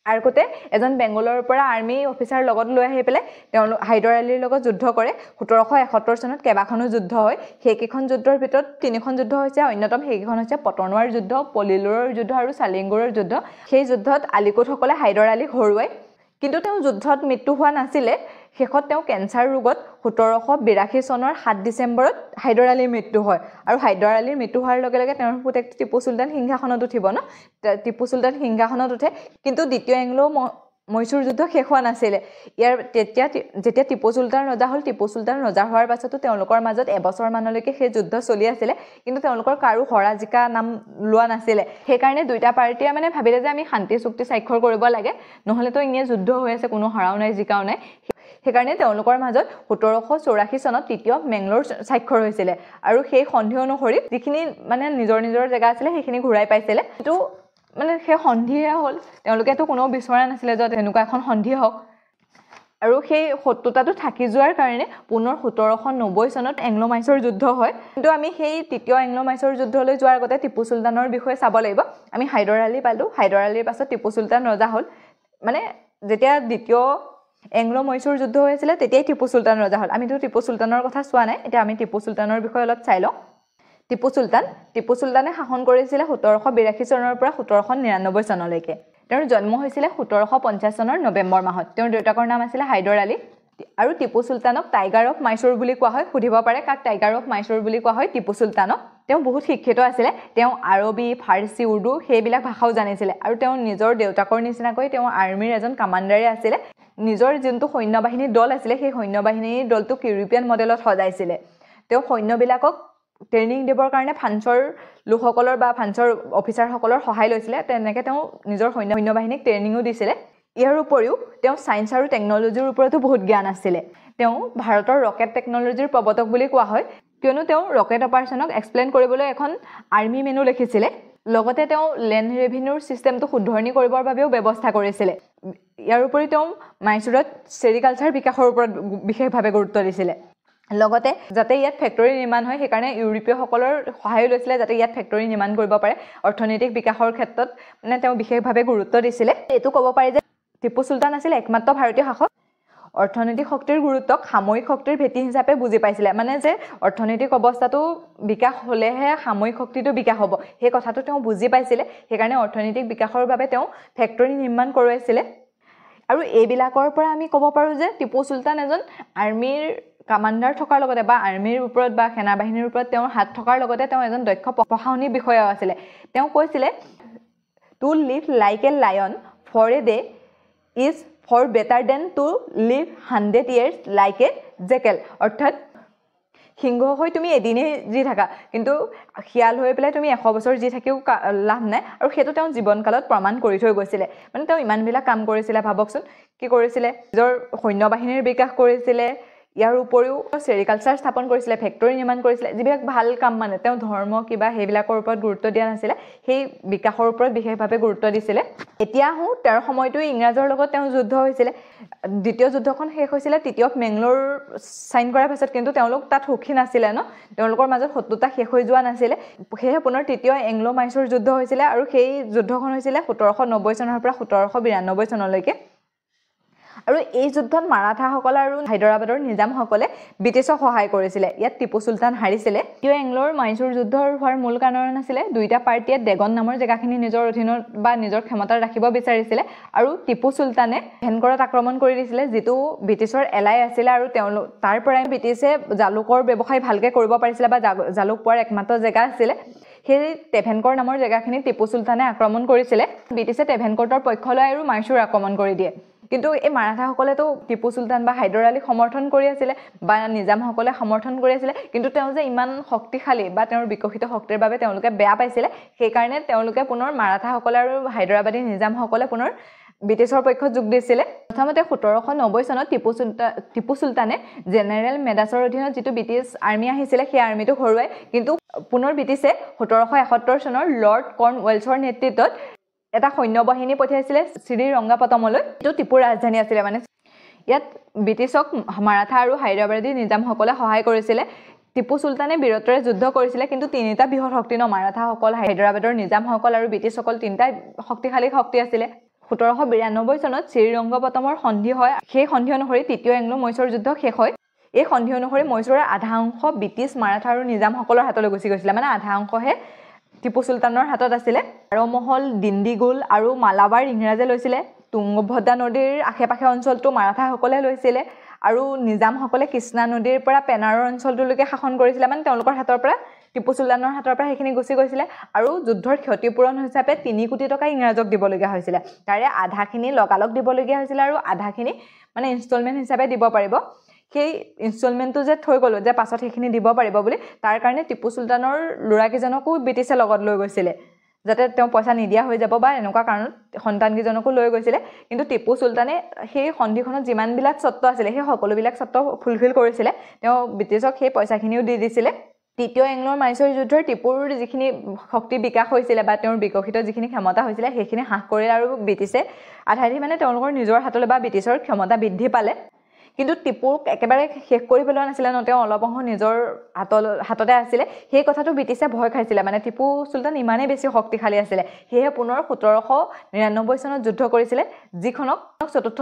আৰকোটে এজন বেংগলৰ পৰা আৰ্মি অফিচাৰ লগত লৈ আহি পেলাই তেওঁলোক হায়দৰ আলীৰ লগত যুদ্ধ কৰে। 1771 চনত কেইবাখনো যুদ্ধ হয়। সেইকেইখন যুদ্ধৰ ভিতৰত তিনিখন যুদ্ধ হৈছে অন্যতম। সেইকেইখন হৈছে পটনোৱাৰ যুদ্ধ, পলিলুৰৰ যুদ্ধ আৰু চালিংগুৰৰ যুদ্ধ। সেই যুদ্ধত আলিকোটসকলে হায়দৰ আলীক হৰুৱায়, কিন্তু তেওঁ যুদ্ধত মৃত্যু হোৱা নাছিলে। শেষত তেওঁ কেঞ্চাৰ ৰোগত 1782 চনৰ 7 ডিচেম্বৰত হায়দৰ আলীৰ মৃত্যু হয়। আৰু হায়দৰ আলীৰ মৃত্যু হোৱাৰ লগে লগে তেওঁৰ পুতেক টিপু চুলতান সিংহাসনত উঠিব ন, টিপু চুলতান সিংহাসনত উঠে। কিন্তু দ্বিতীয় এংলো মহীশূৰ যুদ্ধ শেষ হোৱা নাছিলে। ইয়াৰ তেতিয়া যেতিয়া টিপু চুলতান ৰজা হ'ল, টিপু চুলতান ৰজা হোৱাৰ পাছতো তেওঁলোকৰ মাজত এবছৰমানলৈকে সেই যুদ্ধ চলি আছিলে, কিন্তু তেওঁলোকৰ কাৰো হৰা জিকা নাম লোৱা নাছিলে। সেইকাৰণে দুইটা পাৰ্টীয়ে মানে ভাবিলে যে আমি শান্তি চুক্তি স্বাক্ষৰ কৰিব লাগে, নহ'লেতো এনেই যুদ্ধ হৈ আছে, কোনো হৰাও নাই জিকাও নাই। সেইকাৰণে তেওঁলোকৰ মাজত 1784 চনত তৃতীয় মেংলোৰ স্বাক্ষৰ হৈছিলে আৰু সেই সন্ধি অনুসৰি যিখিনি মানে নিজৰ নিজৰ জেগা আছিলে সেইখিনি ঘূৰাই পাইছিলে। কিন্তু মানে সেই সন্ধিহে হ'ল, তেওঁলোকেতো কোনেও বিচৰা নাছিলে যে তেনেকুৱা এখন সন্ধি হওক। আৰু সেই শত্ৰুতাটো থাকি যোৱাৰ কাৰণে পুনৰ 1790 চনত এংলো মাইচৰ যুদ্ধ হয়। কিন্তু আমি সেই তৃতীয় এংলো মাইচৰ যুদ্ধলৈ যোৱাৰ আগতে টিপু চুলতানৰ বিষয়ে চাব লাগিব। আমি হায়দৰ আলী পালোঁ, হায়দৰ আলীৰ পাছত টিপু চুলতান ৰজা হ'ল। মানে যেতিয়া দ্বিতীয় এংলো মহীশূৰ যুদ্ধ হৈ আছিলে তেতিয়াই টিপু চুলতান ৰজা হ'ল। আমিতো টিপু চুলতানৰ কথা চোৱা নাই, এতিয়া আমি টিপু চুলতানৰ বিষয়ে অলপ চাই লওঁ। টিপু চুলতানে শাসন কৰিছিলে 1782 চনৰ পৰা 1799 চনলৈকে। তেওঁৰ জন্ম হৈছিলে 1750 চনৰ নৱেম্বৰ মাহত। তেওঁৰ দেউতাকৰ নাম আছিলে হায়দৰ আলী। আৰু টিপু চুলতানক টাইগাৰ অফ মাইচুৰ বুলি কোৱা হয়। সুধিব পাৰে কাক টাইগাৰ অফ মাইচুৰ বুলি কোৱা হয়? টিপু চুলতানক। তেওঁ বহুত শিক্ষিত আছিলে। তেওঁ আৰবী, ফাৰ্চী, উৰ্দু সেইবিলাক ভাষাও জানিছিলে আৰু তেওঁ নিজৰ দেউতাকৰ নিচিনাকৈ তেওঁ আৰ্মীৰ এজন কামাণ্ডাৰে আছিলে। নিজৰ যোনটো সৈন্যবাহিনীৰ দল আছিলে সেই সৈন্যবাহিনীৰ দলটোক ইউৰোপীয়ান মডেলত সজাইছিলে। তেওঁ সৈন্যবিলাকক ট্ৰেইনিং দিবৰ কাৰণে ফ্ৰান্সৰ লোকসকলৰ বা ফ্ৰান্সৰ অফিচাৰসকলৰ সহায় লৈছিলে। তেনেকৈ তেওঁ নিজৰ সৈন্যবাহিনীক ট্ৰেইনিঙো দিছিলে। ইয়াৰ উপৰিও তেওঁ ছায়েন্স আৰু টেকন'লজিৰ ওপৰতো বহুত জ্ঞান আছিলে। তেওঁ ভাৰতৰ ৰকেট টেকন'লজিৰ প্ৰৱৰ্তক বুলি কোৱা হয়, কিয়নো তেওঁ ৰকেট অপাৰেশ্যনক এক্সপ্লেইন কৰিবলৈ এখন আৰ্মি মেনু লিখিছিলে। লগতে তেওঁ লেণ্ড ৰেভিনিউৰ ছিষ্টেমটো শুধৰণি কৰিবৰ বাবেও ব্যৱস্থা কৰিছিলে। ইয়াৰ উপৰি তেওঁ মাইচুৰত চেৰিকালচাৰ বিকাশৰ ওপৰত বিশেষভাৱে গুৰুত্ব দিছিলে। লগতে যাতে ইয়াত ফেক্টৰী নিৰ্মাণ হয় সেইকাৰণে ইউৰোপীয়সকলৰ সহায়ো লৈছিলে, যাতে ইয়াত ফেক্টৰী নিৰ্মাণ কৰিব পাৰে। অৰ্থনৈতিক বিকাশৰ ক্ষেত্ৰত মানে তেওঁ বিশেষভাৱে গুৰুত্ব দিছিলে। এইটো ক'ব পাৰি যে টিপু চুলতান আছিল একমাত্ৰ ভাৰতীয় শাসক অৰ্থনৈতিক শক্তিৰ গুৰুত্বক সামৰিক শক্তিৰ ভেটি হিচাপে বুজি পাইছিলে। মানে যে অৰ্থনৈতিক অৱস্থাটো বিকাশ হ'লেহে সামৰিক শক্তিটো বিকাশ হ'ব, সেই কথাটো তেওঁ বুজি পাইছিলে। সেইকাৰণে অৰ্থনৈতিক বিকাশৰ বাবে তেওঁ ফেক্টৰী নিৰ্মাণ কৰোৱাইছিলে। আৰু এইবিলাকৰ পৰা আমি ক'ব পাৰোঁ যে টিপু চুলতান এজন আৰ্মীৰ কামাণ্ডাৰ থকাৰ লগতে বা আৰ্মীৰ ওপৰত বা সেনাবাহিনীৰ ওপৰত তেওঁৰ হাত থকাৰ লগতে তেওঁ এজন দক্ষ প্ৰশাসনিক বিষয়াও আছিলে। তেওঁ কৈছিলে, to live like a lion for a day is far better than to live 100 years like a jackal. অৰ্থাৎ সিংহ হৈ তুমি এদিনেই যি থাকা, কিন্তু শিয়াল হৈ পেলাই তুমি 100 বছৰ যি থাকিও লাভ নাই। আৰু সেইটো তেওঁ জীৱনকালত প্ৰমাণ কৰি থৈ গৈছিলে। মানে তেওঁ ইমানবিলাক কাম কৰিছিলে, ভাবকচোন কি কৰিছিলে। নিজৰ সৈন্যবাহিনীৰ বিকাশ কৰিছিলে, ইয়াৰ উপৰিও চেৰিকালচাৰ স্থাপন কৰিছিলে, ফেক্টৰী নিৰ্মাণ কৰিছিলে, যিবিলাক ভাল কাম। মানে তেওঁ ধৰ্ম কিবা সেইবিলাকৰ ওপৰত গুৰুত্ব দিয়া নাছিলে, সেই বিকাশৰ ওপৰত বিশেষভাৱে গুৰুত্ব দিছিলে। এতিয়া আহোঁ তেওঁৰ সময়টো ইংৰাজৰ লগত তেওঁ যুদ্ধ হৈছিলে। দ্বিতীয় যুদ্ধখন শেষ হৈছিলে তৃতীয় মেংলোৰ চাইন কৰাৰ পাছত, কিন্তু তেওঁলোক তাত সুখী নাছিলে ন, তেওঁলোকৰ মাজত শত্ৰুতা শেষ হৈ যোৱা নাছিলে। সেয়েহে পুনৰ তৃতীয় এংলো মাইচুৰ যুদ্ধ হৈছিলে আৰু সেই যুদ্ধখন হৈছিলে 1790 চনৰ পৰা 1792 চনলৈকে। আৰু এই যুদ্ধত মাৰাঠাসকল আৰু হায়দৰাবাদৰ নিজামসকলে ব্ৰিটিছক সহায় কৰিছিলে। ইয়াত টিপু চুলতান হাৰিছিলে। দ্বিতীয় এংলোৰ মাইচুৰ যুদ্ধৰ হোৱাৰ মূল কাৰণ আছিলে দুইটা পাৰ্টীয়ে ডেগন নামৰ জেগাখিনি নিজৰ অধীনত বা নিজৰ ক্ষমতাত ৰাখিব বিচাৰিছিলে। আৰু টিপু চুলতানে ভেনকৰত আক্ৰমণ কৰি দিছিলে, যিটো ব্ৰিটিছৰ এলাই আছিলে। আৰু তেওঁলোক তাৰ পৰাই ব্ৰিটিছে জালুকৰ ব্যৱসায় ভালকৈ কৰিব পাৰিছিলে বা জালুক পোৱাৰ একমাত্ৰ জেগা আছিলে। সেই টেভেনকৰ নামৰ জেগাখিনি টিপু চুলতানে আক্ৰমণ কৰিছিলে। ব্ৰিটিছে টেভেনকৰ্টৰ পক্ষ লয় আৰু মাইচুৰ আক্ৰমণ কৰি দিয়ে। কিন্তু এই মাৰাঠাসকলেতো টিপু চুলতান বা হায়দৰ আলীক সমৰ্থন কৰি আছিলে বা নিজামসকলে সমৰ্থন কৰি আছিলে, কিন্তু তেওঁ যে ইমান শক্তিশালী বা তেওঁৰ বিকশিত শক্তিৰ বাবে তেওঁলোকে বেয়া পাইছিলে। সেইকাৰণে তেওঁলোকে পুনৰ মাৰাঠাসকলে আৰু হায়দৰাবাদী নিজামসকলে পুনৰ ব্ৰিটিছৰ পক্ষত যোগ দিছিলে। প্ৰথমতে 1790 চনত টিপু চুলতানে জেনেৰেল মেডাছৰ অধীনত যিটো ব্ৰিটিছ আৰ্মি আহিছিলে সেই আৰ্মিটোক হৰুৱাই, কিন্তু পুনৰ ব্ৰিটিছে 1771 চনৰ লৰ্ড কৰ্ণ ৱেলছৰ নেতৃত্বত এটা সৈন্যবাহিনী পঠিয়াইছিলে শ্ৰীৰংগাপটমলৈ, যিটো টিপুৰ ৰাজধানী আছিলে। মানে ইয়াত ব্ৰিটিছক মাৰাঠা আৰু হায়দৰাবাদী নিজামসকলে সহায় কৰিছিলে। টিপু চুলতানে বীৰত্বৰে যুদ্ধ কৰিছিলে, কিন্তু তিনিটা বৃহৎ শক্তি ন, মাৰাঠাসকল, হায়দৰাবাদৰ নিজামসকল আৰু ব্ৰিটিছসকল তিনিটা শক্তিশালী শক্তি আছিলে। 1792 চনত শ্ৰীৰংগপটমৰ সন্ধি হয়। সেই সন্ধি অনুসৰি তৃতীয় এংলো মৈচৰ যুদ্ধ শেষ হয়। এই সন্ধি অনুসৰি মৈচুৰৰ আধা অংশ ব্ৰিটিছ, মাৰাঠা আৰু নিজামসকলৰ হাতলৈ গুচি গৈছিলে, মানে আধা অংশহে টিপু চুলতানৰ হাতত আছিলে। বাৰমহল, দিণ্ডিগুল আৰু মালাবাৰ ইংৰাজে লৈছিলে। তুংগভদ্ৰা নদীৰ আশে পাশে অঞ্চলটো মাৰাঠাসকলে লৈছিলে আৰু নিজামসকলে কৃষ্ণা নদীৰ পৰা পেনাৰৰ অঞ্চলটোলৈকে শাসন কৰিছিলে। মানে তেওঁলোকৰ হাতৰ পৰা, টিপু চুলতানৰ হাতৰ পৰা সেইখিনি গুচি গৈছিলে। আৰু যুদ্ধৰ ক্ষতিপূৰণ হিচাপে 3 কোটি টকা ইংৰাজক দিবলগীয়া হৈছিলে। তাৰে আধাখিনি লগালগ দিবলগীয়া হৈছিলে আৰু আধাখিনি মানে ইনষ্টলমেণ্ট হিচাপে দিব পাৰিব। সেই ইনষ্টলমেণ্টটো যে থৈ গ'লোঁ যে পাছত সেইখিনি দিব পাৰিব বুলি, তাৰ কাৰণে টিপু চুলতানৰ ল'ৰাকেইজনকো ব্ৰিটিছে লগত লৈ গৈছিলে, যাতে তেওঁ পইচা নিদিয়া হৈ যাব বা এনেকুৱা কাৰণত সন্তানকেইজনকো লৈ গৈছিলে। কিন্তু টিপু চুলতানে সেই সন্ধিখনত যিমানবিলাক চৰ্ত আছিলে সেই সকলোবিলাক চৰ্ত ফুলফিল কৰিছিলে। তেওঁ ব্ৰিটিছক সেই পইচাখিনিও দি দিছিলে। তৃতীয় এংলো মাইচুৰ যুদ্ধৰ টিপুৰ যিখিনি শক্তি বিকাশ হৈছিলে বা তেওঁৰ বিকশিত যিখিনি ক্ষমতা হৈছিলে সেইখিনি হ্ৰাস কৰিলে আৰু ব্ৰিটিছে আধাদি মানে তেওঁলোকৰ নিজৰ হাতলৈ বা ব্ৰিটিছৰ ক্ষমতা বৃদ্ধি পালে। কিন্তু টিপুক একেবাৰে শেষ কৰি পেলোৱা নাছিলে ন, তেওঁ অলপ অংশ নিজৰ হাততে আছিলে। সেই কথাটো ব্ৰিটিছে ভয় খাইছিলে, মানে টিপু চুলতান ইমানেই বেছি শক্তিশালী আছিলে। সেয়েহে পুনৰ 1799 চনত যুদ্ধ কৰিছিলে, যিখনক চতুৰ্থ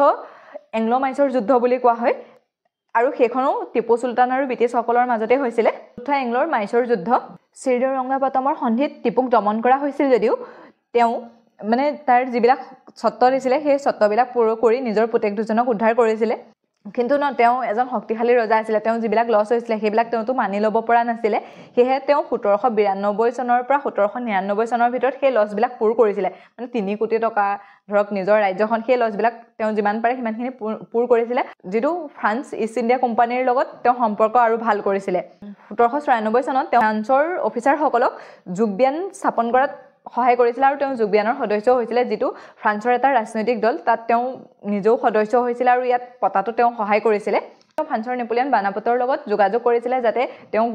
এংলো মাইচৰ যুদ্ধ বুলি কোৱা হয়। আৰু সেইখনো টিপু চুলতান আৰু ব্ৰিটিছসকলৰ মাজতে হৈছিলে। চতুৰ্থ এংলোৰ মাইচৰ যুদ্ধ। শ্ৰীৰংগাপটমৰ সন্ধিত টিপুক দমন কৰা হৈছিল যদিও তেওঁ মানে তাৰ যিবিলাক চৰ্ত দিছিলে সেই চৰ্তবিলাক পূৰ কৰি নিজৰ পুতেক দুজনক উদ্ধাৰ কৰিছিলে। কিন্তু ন তেওঁ এজন শক্তিশালী ৰজা আছিলে, তেওঁ যিবিলাক লছ হৈছিলে সেইবিলাক তেওঁতো মানি ল'ব পৰা নাছিলে। সেয়েহে তেওঁ 1792 চনৰ পৰা 1799 চনৰ ভিতৰত সেই লছবিলাক পূৰ কৰিছিলে। মানে 3 কোটি টকা ধৰক নিজৰ ৰাজ্যখন, সেই লছবিলাক তেওঁ যিমান পাৰে সিমানখিনি পূৰ কৰিছিলে। যিটো ফ্ৰান্স ইষ্ট ইণ্ডিয়া কোম্পানীৰ লগত তেওঁ সম্পৰ্ক আৰু ভাল কৰিছিলে। 1794 চনত তেওঁ ফ্ৰান্সৰ অফিচাৰসকলক যোগব্যায়াম স্থাপন কৰাত সহায় কৰিছিলে আৰু তেওঁ যোগব্যায়ামৰ সদস্য হৈছিলে, যিটো ফ্ৰান্সৰ এটা ৰাজনৈতিক দল, তাত তেওঁ নিজেও সদস্য হৈছিলে আৰু ইয়াত পতাটো তেওঁ সহায় কৰিছিলে। তেওঁ ফ্ৰান্সৰ নেপোলিয়ন বানাপটৰ লগত যোগাযোগ কৰিছিলে যাতে তেওঁক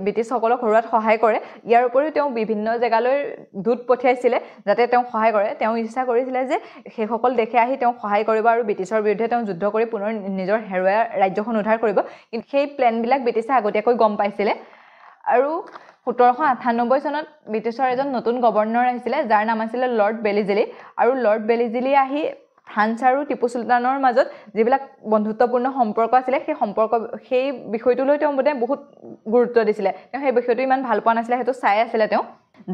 ব্ৰিটিছসকলক হৰুৱাত সহায় কৰে। ইয়াৰ উপৰিও তেওঁ বিভিন্ন জেগালৈ দূত পঠিয়াইছিলে যাতে তেওঁক সহায় কৰে। তেওঁ ইচ্ছা কৰিছিলে যে সেইসকল দেশে আহি তেওঁক সহায় কৰিব আৰু ব্ৰিটিছৰ বিৰুদ্ধে তেওঁ যুদ্ধ কৰি পুনৰ নিজৰ হেৰুৱা ৰাজ্যখন উদ্ধাৰ কৰিব। কিন্তু সেই প্লেনবিলাক ব্ৰিটিছে আগতীয়াকৈ গম পাইছিলে। আৰু 1798 চনত ব্ৰিটিছৰ এজন নতুন গভৰ্ণৰ আহিছিলে, যাৰ নাম আছিলে লৰ্ড বেলিজিলি। আৰু লৰ্ড বেলিজিলি আহি ফ্ৰান্স আৰু টিপু চুলতানৰ মাজত যিবিলাক বন্ধুত্বপূৰ্ণ সম্পৰ্ক আছিলে সেই সম্পৰ্ক, সেই বিষয়টোলৈ তেওঁ মানে বহুত গুৰুত্ব দিছিলে। তেওঁ সেই বিষয়টো ইমান ভাল পোৱা নাছিলে, সেইটো চাই আছিলে তেওঁ।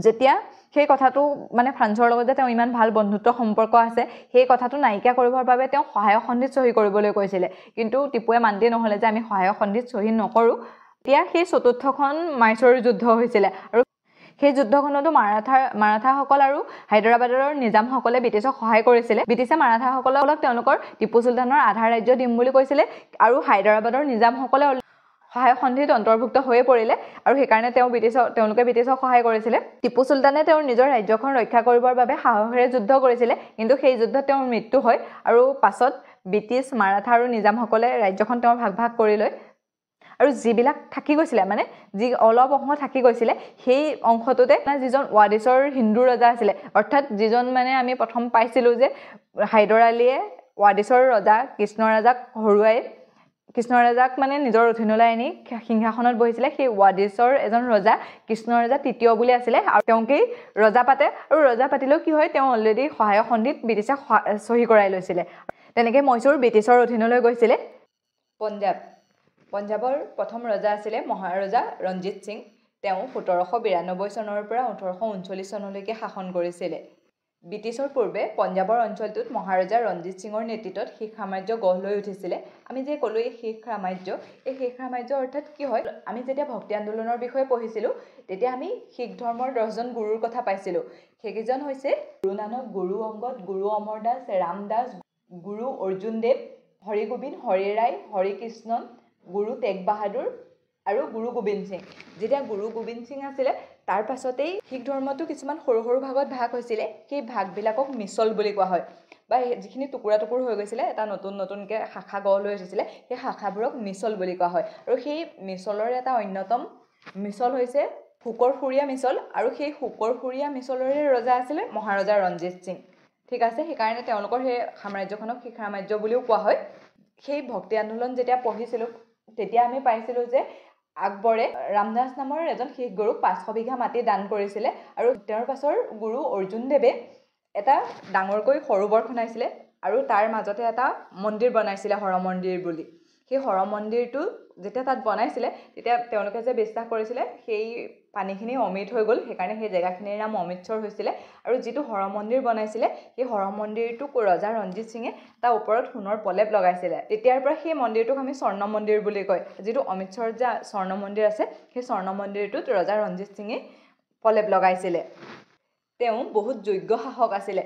যেতিয়া সেই কথাটো মানে ফ্ৰান্সৰ লগত যে তেওঁ ইমান ভাল বন্ধুত্ব সম্পৰ্ক আছে সেই কথাটো নাইকিয়া কৰিবৰ বাবে তেওঁ সহায়ক সন্ধিত চহী কৰিবলৈ কৈছিলে। কিন্তু টিপুৱে মান্তি নহ'লে যে আমি সহায়ক সন্ধিত চহী নকৰোঁ। তেতিয়া সেই চতুৰ্থখন মাইচৰ যুদ্ধ হৈছিলে আৰু সেই যুদ্ধখনতো মাৰাঠাসকল আৰু হায়দৰাবাদৰ নিজামসকলে ব্ৰিটিছক সহায় কৰিছিলে। ব্ৰিটিছে মাৰাঠাসকলক তেওঁলোকৰ টিপু চুলতানৰ আধা ৰাজ্য দিম বুলি কৈছিলে আৰু হায়দৰাবাদৰ নিজামসকলে সহায়ক সন্ধিত অন্তৰ্ভুক্ত হৈয়ে পৰিলে আৰু সেইকাৰণে তেওঁলোকে ব্ৰিটিছক সহায় কৰিছিলে। টিপু চুলতানে তেওঁৰ নিজৰ ৰাজ্যখন ৰক্ষা কৰিবৰ বাবে সাহসেৰে যুদ্ধ কৰিছিলে, কিন্তু সেই যুদ্ধত তেওঁৰ মৃত্যু হয় আৰু পাছত ব্ৰিটিছ, মাৰাঠা আৰু নিজামসকলে ৰাজ্যখন তেওঁৰ ভাগ ভাগ কৰি লয়। আৰু যিবিলাক থাকি গৈছিলে, মানে যি অলপ অংশ থাকি গৈছিলে, সেই অংশটোতে যিজন ৱাডিছৰ হিন্দু ৰজা আছিলে, অৰ্থাৎ যিজন মানে আমি প্ৰথম পাইছিলোঁ যে হায়দৰ আলীয়ে ৱাডিছৰ ৰজা কৃষ্ণ ৰাজাক হৰুৱাই কৃষ্ণ ৰাজাক মানে নিজৰ অধীনলৈ আনি সিংহাসনত বহিছিলে, সেই ৱাডিছৰ এজন ৰজা কৃষ্ণ ৰজা তৃতীয় বুলি আছিলে আৰু তেওঁকেই ৰজা পাতে। আৰু ৰজা পাতিলেও কি হয়, তেওঁ অলৰেডি সহায়ক সন্ধিত ব্ৰিটিছে চহী কৰাই লৈছিলে। তেনেকৈ মহীশূৰ ব্ৰিটিছৰ অধীনলৈ গৈছিলে। পঞ্জাৱৰ প্ৰথম ৰজা আছিলে মহাৰজা ৰঞ্জিত সিং। তেওঁ 1792 চনৰ পৰা 1839 চনলৈকে শাসন কৰিছিলে। ব্ৰিটিছৰ পূৰ্বে পঞ্জাৱৰ অঞ্চলটোত মহাৰজা ৰঞ্জিত সিঙৰ নেতৃত্বত শিখ সাম্ৰাজ্য গঢ় লৈ উঠিছিলে। আমি যে ক'লোঁ এই শিখ সাম্ৰাজ্য, এই শিখ সাম্ৰাজ্য অৰ্থাৎ কি হয়, আমি যেতিয়া ভক্তি আন্দোলনৰ বিষয়ে পঢ়িছিলোঁ তেতিয়া আমি শিখ ধৰ্মৰ 10জন গুৰুৰ কথা পাইছিলোঁ। সেইকেইজন হৈছে গুৰু নানক, গুৰু অংগদ, গুৰু অমৰ দাস, ৰামদাস, গুৰু অৰ্জুন দেৱ, হৰিগোবিন্দ, হৰিৰায়, হৰিকৃষ্ণন, গুৰু টেগ বাহাদুৰ আৰু গুৰু গোবিন্দ সিং। যেতিয়া গুৰু গোবিন্দ সিং আছিলে তাৰ পাছতেই শিখ ধৰ্মটো কিছুমান সৰু সৰু ভাগত ভাগ হৈছিলে। সেই ভাগবিলাকক মিছল বুলি কোৱা হয়, বা যিখিনি টুকুৰা টুকুৰ হৈ গৈছিলে এটা নতুন নতুনকৈ শাখা গঢ় লৈ উঠিছিলে, সেই শাখাবোৰক মিছল বুলি কোৱা হয়। আৰু সেই মিছলৰ এটা অন্যতম মিছল হৈছে শুকৰসুৰীয়া মিছল। আৰু সেই শুকৰসুৰীয়া মিছলৰে ৰজা আছিলে মহাৰজা ৰঞ্জিত সিং। ঠিক আছে, সেইকাৰণে তেওঁলোকৰ সেই সাম্ৰাজ্যখনক শিখ সাম্ৰাজ্য বুলিও কোৱা হয়। সেই ভক্তি আন্দোলন যেতিয়া পঢ়িছিলোঁ তেতিয়া আমি পাইছিলোঁ যে আকবৰে ৰামদাস নামৰ এজন শিখ গুৰুক 500 বিঘা মাটি দান কৰিছিলে আৰু তেওঁৰ পাছৰ গুৰু অৰ্জুন দেৱে এটা ডাঙৰকৈ সৰোবৰ খনাইছিলে আৰু তাৰ মাজতে এটা মন্দিৰ বনাইছিলে হৰ মন্দিৰ বুলি। সেই হৰ মন্দিৰটো যেতিয়া তাত বনাইছিলে তেতিয়া তেওঁলোকে যে বিশ্বাস কৰিছিলে সেই পানীখিনি অমৃত হৈ গ'ল, সেইকাৰণে সেই জেগাখিনিৰ নাম অমৃতসৰ হৈছিলে। আৰু যিটো হৰ মন্দিৰ বনাইছিলে সেই হৰ মন্দিৰটোক ৰজা ৰঞ্জিত সিঙে তাৰ ওপৰত সোণৰ প্ৰলেপ লগাইছিলে। তেতিয়াৰ পৰা সেই মন্দিৰটোক আমি স্বৰ্ণ মন্দিৰ বুলি কয়। যিটো অমৃতসৰত যে স্বৰ্ণ মন্দিৰ আছে সেই স্বৰ্ণ মন্দিৰটোত ৰজা ৰঞ্জিত সিঙে প্ৰলেপ লগাইছিলে। তেওঁ বহুত যোগ্য শাসক আছিলে।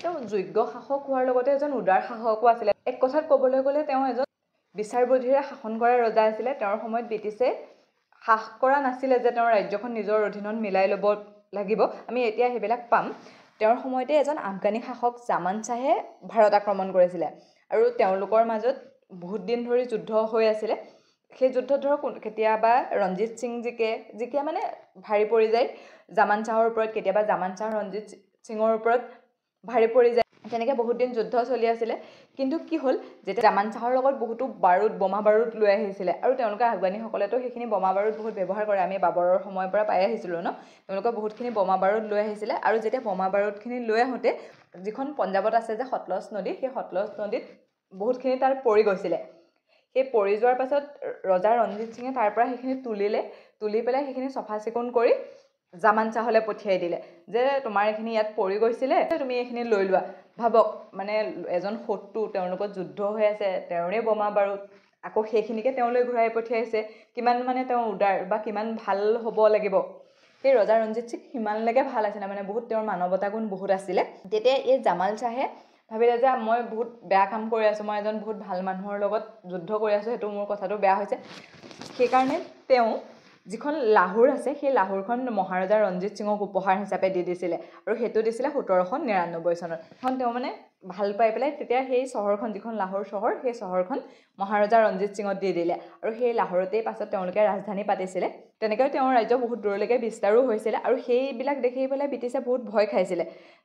তেওঁ যোগ্য শাসক হোৱাৰ লগতে এজন উদাৰ শাসকো আছিলে। এক কথাত ক'বলৈ গ'লে তেওঁ এজন বিচাৰ বুদ্ধিৰে শাসন কৰা ৰজা আছিলে। তেওঁৰ সময়ত ব্ৰিটিছে সাহ কৰা নাছিলে যে তেওঁৰ ৰাজ্যখন নিজৰ অধীনত মিলাই ল'ব লাগিব। আমি এতিয়া সেইবিলাক পাম। তেওঁৰ সময়তে এজন আফগানী শাসক জামান শ্বাহে ভাৰত আক্ৰমণ কৰিছিলে আৰু তেওঁলোকৰ মাজত বহুত দিন ধৰি যুদ্ধ হৈ আছিলে। সেই যুদ্ধত ধৰক কেতিয়াবা ৰঞ্জিত সিং জিকে মানে ভাৰী পৰি যায় জামান শ্বাহৰ ওপৰত, কেতিয়াবা জামান শ্বাহ ৰঞ্জিত সিঙৰ ওপৰত ভাৰী পৰি যায়। তেনেকৈ বহুত দিন যুদ্ধ চলি আছিলে। কিন্তু কি হ'ল, যেতিয়া জামান শ্বাহৰ লগত বহুতো বাৰুদ, বোমা বাৰুদ লৈ আহিছিলে আৰু তেওঁলোকে আফগানীসকলেতো সেইখিনি বোমা বাৰুদ বহুত ব্যৱহাৰ কৰে, আমি বাবৰৰ সময়ৰ পৰা পাই আহিছিলোঁ ন, তেওঁলোকে বহুতখিনি বোমা বাৰুদ লৈ আহিছিলে। আৰু যেতিয়া বোমা বাৰুদখিনি লৈ আহোঁতে যিখন পঞ্জাৱত আছে যে সতলজ নদী, সেই সতলজ নদীত বহুতখিনি তাৰ পৰি গৈছিলে। সেই পৰি যোৱাৰ পাছত ৰজা ৰঞ্জিত সিঙে তাৰ পৰা সেইখিনি তুলিলে, তুলি পেলাই সেইখিনি চফা চিকুণ কৰি জামান শ্বাহলৈ পঠিয়াই দিলে যে তোমাৰ এইখিনি ইয়াত পৰি গৈছিলে, তুমি এইখিনি লৈ লোৱা। ভাবক, মানে এজন শত্ৰু, তেওঁলোকৰ যুদ্ধ হৈ আছে, তেওঁৰে বোমা বাৰুদ, আকৌ সেইখিনিকে তেওঁলৈ ঘূৰাই পঠিয়াইছে। কিমান মানে তেওঁ উদাৰ বা কিমান ভাল হ'ব লাগিব। সেই ৰজা ৰঞ্জিত সিং সিমানলৈকে ভাল আছিলে, মানে বহুত তেওঁৰ মানৱতা গুণ বহুত আছিলে। তেতিয়া এই জামাল শ্বাহে ভাবিলে যে মই বহুত বেয়া কাম কৰি আছোঁ, মই এজন বহুত ভাল মানুহৰ লগত যুদ্ধ কৰি আছোঁ, সেইটো মোৰ কথাটো বেয়া হৈছে। সেইকাৰণে তেওঁ যিখন লাহোৰ আছে, সেই লাহোৰখন মহাৰজা ৰঞ্জিত সিঙক উপহাৰ হিচাপে দি দিছিলে আৰু সেইটো দিছিলে 1799 চনত। সেইখন তেওঁ মানে ভাল পাই পেলাই তেতিয়া সেই চহৰখন, যিখন লাহোৰ চহৰ, সেই চহৰখন মহাৰজা ৰঞ্জিত সিঙক দি দিলে আৰু সেই লাহোৰতেই পাছত তেওঁলোকে ৰাজধানী পাতিছিলে। তেনেকৈ তেওঁৰ ৰাজ্য বহুত দূৰলৈকে বিস্তাৰো হৈছিলে আৰু সেইবিলাক দেখি পেলাই ব্ৰিটিছে বহুত ভয় খাইছিলে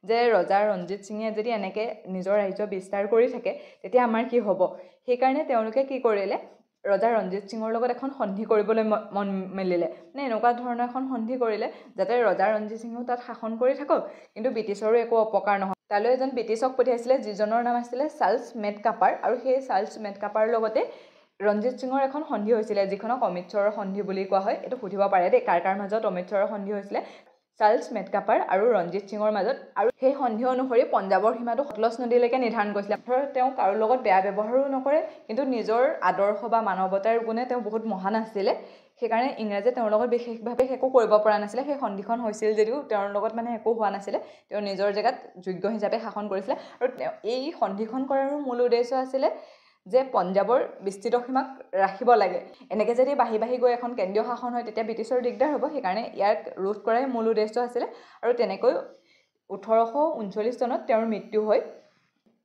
যে ৰজা ৰঞ্জিত সিঙে যদি এনেকৈ নিজৰ ৰাজ্য বিস্তাৰ কৰি থাকে তেতিয়া আমাৰ কি হ'ব। সেইকাৰণে তেওঁলোকে কি কৰিলে, ৰজা ৰঞ্জিত সিঙৰ লগত এখন সন্ধি কৰিবলৈ মন মেলিলে। মানে এনেকুৱা ধৰণৰ এখন সন্ধি কৰিলে যাতে ৰজা ৰঞ্জিত সিঙেও তাত শাসন কৰি থাকক, কিন্তু ব্ৰিটিছৰো একো অপকাৰ নহয়। তালৈ এজন ব্ৰিটিছক পঠিয়াইছিলে যিজনৰ নাম আছিলে চাৰ্লছ মেটকাপাৰ আৰু সেই চাৰ্লছ মেটকাপাৰৰ লগতে ৰঞ্জিত সিঙৰ এখন সন্ধি হৈছিলে, যিখনক অমৃতসৰৰ সন্ধি বুলি কোৱা হয়। এইটো সুধিব পাৰে দেই, কাৰ কাৰ মাজত অমৃতসৰৰ সন্ধি হৈছিলে? চাৰ্লছ মেটকাপাৰ আৰু ৰঞ্জিত সিঙৰ মাজত। আৰু সেই সন্ধি অনুসৰি পঞ্জাৱৰ সীমাটো সতলজ নদীলৈকে নিৰ্ধাৰণ কৰিছিলে। ধৰক তেওঁ কাৰো লগত বেয়া ব্যৱহাৰো নকৰে, কিন্তু নিজৰ আদৰ্শ বা মানৱতাৰ গুণে তেওঁ বহুত মহান আছিলে। সেইকাৰণে ইংৰাজে তেওঁৰ লগত বিশেষভাৱে একো কৰিব পৰা নাছিলে। সেই সন্ধিখন হৈছিল যদিও তেওঁৰ লগত মানে একো হোৱা নাছিলে, তেওঁ নিজৰ জেগাত যোগ্য হিচাপে শাসন কৰিছিলে। আৰু তেওঁ এই সন্ধিখন কৰাৰো মূল উদ্দেশ্য আছিলে যে পঞ্জাৱৰ বিস্তৃত সীমাক ৰাখিব লাগে। এনেকৈ যদি বাঢ়ি বাঢ়ি গৈ এখন কেন্দ্ৰীয় শাসন হয় তেতিয়া ব্ৰিটিছৰ দিগদাৰ হ'ব, সেইকাৰণে ইয়াক ৰোধ কৰাই মূল উদ্দেশ্য আছিলে। আৰু তেনেকৈ 1839 চনত তেওঁৰ মৃত্যু হয়।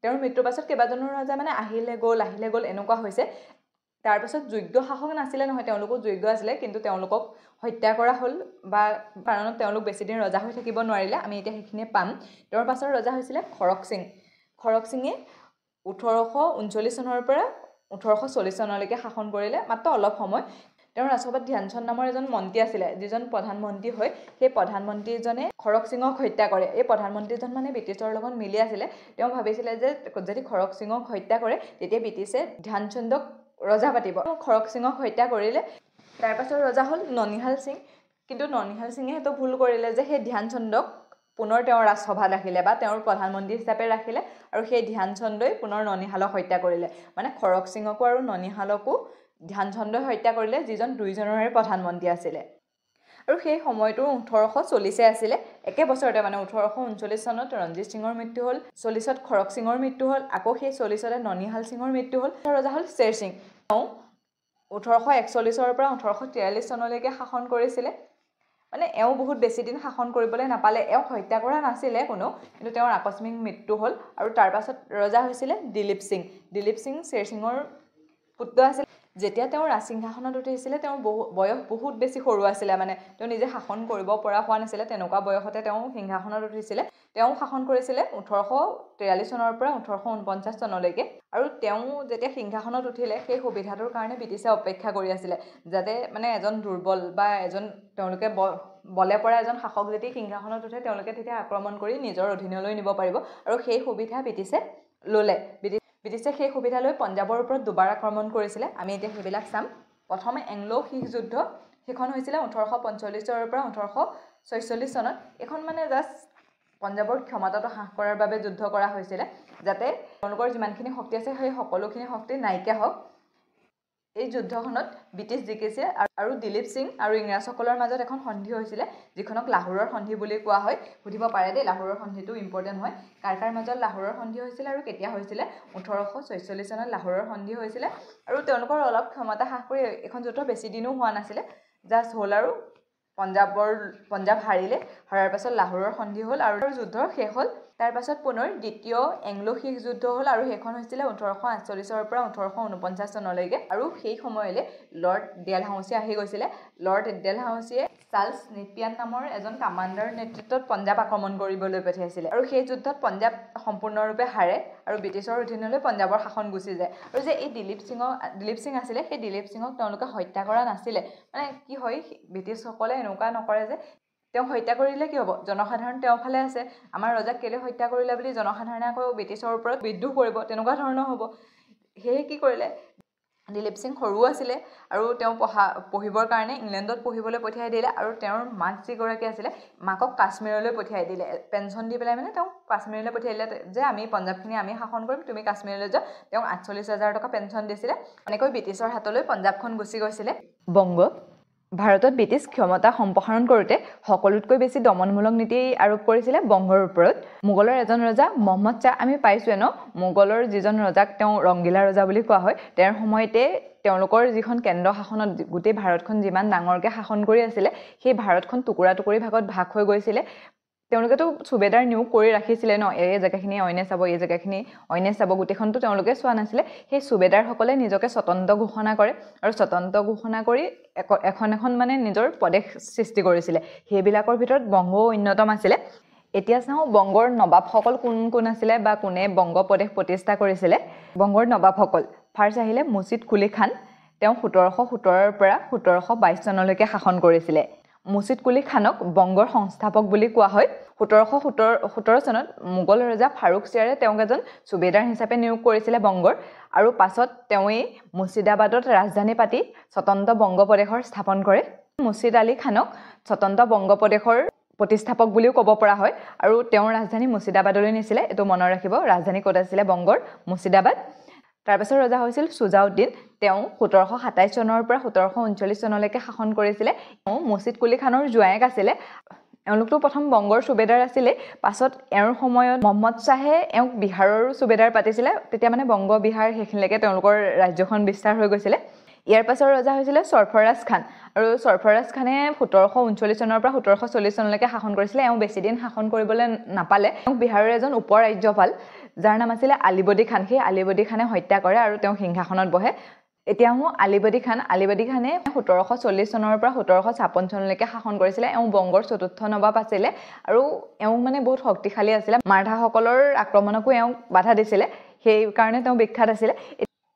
তেওঁৰ মৃত্যুৰ পাছত কেইবাজনো ৰজা মানে আহিলে গ'ল, আহিলে গ'ল এনেকুৱা হৈছে। তাৰপাছত যোগ্য শাসক নাছিলে নহয়, তেওঁলোকো যোগ্য আছিলে, কিন্তু তেওঁলোকক হত্যা কৰা হ'ল বা কাৰণত তেওঁলোক বেছিদিন ৰজা হৈ থাকিব নোৱাৰিলে। আমি এতিয়া সেইখিনিয়ে পাম। তেওঁৰ পাছৰ ৰজা হৈছিলে খৰক সিং। খৰক সিঙে 1839 চনৰ পৰা 1840 চনলৈকে শাসন কৰিলে, মাত্ৰ অলপ সময়। তেওঁৰ ৰাজসভাত ধ্যানচন্দ নামৰ এজন মন্ত্ৰী আছিলে, যিজন প্ৰধানমন্ত্ৰী হৈ সেই প্ৰধানমন্ত্ৰীজনে খৰক সিঙক হত্যা কৰে। এই প্ৰধানমন্ত্ৰীজন মানে ব্ৰিটিছৰ লগত মিলি আছিলে। তেওঁ ভাবিছিলে যে যদি খৰক সিঙক হত্যা কৰে তেতিয়া ব্ৰিটিছে ধ্যানচন্দক ৰজা পাতিব। খৰক সিঙক হত্যা কৰিলে। তাৰপাছত ৰজা হ'ল ননিহাল সিং। কিন্তু ননিহাল সিঙে সেইটো ভুল কৰিলে যে সেই ধ্যানচন্দক পুনৰ তেওঁৰ ৰাজসভাত ৰাখিলে বা তেওঁৰ প্ৰধানমন্ত্ৰী হিচাপে ৰাখিলে আৰু সেই ধ্যানচন্দই পুনৰ ননিহালক হত্যা কৰিলে। মানে খৰক সিঙকো আৰু ননিহালকো ধ্যানচন্দই হত্যা কৰিলে, যিজন দুইজনৰে প্ৰধানমন্ত্ৰী আছিলে। আৰু সেই সময়টো 1840 আছিলে। একে বছৰতে মানে 1839 চনত ৰঞ্জিত সিঙৰ মৃত্যু হ'ল, 40ত খৰক সিঙৰ মৃত্যু হ'ল, আকৌ সেই 40তে ননিহাল সিঙৰ মৃত্যু হ'ল। ৰজা হ'ল শ্বেৰ সিং। তেওঁ 1841ৰ পৰা 1843 চনলৈকে শাসন কৰিছিলে। মানে এওঁ বহুত বেছি দিন শাসন কৰিবলৈ নাপালে। এওঁক হত্যা কৰা নাছিলে কোনো, কিন্তু তেওঁৰ আকস্মিক মৃত্যু হ'ল। আৰু তাৰপাছত ৰজা হৈছিলে দিলীপ সিং। দিলীপ সিং শ্বেৰ সিঙৰ পুত্ৰ আছিল। যেতিয়া তেওঁ ৰাজসিংহাসনত উঠিছিলে তেওঁৰ বয়স বহুত বেছি সৰু আছিলে, মানে তেওঁ নিজে শাসন কৰিব পৰা হোৱা নাছিলে, তেনেকুৱা বয়সতে তেওঁ সিংহাসনত উঠিছিলে। তেওঁ শাসন কৰিছিলে 1843 চনৰ পৰা 1849 চনলৈকে। আৰু তেওঁ যেতিয়া সিংহাসনত উঠিলে সেই সুবিধাটোৰ কাৰণে ব্ৰিটিছে অপেক্ষা কৰি আছিলে, যাতে মানে এজন দুৰ্বল বা এজন তেওঁলোকে বলে পৰা এজন শাসক যদি সিংহাসনত উঠে তেওঁলোকে তেতিয়া আক্ৰমণ কৰি নিজৰ অধীনলৈ নিব পাৰিব। আৰু সেই সুবিধা ব্ৰিটিছে ল'লে। ব্ৰিটিছে সেই সুবিধা লৈ পঞ্জাৱৰ ওপৰত দুবাৰ আক্ৰমণ কৰিছিলে। আমি এতিয়া সেইবিলাক চাম। প্ৰথমে এংলো শিখ যুদ্ধ, সেইখন হৈছিলে 1845ৰ পৰা 1846 চনত। এইখন মানে জাষ্ট পঞ্জাৱৰ ক্ষমতাটো হ্ৰাস কৰাৰ বাবে যুদ্ধ কৰা হৈছিলে, যাতে তেওঁলোকৰ যিমানখিনি শক্তি আছে সেই সকলোখিনি শক্তি নাইকিয়া হওক। এই যুদ্ধখনত ব্ৰিটিছ জিকিছিল আৰু দিলীপ সিং আৰু ইংৰাজসকলৰ মাজত এখন সন্ধি হৈছিলে, যিখনক লাহোৰৰ সন্ধি বুলি কোৱা হয়। সুধিব পাৰে দেই, লাহোৰৰ সন্ধিটো ইম্পৰ্টেণ্ট হয়। কাৰ কাৰ মাজত লাহোৰৰ সন্ধি হৈছিলে আৰু কেতিয়া হৈছিলে? 1846 চনত লাহোৰৰ সন্ধি হৈছিলে। আৰু তেওঁলোকৰ অলপ ক্ষমতা হ্ৰাস কৰি এইখন যুদ্ধ বেছি দিনো হোৱা নাছিলে, জাষ্ট হ'ল আৰু পঞ্জাৱ হাৰিলে। হৰাৰ পাছত লাহোৰৰ সন্ধি হ'ল আৰু যুদ্ধ শেষ হ'ল। তাৰপাছত পুনৰ দ্বিতীয় এংলো শিখ যুদ্ধ হ'ল আৰু সেইখন হৈছিলে 1848ৰ পৰা 1849 চনলৈকে। আৰু সেই সময়লৈ লৰ্ড ডেলহাউচি আহি গৈছিলে। লৰ্ড ডেলহাউচিয়ে চাৰ্লছ নেপিয়ান নামৰ এজন কামাণ্ডাৰৰ নেতৃত্বত পঞ্জাৱ আক্ৰমণ কৰিবলৈ পঠিয়াইছিলে আৰু সেই যুদ্ধত পঞ্জাৱ সম্পূৰ্ণৰূপে হাৰে আৰু ব্ৰিটিছৰ অধীনলৈ পঞ্জাৱৰ শাসন গুচি যায়। আৰু যে এই দিলীপ সিং আছিলে, সেই দিলীপ সিঙক তেওঁলোকে হত্যা কৰা নাছিলে। মানে কি হয়, ব্ৰিটিছসকলে এনেকুৱা নকৰে যে তেওঁক হত্যা কৰিলে কি হ'ব, জনসাধাৰণ তেওঁৰ ফালে আছে, আমাৰ ৰজাক কেলৈ হত্যা কৰিলে বুলি জনসাধাৰণে আকৌ ব্ৰিটিছৰ ওপৰত বিদ্ৰোহ কৰিব, তেনেকুৱা ধৰণৰ হ'ব। সেয়ে কি কৰিলে, দিলীপ সিং সৰু আছিলে আৰু তেওঁ পঢ়িবৰ কাৰণে ইংলেণ্ডত পঢ়িবলৈ পঠিয়াই দিলে আৰু তেওঁৰ মাক যিগৰাকী আছিলে মাকক কাশ্মীৰলৈ পঠিয়াই দিলে। পেঞ্চন দি পেলাই মানে তেওঁক কাশ্মীৰলৈ পঠিয়াই দিলে যে আমি পঞ্জাৱখিনি আমি শাসন কৰিম, তুমি কাশ্মীৰলৈ যোৱা। তেওঁক 48,000 টকা পেঞ্চন দিছিলে। এনেকৈ ব্ৰিটিছৰ হাতলৈ পঞ্জাৱখন গুচি গৈছিলে। বংগ ভাৰতত ব্ৰিটিছ ক্ষমতা সম্প্ৰসাৰণ কৰোঁতে সকলোতকৈ বেছি দমনমূলক নীতি আৰোপ কৰিছিলে বংগৰ ওপৰত। মোগলৰ এজন ৰজা মহম্মদ শ্বাহ, আমি পাইছোঁৱে ন, মোগলৰ যিজন ৰজাক তেওঁ ৰংগীলা ৰজা বুলি কোৱা হয়, তেওঁৰ সময়তে তেওঁলোকৰ যিখন কেন্দ্ৰ শাসনত গোটেই ভাৰতখন যিমান ডাঙৰকৈ শাসন কৰি আছিলে, সেই ভাৰতখন টুকুৰা টুকুৰি ভাগত ভাগ হৈ গৈছিলে। তেওঁলোকেতো চুবেদাৰ নিয়োগ কৰি ৰাখিছিলে ন, এই জেগাখিনি অইনে চাব, এই জেগাখিনি অইনে চাব, গোটেইখনতো তেওঁলোকে চোৱা নাছিলে। সেই চুবেদাৰসকলে নিজকে স্বতন্ত্ৰ ঘোষণা কৰে আৰু স্বতন্ত্ৰ ঘোষণা কৰি এখন এখন মানে নিজৰ প্ৰদেশ সৃষ্টি কৰিছিলে। সেইবিলাকৰ ভিতৰত বংগও অন্যতম আছিলে। এতিয়া চাওঁ বংগৰ নবাবসকল কোন কোন আছিলে বা কোনে বংগ প্ৰদেশ প্ৰতিষ্ঠা কৰিছিলে। বংগৰ নবাবসকল ফাৰ্ষ্ট আহিলে মুৰ্ছিদ কুলি খান। তেওঁ 1717ৰ পৰা 1722 চনলৈকে শাসন কৰিছিলে। মুৰ্ছিদ কুলি খানক বংগৰ সংস্থাপক বুলি কোৱা হয়। 1717 চনত মোগল ৰজা ফাৰুক চিয়াৰে তেওঁক এজন চুবেদাৰ হিচাপে নিয়োগ কৰিছিলে বংগৰ, আৰু পাছত তেওঁৱেই মুৰ্ছিদাবাদত ৰাজধানী পাতি স্বতন্ত্ৰ বংগ প্ৰদেশৰ স্থাপন কৰে। মুৰ্ছিদ আলী খানক স্বতন্ত্ৰ বংগ প্ৰদেশৰ প্ৰতিষ্ঠাপক বুলিও ক'ব পৰা হয় আৰু তেওঁৰ ৰাজধানী মুৰ্ছিদাবাদলৈ নিছিলে। এইটো মনত ৰাখিব, ৰাজধানী ক'ত আছিলে বংগৰ? মুৰ্ছিদাবাদ। তাৰপাছত ৰজা হৈছিল সুজাউদ্দিন। তেওঁ 1727 চনৰ পৰা 1739 চনলৈকে শাসন কৰিছিলে। তেওঁ মুৰ্ছিদ কুলি খানৰ জোঁৱায়েক আছিলে। এওঁলোকতো প্ৰথম বংগৰ চুবেদাৰ আছিলে, পাছত এওঁৰ সময়ত মহম্মদ শ্বাহে এওঁক বিহাৰৰো চুবেদাৰ পাতিছিলে। তেতিয়া মানে বংগ বিহাৰ সেইখিনিলৈকে তেওঁলোকৰ ৰাজ্যখন বিস্তাৰ হৈ গৈছিলে। ইয়াৰ পাছৰ ৰজা হৈছিলে সৰফৰাজ খান আৰু সৰফৰাজ খানে 1739 চনৰ পৰা 1740 চনলৈকে শাসন কৰিছিলে। এওঁ বেছিদিন শাসন কৰিবলৈ নাপালে। তেওঁক বিহাৰৰ এজন উপ ৰাজ্যপাল যাৰ নাম আছিলে আলিবদী খান, সেই আলিবদী খানে হত্যা কৰে আৰু তেওঁ সিংহাসনত বহে। এতিয়া আহোঁ আলিবদী খান। আলিবদী খানে 1740 চনৰ পৰা 1756 চনলৈকে শাসন কৰিছিলে। এওঁ বংগৰ চতুৰ্থ নবাব আছিলে আৰু এওঁ মানে বহুত শক্তিশালী আছিলে। মাৰাঠাসকলৰ আক্ৰমণকো এওঁক বাধা দিছিলে, সেইকাৰণে তেওঁ বিখ্যাত আছিলে।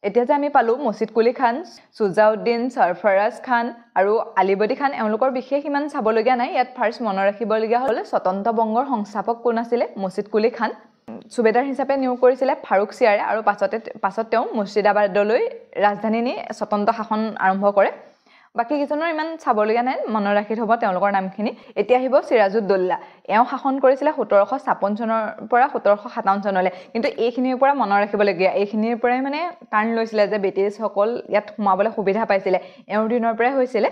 এতিয়া যে আমি পালোঁ মুৰ্ছিদ কুলি খান, সুজাউদ্দিন, সৰফৰাজ খান আৰু আলিবদী খান, এওঁলোকৰ বিশেষ ইমান চাবলগীয়া নাই। ইয়াত ফাৰ্ষ্ট মনত ৰাখিবলগীয়া হ'ল স্বতন্ত্ৰ বংগৰ সংস্থাপক কোন আছিলে? মুৰ্ছিদ কুলি খান। চুবেদাৰ হিচাপে নিয়োগ কৰিছিলে ফাৰুক চিয়াৰে আৰু পাছত তেওঁ মুৰ্ছিদাবাদলৈ ৰাজধানী নি স্বতন্ত্ৰ শাসন আৰম্ভ কৰে। বাকী কেইজনৰ ইমান চাবলগীয়া নাই, মনত ৰাখি থ'ব তেওঁলোকৰ নামখিনি। এতিয়া আহিব চিৰাজুদ্দৌল্লা। এওঁ শাসন কৰিছিলে 1756 চনৰ পৰা 1757 চনলৈ। কিন্তু এইখিনিৰ পৰা মনত ৰাখিবলগীয়া, এইখিনিৰ পৰাই মানে টাৰ্ণ লৈছিলে যে ব্ৰিটিছসকল ইয়াত সোমাবলৈ সুবিধা পাইছিলে, এওঁৰ দিনৰ পৰাই হৈছিলে।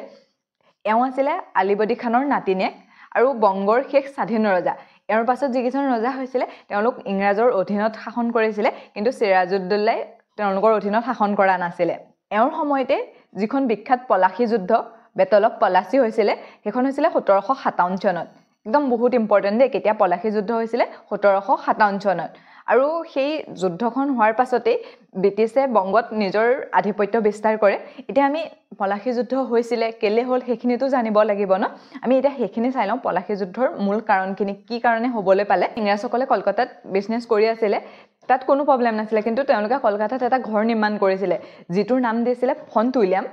এওঁ আছিলে আলিবদী খানৰ নাতিনীয়েক আৰু বংগৰ শেষ স্বাধীন ৰজা। এওঁৰ পাছত যিকেইজন ৰজা হৈছিলে তেওঁলোক ইংৰাজৰ অধীনত শাসন কৰিছিলে, কিন্তু চিৰাজুদ্দৌল্লাই তেওঁলোকৰ অধীনত শাসন কৰা নাছিলে। এওঁৰ সময়তে যিখন বিখ্যাত পলাশী যুদ্ধ, বেটল অফ পলাশী হৈছিলে, সেইখন হৈছিলে 1757 চনত। একদম বহুত ইম্পৰ্টেণ্ট দেই, কেতিয়া পলাশী যুদ্ধ হৈছিলে? 1757 চনত। আৰু সেই যুদ্ধখন হোৱাৰ পাছতেই ব্ৰিটিছে বংগত নিজৰ আধিপত্য বিস্তাৰ কৰে। এতিয়া আমি পলাশী যুদ্ধ হৈছিলে কেলৈ হ'ল সেইখিনিতো জানিব লাগিব ন। আমি এতিয়া সেইখিনি চাই লওঁ, পলাশী যুদ্ধৰ মূল কাৰণখিনি কি কাৰণে হ'বলৈ পালে। ইংৰাজসকলে কলকাতাত বিজনেছ কৰি আছিলে, তাত কোনো প্ৰব্লেম নাছিলে, কিন্তু তেওঁলোকে কলকাতাত এটা ঘৰ নিৰ্মাণ কৰিছিলে যিটোৰ নাম দিছিলে ফণ্ট উইলিয়াম।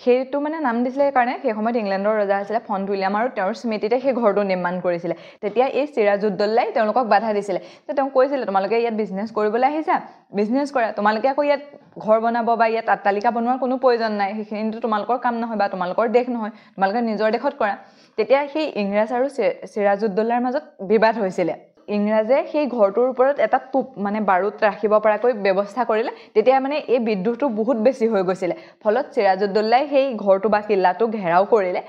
সেইটো মানে নাম দিছিলে কাৰণে সেই সময়ত ইংলেণ্ডৰ ৰজা আছিলে ফণ্ট উইলিয়াম আৰু তেওঁৰ স্মৃতিতে সেই ঘৰটো নিৰ্মাণ কৰিছিলে। তেতিয়া এই চিৰাজুদ্দৌল্লাই তেওঁলোকক বাধা দিছিলে যে তেওঁ কৈছিলে তোমালোকে ইয়াত বিজনেছ কৰিবলৈ আহিছা, বিজনেছ কৰা, তোমালোকে আকৌ ইয়াত ঘৰ বনাব বা ইয়াত অট্টালিকা বনোৱাৰ কোনো প্ৰয়োজন নাই, সেইখিনিতো তোমালোকৰ কাম নহয় বা তোমালোকৰ দেশ নহয়, তোমালোকে নিজৰ দেশত কৰা। তেতিয়া সেই ইংৰাজ আৰু চিৰাজুদ্দৌল্লাৰ মাজত বিবাদ হৈছিলে। ইংৰাজে সেই ঘৰটোৰ ওপৰত এটা টোপ মানে বাৰুদ ৰাখিব পৰাকৈ ব্যৱস্থা কৰিলে। তেতিয়া মানে এই বিদ্ৰোহটো বহুত বেছি হৈ গৈছিলে। ফলত চিৰাজুদ্দৌল্লাই সেই ঘৰটো বা কিল্লাটো ঘেৰাও কৰিলে।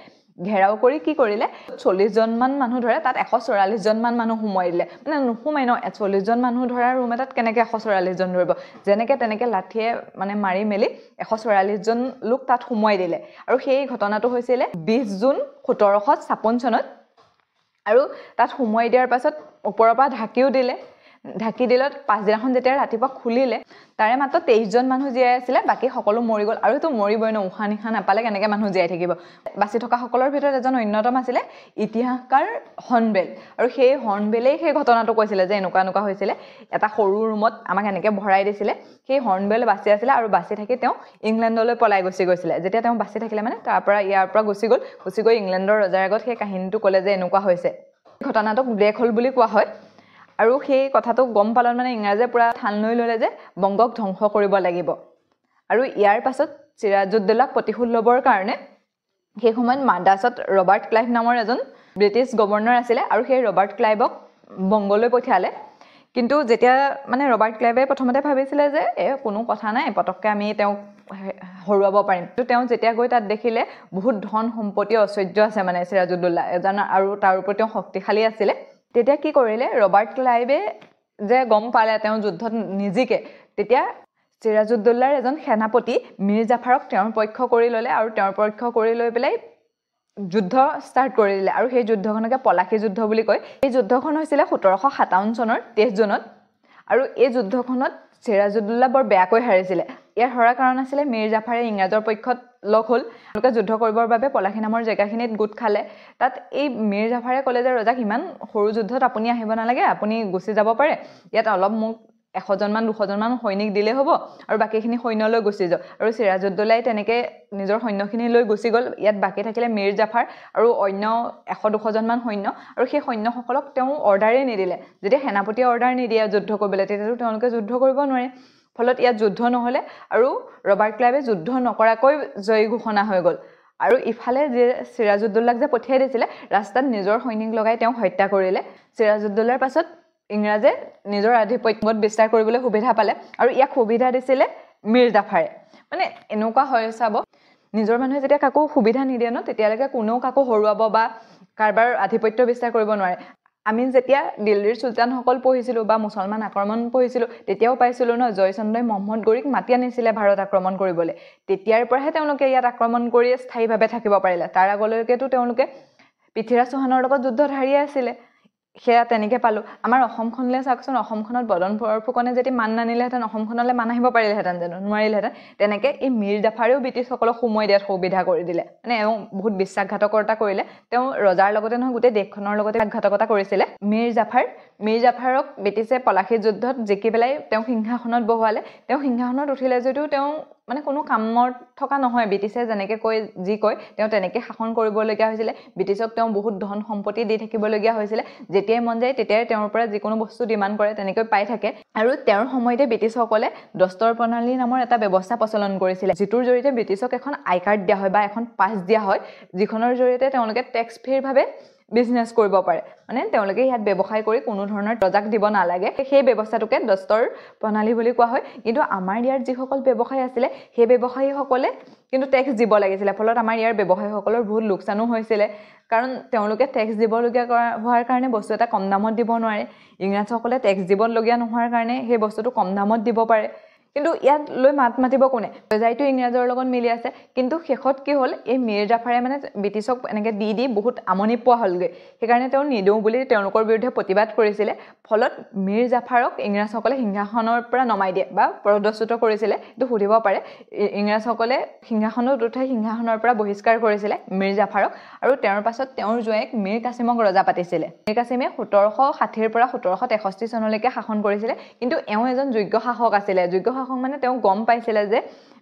ঘেৰাও কৰি কি কৰিলে, 40জনমান মানুহ ধৰে তাত 144জনমান মানুহ সোমোৱাই দিলে। মানে নোসোমাই ন, 40জন মানুহ ধৰা ৰুম এটাত কেনেকৈ 144জন ধৰিব? যেনেকৈ তেনেকৈ লাঠিয়ে মানে মাৰি মেলি 144জন লোক তাত সোমোৱাই দিলে। আৰু সেই ঘটনাটো হৈছিলে 20 জুন 1756 চনত। আৰু তাত সোমোৱাই দিয়াৰ পাছত ওপৰৰ পৰা ঢাকিও দিলে। ঢাকি দিলত পাছদিনাখন যেতিয়া ৰাতিপুৱা খুলিলে, তাৰে মাত্ৰ 23জন মানুহ জীয়াই আছিলে, বাকী সকলো মৰি গ'ল। আৰু এইটো মৰিবই ন, উশাহ নিশাহ নাপালে কেনেকৈ মানুহ জীয়াই থাকিব? বাচি থকাসকলৰ ভিতৰত এজন অন্যতম আছিলে ইতিহাসকাৰ হৰ্ণবেল। আৰু সেই হৰ্ণবেলেই সেই ঘটনাটো কৈছিলে যে এনেকুৱা এনেকুৱা হৈছিলে, এটা সৰু ৰুমত আমাক এনেকৈ ভৰাই দিছিলে। সেই হৰ্ণবেল বাচি আছিলে আৰু বাচি থাকি তেওঁ ইংলেণ্ডলৈ পলাই গুচি গৈছিলে। যেতিয়া তেওঁ বাচি থাকিলে মানে তাৰ পৰা ইয়াৰ পৰা গুচি গ'ল, গুচি গৈ ইংলেণ্ডৰ ৰজাৰ আগত সেই কাহিনীটো ক'লে যে এনেকুৱা হৈছে। ঘটনাটোক ব্লেক হোল বুলি কোৱা হয়। আৰু সেই কথাটো গম পালত মানে ইংৰাজে পূৰা ঠান লৈ ল'লে যে বংগক ধ্বংস কৰিব লাগিব। আৰু ইয়াৰ পাছত চিৰাজউদ্দৌলাক প্ৰতিশোধ ল'বৰ কাৰণে সেই সময়ত মাদ্ৰাছত ৰবাৰ্ট ক্লাইভ নামৰ এজন ব্ৰিটিছ গভৰ্ণৰ আছিলে আৰু সেই ৰবাৰ্ট ক্লাইভক বংগলৈ পঠিয়ালে। কিন্তু যেতিয়া মানে ৰবাৰ্ট ক্লাইভে প্ৰথমতে ভাবিছিলে যে কোনো কথা নাই, পটককৈ আমি তেওঁক হৰুৱাব পাৰিম, কিন্তু তেওঁ যেতিয়া গৈ তাত দেখিলে বহুত ধন সম্পত্তি ঐশ্বৰ্য আছে মানে চিৰাজউদ্দৌলা এজন, আৰু তাৰ ওপৰত তেওঁ শক্তিশালী আছিলে। তেতিয়া কি কৰিলে, ৰবাৰ্ট ক্লাইভে যে গম পালে তেওঁ যুদ্ধত নিজিকে, তেতিয়া চিৰাজউদ্দৌলাৰ এজন সেনাপতি মীৰ জাফাৰক তেওঁৰ পক্ষ কৰি ল'লে আৰু তেওঁৰ পক্ষ কৰি লৈ পেলাই যুদ্ধ ষ্টাৰ্ট কৰি দিলে। আৰু সেই যুদ্ধখনকে পলাশী যুদ্ধ বুলি কয়। এই যুদ্ধখন হৈছিলে 1757 চনৰ 23 জুনত। আৰু এই যুদ্ধখনত চিৰাজউদ্দৌলা বৰ বেয়াকৈ হাৰিছিলে। ইয়াৰ হৰাৰ কাৰণ আছিলে মীৰ জাফাৰে ইংৰাজৰ পক্ষত লগ হ'ল। তেওঁলোকে যুদ্ধ কৰিবৰ বাবে পলাশী নামৰ জেগাখিনিত গোট খালে। তাত এই মীৰ জাফাৰে ক'লে যে ৰজাক ইমান সৰু যুদ্ধত আপুনি আহিব নালাগে, আপুনি গুচি যাব পাৰে, ইয়াত অলপ মোক 100জনমান 200জনমান সৈনিক দিলেই হ'ব আৰু বাকীখিনি সৈন্য লৈ গুচি যাওক। আৰু চিৰাজউদ্দৌলাই তেনেকৈ নিজৰ সৈন্যখিনি লৈ গুচি গ'ল। ইয়াত বাকী থাকিলে মীৰ জাফাৰ আৰু অন্য 100-200জনমান সৈন্য। আৰু সেই সৈন্যসকলক তেওঁ অৰ্ডাৰেই নিদিলে। যেতিয়া সেনাপতিয়ে অৰ্ডাৰ নিদিয়ে যুদ্ধ কৰিবলৈ, তেতিয়াতো তেওঁলোকে যুদ্ধ কৰিব নোৱাৰে। ফলত ইয়াত যুদ্ধ নহ'লে আৰু ৰবাৰ্ট ক্লাইভে যুদ্ধ নকৰাকৈ জয়ী ঘোষণা হৈ গ'ল। আৰু ইফালে যে চিৰাজউদ্দৌলাক যে পঠিয়াই দিছিলে, ৰাস্তাত নিজৰ সৈনিক লগাই তেওঁক হত্যা কৰিলে। চিৰাজউদ্দৌলাৰ পাছত ইংৰাজে নিজৰ আধিপত্যত বিস্তাৰ কৰিবলৈ সুবিধা পালে আৰু ইয়াক সুবিধা দিছিলে মীৰ জাফাৰে। মানে এনেকুৱা হয় চাব, নিজৰ মানুহে যেতিয়া কাকো সুবিধা নিদিয়ে ন, তেতিয়ালৈকে কোনেও কাকো হৰুৱাব বা কাৰোবাৰ আধিপত্য বিস্তাৰ কৰিব নোৱাৰে। আমি যেতিয়া দিল্লীৰ চুলতানসকল পঢ়িছিলোঁ বা মুছলমান আক্ৰমণ পঢ়িছিলোঁ, তেতিয়াও পাইছিলোঁ ন, জয়চন্দ্ৰই মহম্মদ গৌৰীক মাতি আনিছিলে ভাৰত আক্ৰমণ কৰিবলৈ। তেতিয়াৰ পৰাহে তেওঁলোকে ইয়াত আক্ৰমণ কৰি স্থায়ীভাৱে থাকিব পাৰিলে। তাৰ আগলৈকেতো তেওঁলোকে পৃথ্বীৰাজ চৌহানৰ লগত যুদ্ধত হাৰিয়ে আছিলে। সেয়া তেনেকৈ পালোঁ। আমাৰ অসমখনলৈ চাওকচোন, অসমখনত বদন বৰফুকনে যদি মান নানিলেহেঁতেন, অসমখনলৈ মান আহিব পাৰিলেহেঁতেন জানো? নোৱাৰিলেহেঁতেন। তেনেকৈ এই মীৰ জাফাৰেও ব্ৰিটিছসকলক সোমোৱাই দিয়াত সুবিধা কৰি দিলে। মানে এওঁ বহুত বিশ্বাসঘাতকতা কৰিলে। তেওঁ ৰজাৰ লগতে নহয়, গোটেই দেশখনৰ লগতে বিশ্বাসঘাতকতা কৰিছিলে। মীৰ জাফাৰক ব্ৰিটিছে পলাশী যুদ্ধত জিকি পেলাই তেওঁক সিংহাসনত বহুৱালে। তেওঁ সিংহাসনত উঠিলে যদিও তেওঁ মানে কোনো কামত থকা নহয়। ব্ৰিটিছে যেনেকৈ কয় যি কয় তেওঁ তেনেকৈ শাসন কৰিবলগীয়া হৈছিলে। ব্ৰিটিছক তেওঁ বহুত ধন সম্পত্তি দি থাকিবলগীয়া হৈছিলে। যেতিয়াই মন যায় তেতিয়াই তেওঁৰ পৰা যিকোনো বস্তু ডিমাণ্ড কৰে, তেনেকৈ পাই থাকে। আৰু তেওঁৰ সময়তে ব্ৰিটিছসকলে দস্তৰ প্ৰণালী নামৰ এটা ব্যৱস্থা প্ৰচলন কৰিছিলে, যিটোৰ জৰিয়তে ব্ৰিটিছক এখন আই কাৰ্ড দিয়া হয় বা এখন পাছ দিয়া হয়, যিখনৰ জৰিয়তে তেওঁলোকে টেক্স ফ্ৰীভাৱে বিজনেছ কৰিব পাৰে। মানে তেওঁলোকে ইয়াত ব্যৱসায় কৰি কোনো ধৰণৰ ৰজাক দিব নালাগে। সেই ব্যৱস্থাটোকে দস্তৰ প্ৰণালী বুলি কোৱা হয়। কিন্তু আমাৰ ইয়াত যিসকল ব্যৱসায়ী আছিলে, সেই ব্যৱসায়ীসকলে কিন্তু টেক্স দিব লাগিছিলে। ফলত আমাৰ ইয়াৰ ব্যৱসায়ীসকলৰ বহুত লোকচানো হৈছিলে, কাৰণ তেওঁলোকে টেক্স দিবলগীয়া হোৱাৰ কাৰণে বস্তু এটা কম দামত দিব নোৱাৰে। ইংৰাজসকলে টেক্স দিবলগীয়া নোহোৱাৰ কাৰণে সেই বস্তুটো কম দামত দিব পাৰে। কিন্তু ইয়াত লৈ মাত মাতিব কোনে? ৰজাইতো ইংৰাজৰ লগত মিলি আছে। কিন্তু শেষত কি হ'ল, এই মীৰ জাফাৰে মানে ব্ৰিটিছক এনেকৈ দি দি বহুত আমনি পোৱা হ'লগৈ। সেইকাৰণে তেওঁ নিদিওঁ বুলি তেওঁলোকৰ বিৰুদ্ধে প্ৰতিবাদ কৰিছিলে। ফলত মীৰ জাফাৰক ইংৰাজসকলে সিংহাসনৰ পৰা নমাই দিয়ে বা পদচ্যুত কৰিছিলে। এইটো সুধিব পাৰে, ইংৰাজসকলে সিংহাসনত উঠাই সিংহাসনৰ পৰা বহিষ্কাৰ কৰিছিলে মীৰ জাফাৰক। আৰু তেওঁৰ পাছত তেওঁৰ জোঁৱায়েক মীৰ কাছিমক ৰজা পাতিছিলে। মীৰ কাছিমে 1760ৰ পৰা 1763 চনলৈকে শাসন কৰিছিলে। কিন্তু এওঁ এজন যোগ্য শাসক আছিলে। যোগ্য শাসক মানে তেওঁ গম পাইছিলে যে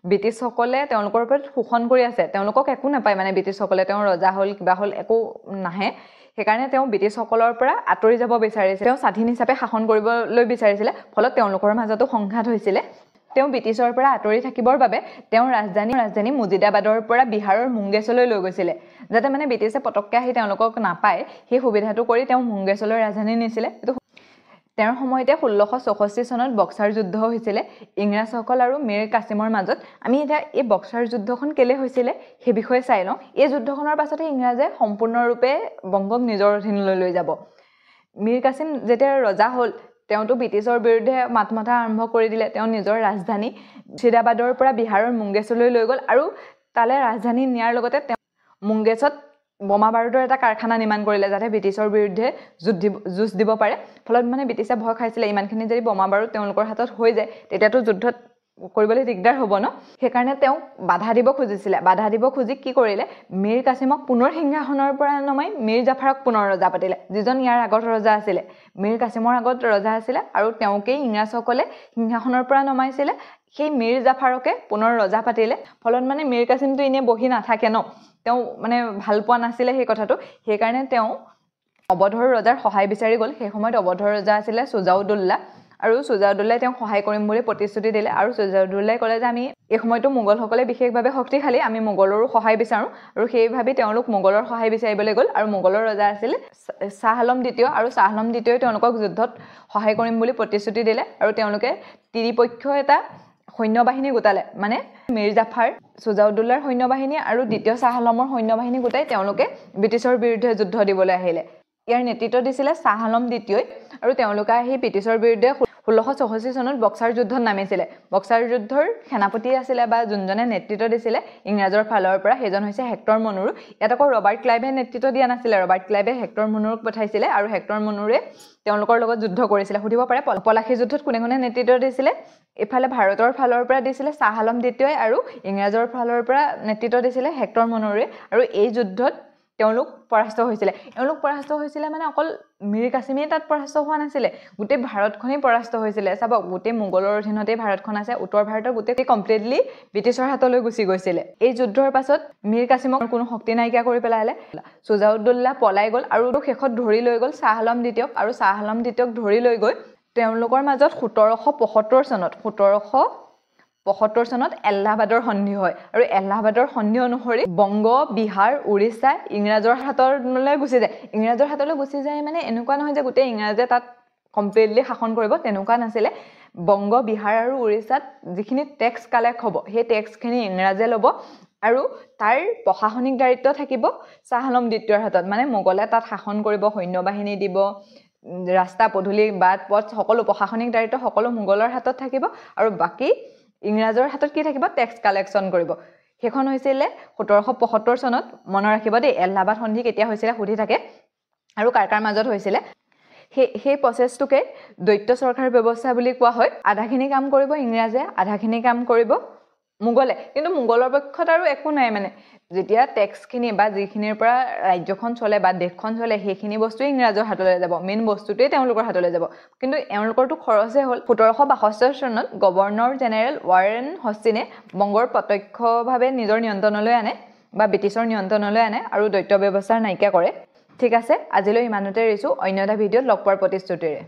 ব্ৰিটিছসকলে তেওঁলোকৰ ওপৰত শোষণ কৰি আছে, তেওঁলোকক একো নাপায়। মানে ব্ৰিটিছসকলে তেওঁ ৰজা হ'ল কিবা হ'ল একো নাহে। সেইকাৰণে তেওঁ ব্ৰিটিছসকলৰ পৰা আঁতৰি যাব বিচাৰিছিলে। তেওঁ স্বাধীন হিচাপে শাসন কৰিবলৈ বিচাৰিছিলে। ফলত তেওঁলোকৰ মাজতো সংঘাত হৈছিলে। তেওঁ ব্ৰিটিছৰ পৰা আঁতৰি থাকিবৰ বাবে তেওঁ ৰাজধানী মুজিদাবাদৰ পৰা বিহাৰৰ মুংগেছলৈ লৈ গৈছিলে, যাতে মানে ব্ৰিটিছে পটককৈ আহি তেওঁলোকক নাপায়। সেই সুবিধাটো কৰি তেওঁ মুংগেছলৈ ৰাজধানী নিছিলে। এইটো তেওঁৰ সময়তে 1664 চনত বক্সাৰ যুদ্ধ হৈছিলে ইংৰাজসকল আৰু মীৰ কাছিমৰ মাজত। আমি এতিয়া এই বক্সাৰ যুদ্ধখন কেলৈ হৈছিলে সেই বিষয়ে চাই লওঁ। এই যুদ্ধখনৰ পাছতে ইংৰাজে সম্পূৰ্ণৰূপে বংগক নিজৰ অধীনলৈ লৈ যাব। মীৰ কাছিম যেতিয়া ৰজা হ'ল, তেওঁতো ব্ৰিটিছৰ বিৰুদ্ধে মাত মতা আৰম্ভ কৰি দিলে। তেওঁ নিজৰ ৰাজধানী মুৰ্ছিদাবাদৰ পৰা বিহাৰৰ মুংগেছলৈ লৈ গ'ল আৰু তালৈ ৰাজধানী নিয়াৰ লগতে তেওঁ মুংগেছত বোমা বাৰুদৰ এটা কাৰখানা নিৰ্মাণ কৰিলে, যাতে ব্ৰিটিছৰ বিৰুদ্ধে যুঁজ দিব পাৰে। ফলত মানে ব্ৰিটিছে ভয় খাইছিলে, ইমানখিনি যদি বোমা বাৰুদ তেওঁলোকৰ হাতত হৈ যায় তেতিয়াতো যুদ্ধত কৰিবলৈ দিগদাৰ হ'ব ন। সেইকাৰণে তেওঁক বাধা দিব খুজিছিলে। বাধা দিব খুজি কি কৰিলে, মীৰ কাছিমক পুনৰ সিংহাসনৰ পৰা নমাই মীৰ জাফাৰক পুনৰ ৰজা পাতিলে, যিজন ইয়াৰ আগত ৰজা আছিলে। মীৰ কাছিমৰ আগত ৰজা আছিলে আৰু তেওঁকেই ইংৰাজসকলে সিংহাসনৰ পৰা নমাইছিলে। সেই মীৰ জাফাৰকে পুনৰ ৰজা পাতিলে। ফলত মানে মীৰ কাছিমটো এনেই বহি নাথাকে ন, তেওঁ মানে ভাল পোৱা নাছিলে সেই কথাটো। সেইকাৰণে তেওঁ অৱধৰ ৰজাৰ সহায় বিচাৰি গ'ল। সেই সময়ত অৱধৰ ৰজা আছিলে সুজাউদ্দৌলা। আৰু চুজাউদ্দৌলাই তেওঁক সহায় কৰিম বুলি প্ৰতিশ্ৰুতি দিলে। আৰু চুজাউদ্দৌলাই ক'লে যে আমি এই সময়তো মোগলসকলে বিশেষভাৱে শক্তিশালী, আমি মোগলৰো সহায় বিচাৰোঁ। আৰু সেই ভাবি তেওঁলোক মোগলৰ সহায় বিচাৰিবলৈ গ'ল। আৰু মোগলৰ ৰজা আছিলে শ্বাহ আলম দ্বিতীয়, আৰু শ্বাহ আলম দ্বিতীয়ই তেওঁলোকক যুদ্ধত সহায় কৰিম বুলি প্ৰতিশ্ৰুতি দিলে। আৰু তেওঁলোকে ত্ৰিপক্ষ এটা সৈন্যবাহিনী গোটালে, মানে মীৰ জাফাৰ, চুজাউদ্দৌলাৰ সৈন্যবাহিনী আৰু দ্বিতীয় শ্বাহ আলমৰ সৈন্যবাহিনী গোটাই তেওঁলোকে ব্ৰিটিছৰ বিৰুদ্ধে যুদ্ধ দিবলৈ আহিলে। ইয়াৰ নেতৃত্ব দিছিলে শ্বাহ আলম দ্বিতীয়ই। আৰু তেওঁলোকে আহি ব্ৰিটিছৰ বিৰুদ্ধে 1664 চনত বক্সাৰ যুদ্ধত নামিছিলে। বক্সাৰ যুদ্ধৰ সেনাপতি আছিলে বা যোনজনে নেতৃত্ব দিছিলে ইংৰাজৰ ফালৰ পৰা, সেইজন হৈছে হেক্টৰ মনুৰো। ইয়াত আকৌ ৰবাৰ্ট ক্লাইভে নেতৃত্ব দিয়া নাছিলে, ৰবাৰ্ট ক্লাইভে হেক্টৰ মনুৰক পঠাইছিলে আৰু হেক্টৰ মনুৰে তেওঁলোকৰ লগত যুদ্ধ কৰিছিলে। সুধিব পাৰে পলাশী যুদ্ধত কোনে কোনে নেতৃত্ব দিছিলে? এইফালে ভাৰতৰ ফালৰ পৰা দিছিলে শ্বাহ আলম দ্বিতীয়ই আৰু ইংৰাজৰ ফালৰ পৰা নেতৃত্ব দিছিলে হেক্টৰ মনুৰে। আৰু এই যুদ্ধত তেওঁলোক পৰাস্ত হৈছিলে। এওঁলোক পৰাস্ত হৈছিলে মানে অকল মীৰ কাছিমেই তাত পৰাস্ত হোৱা নাছিলে, গোটেই ভাৰতখনেই পৰাস্ত হৈছিলে। চাব, গোটেই মোগলৰ অধীনতেই ভাৰতখন আছে, উত্তৰ ভাৰতৰ গোটেই কমপ্লিটলি ব্ৰিটিছৰ হাতলৈ গুচি গৈছিলে। এই যুদ্ধৰ পাছত মীৰ কাছিমক কোনো শক্তি নাইকিয়া কৰি পেলালে। চুজাউদ্দৌলা পলাই গ'ল আৰু শেষত ধৰি লৈ গ'ল শ্বাহ আলম দ্বিতীয়ক। আৰু শ্বাহ আলম দ্বিতীয়ক ধৰি লৈ গৈ তেওঁলোকৰ মাজত 1775 চনত এলাহাবাদৰ সন্ধি হয়। আৰু এলাহাবাদৰ সন্ধি অনুসৰি বংগ, বিহাৰ, উৰিষ্যা ইংৰাজৰ হাতলৈ গুচি যায়। ইংৰাজৰ হাতলৈ গুচি যায় মানে এনেকুৱা নহয় যে গোটেই ইংৰাজে তাত কমপ্লিটলি শাসন কৰিব, তেনেকুৱা নাছিলে। বংগ, বিহাৰ আৰু উৰিষ্যাত যিখিনি টেক্স কালেক্ট হ'ব সেই টেক্সখিনি ইংৰাজে ল'ব আৰু তাৰ প্ৰশাসনিক দায়িত্ব থাকিব শ্বাহ আলম দ্বিতীয়ৰ হাতত। মানে মোগলে তাত শাসন কৰিব, সৈন্যবাহিনী দিব, ৰাস্তা পদূলি বাট পথ সকলো প্ৰশাসনিক দায়িত্ব সকলো মোগলৰ হাতত থাকিব আৰু বাকী ইংৰাজৰ হাতত কি থাকিব? টেক্স কালেকশ্যন কৰিব। সেইখন হৈছিলে 1775 চনত, মনত ৰাখিব দেই। এলাহাবাদ সন্ধি কেতিয়া হৈছিলে সুধি থাকে আৰু কাৰ কাৰ মাজত হৈছিলে। সেই প্ৰচেছটোকে দ্বৈত চৰকাৰ ব্যৱস্থা বুলি কোৱা হয়। আধাখিনি কাম কৰিব ইংৰাজে, আধাখিনি কাম কৰিব মোগলে। কিন্তু মোগলৰ পক্ষত আৰু একো নাই, মানে যেতিয়া টেক্সখিনি বা যিখিনিৰ পৰা ৰাজ্যখন চলে বা দেশখন চলে সেইখিনি বস্তুৱেই ইংৰাজৰ হাতলৈ যাব, মেইন বস্তুটোৱেই তেওঁলোকৰ হাতলৈ যাব। কিন্তু এওঁলোকৰতো খৰচহে হ'ল। 1762 চনত গভৰ্ণৰ জেনেৰেল ৱাৰেন হষ্টিনে বংগৰ প্ৰত্যক্ষভাৱে নিজৰ নিয়ন্ত্ৰণলৈ আনে বা ব্ৰিটিছৰ নিয়ন্ত্ৰণলৈ আনে আৰু দ্বৈত ব্যৱস্থাৰ নাইকিয়া কৰে। ঠিক আছে, আজিলৈ ইমানতে এৰিছোঁ। অন্য এটা ভিডিঅ'ত লগ পোৱাৰ প্ৰতিশ্ৰুতিৰে।